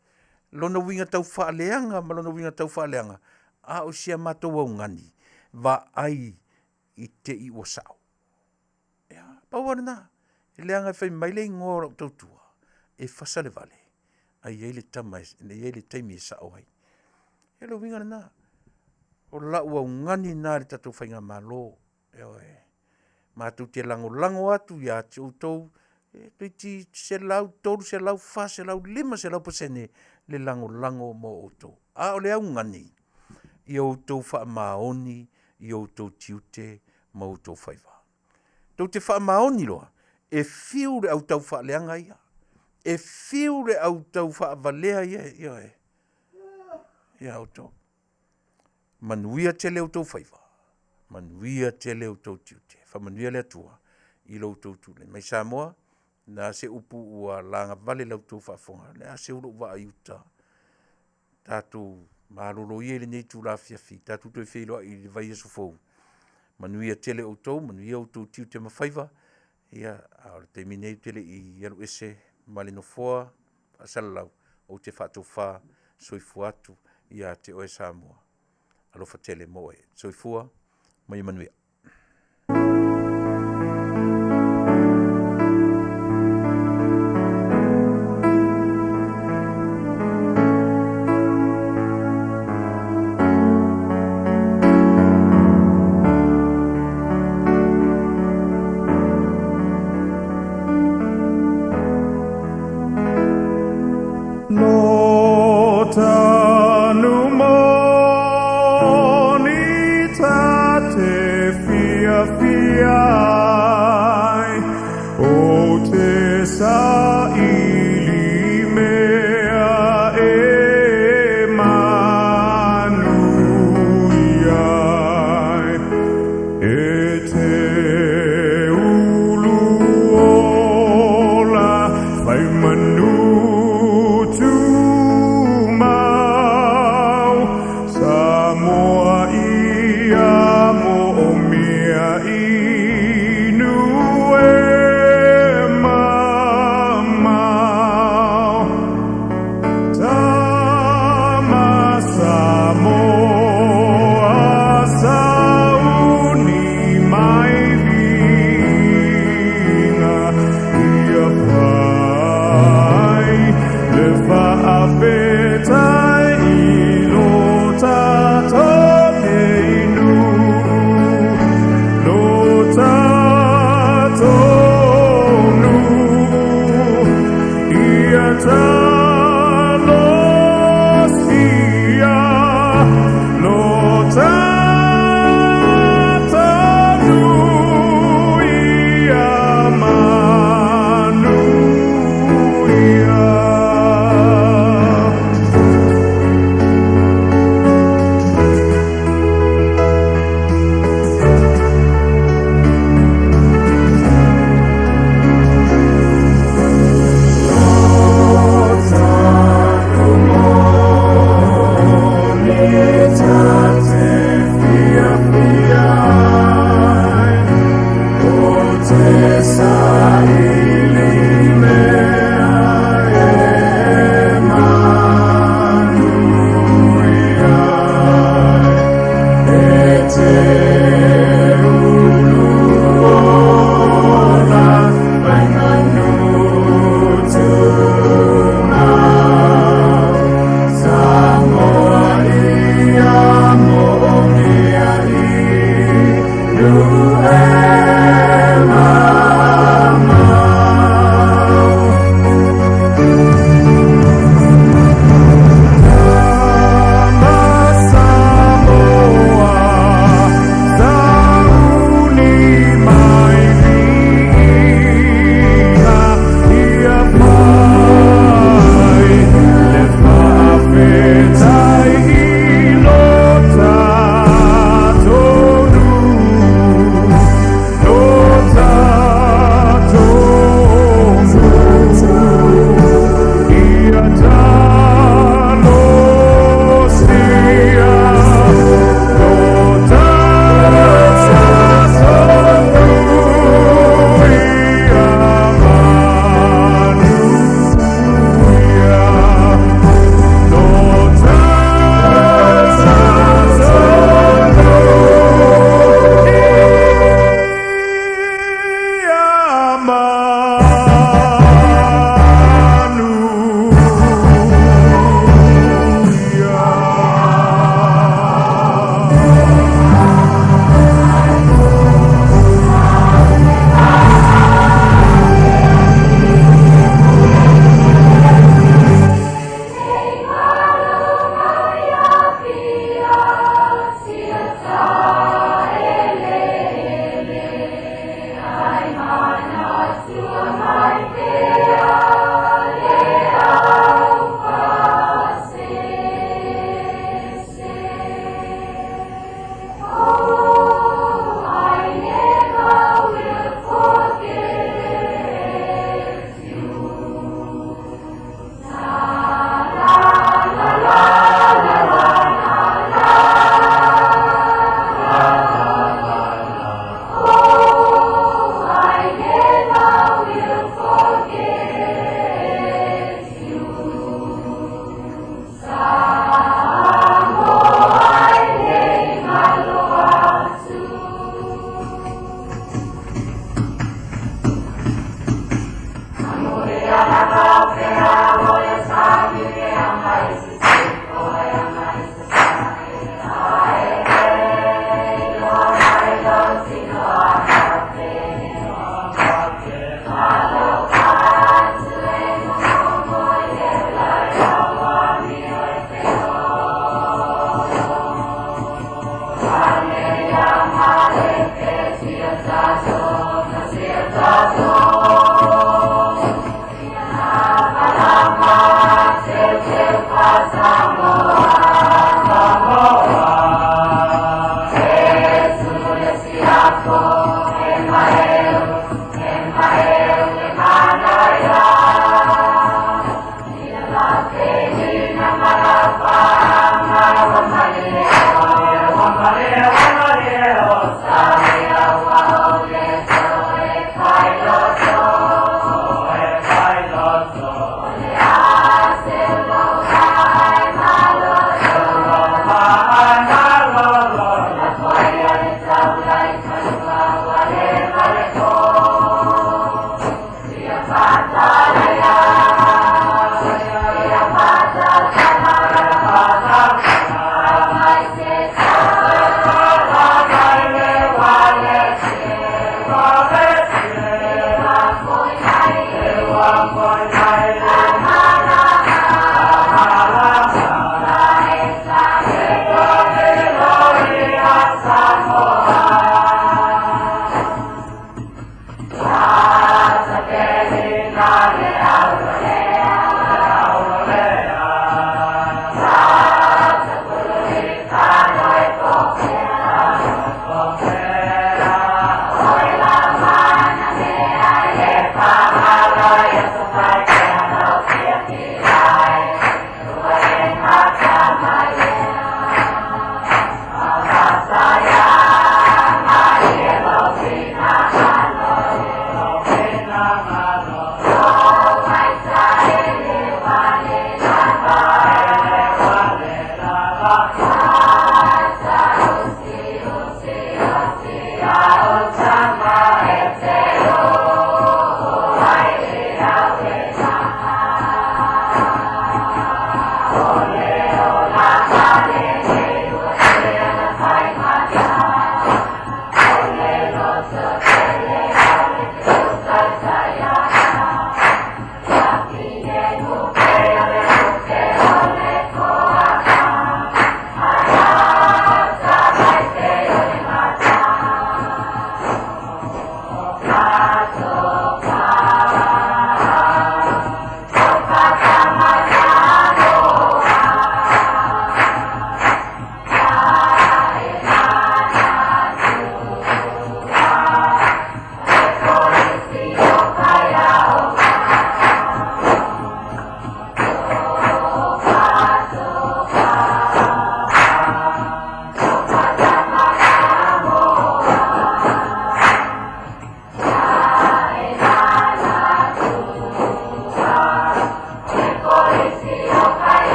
Lona uiga tau faaleaga ma lona uiga tau faaleaga, a o si a matou augani, vaai i te i ua sao. Ia, pau lava lena. Leaga e fai mai le igoa o lau tautua, e fasa le vale, ae i ai le tama e i ai le taimi e sao ai. Ia o le uiga lena. O lau augani lena i le tatou faigamalo, ioe. Matou te lagolago atu ia te outou, toeitiiti 100, 300, 400, 500% le lagolago mo outou. A o le augani, ia outou faamaoni i outou tiute ma outou faiva. Tou te faamaoni loa, e fiu le au taufaaleaga ia, e fiu le au taufaavalea ia, ioe, ia outou. Manuia tele outou faiva, manuia tele outou tiute. Faamanuia le Atua i lo outou tulai mai. Samoa, o le a se upu ua lagavale i la outou faafofoga, o le a seu lou vaa i uta, tatou malolo ia i lenei itula afiafi, tatou toe feiloai i le vaiaso fou. Manuia tele outou, manuia outou tiute ma faiva. Ia, a o le taimi lenei ou te le i alu ese ma le nofoa faasalalau, ou te faatofa soifua atu ia te oe Samoa. Alofa tele mo oe. Soifua ma ia manuia.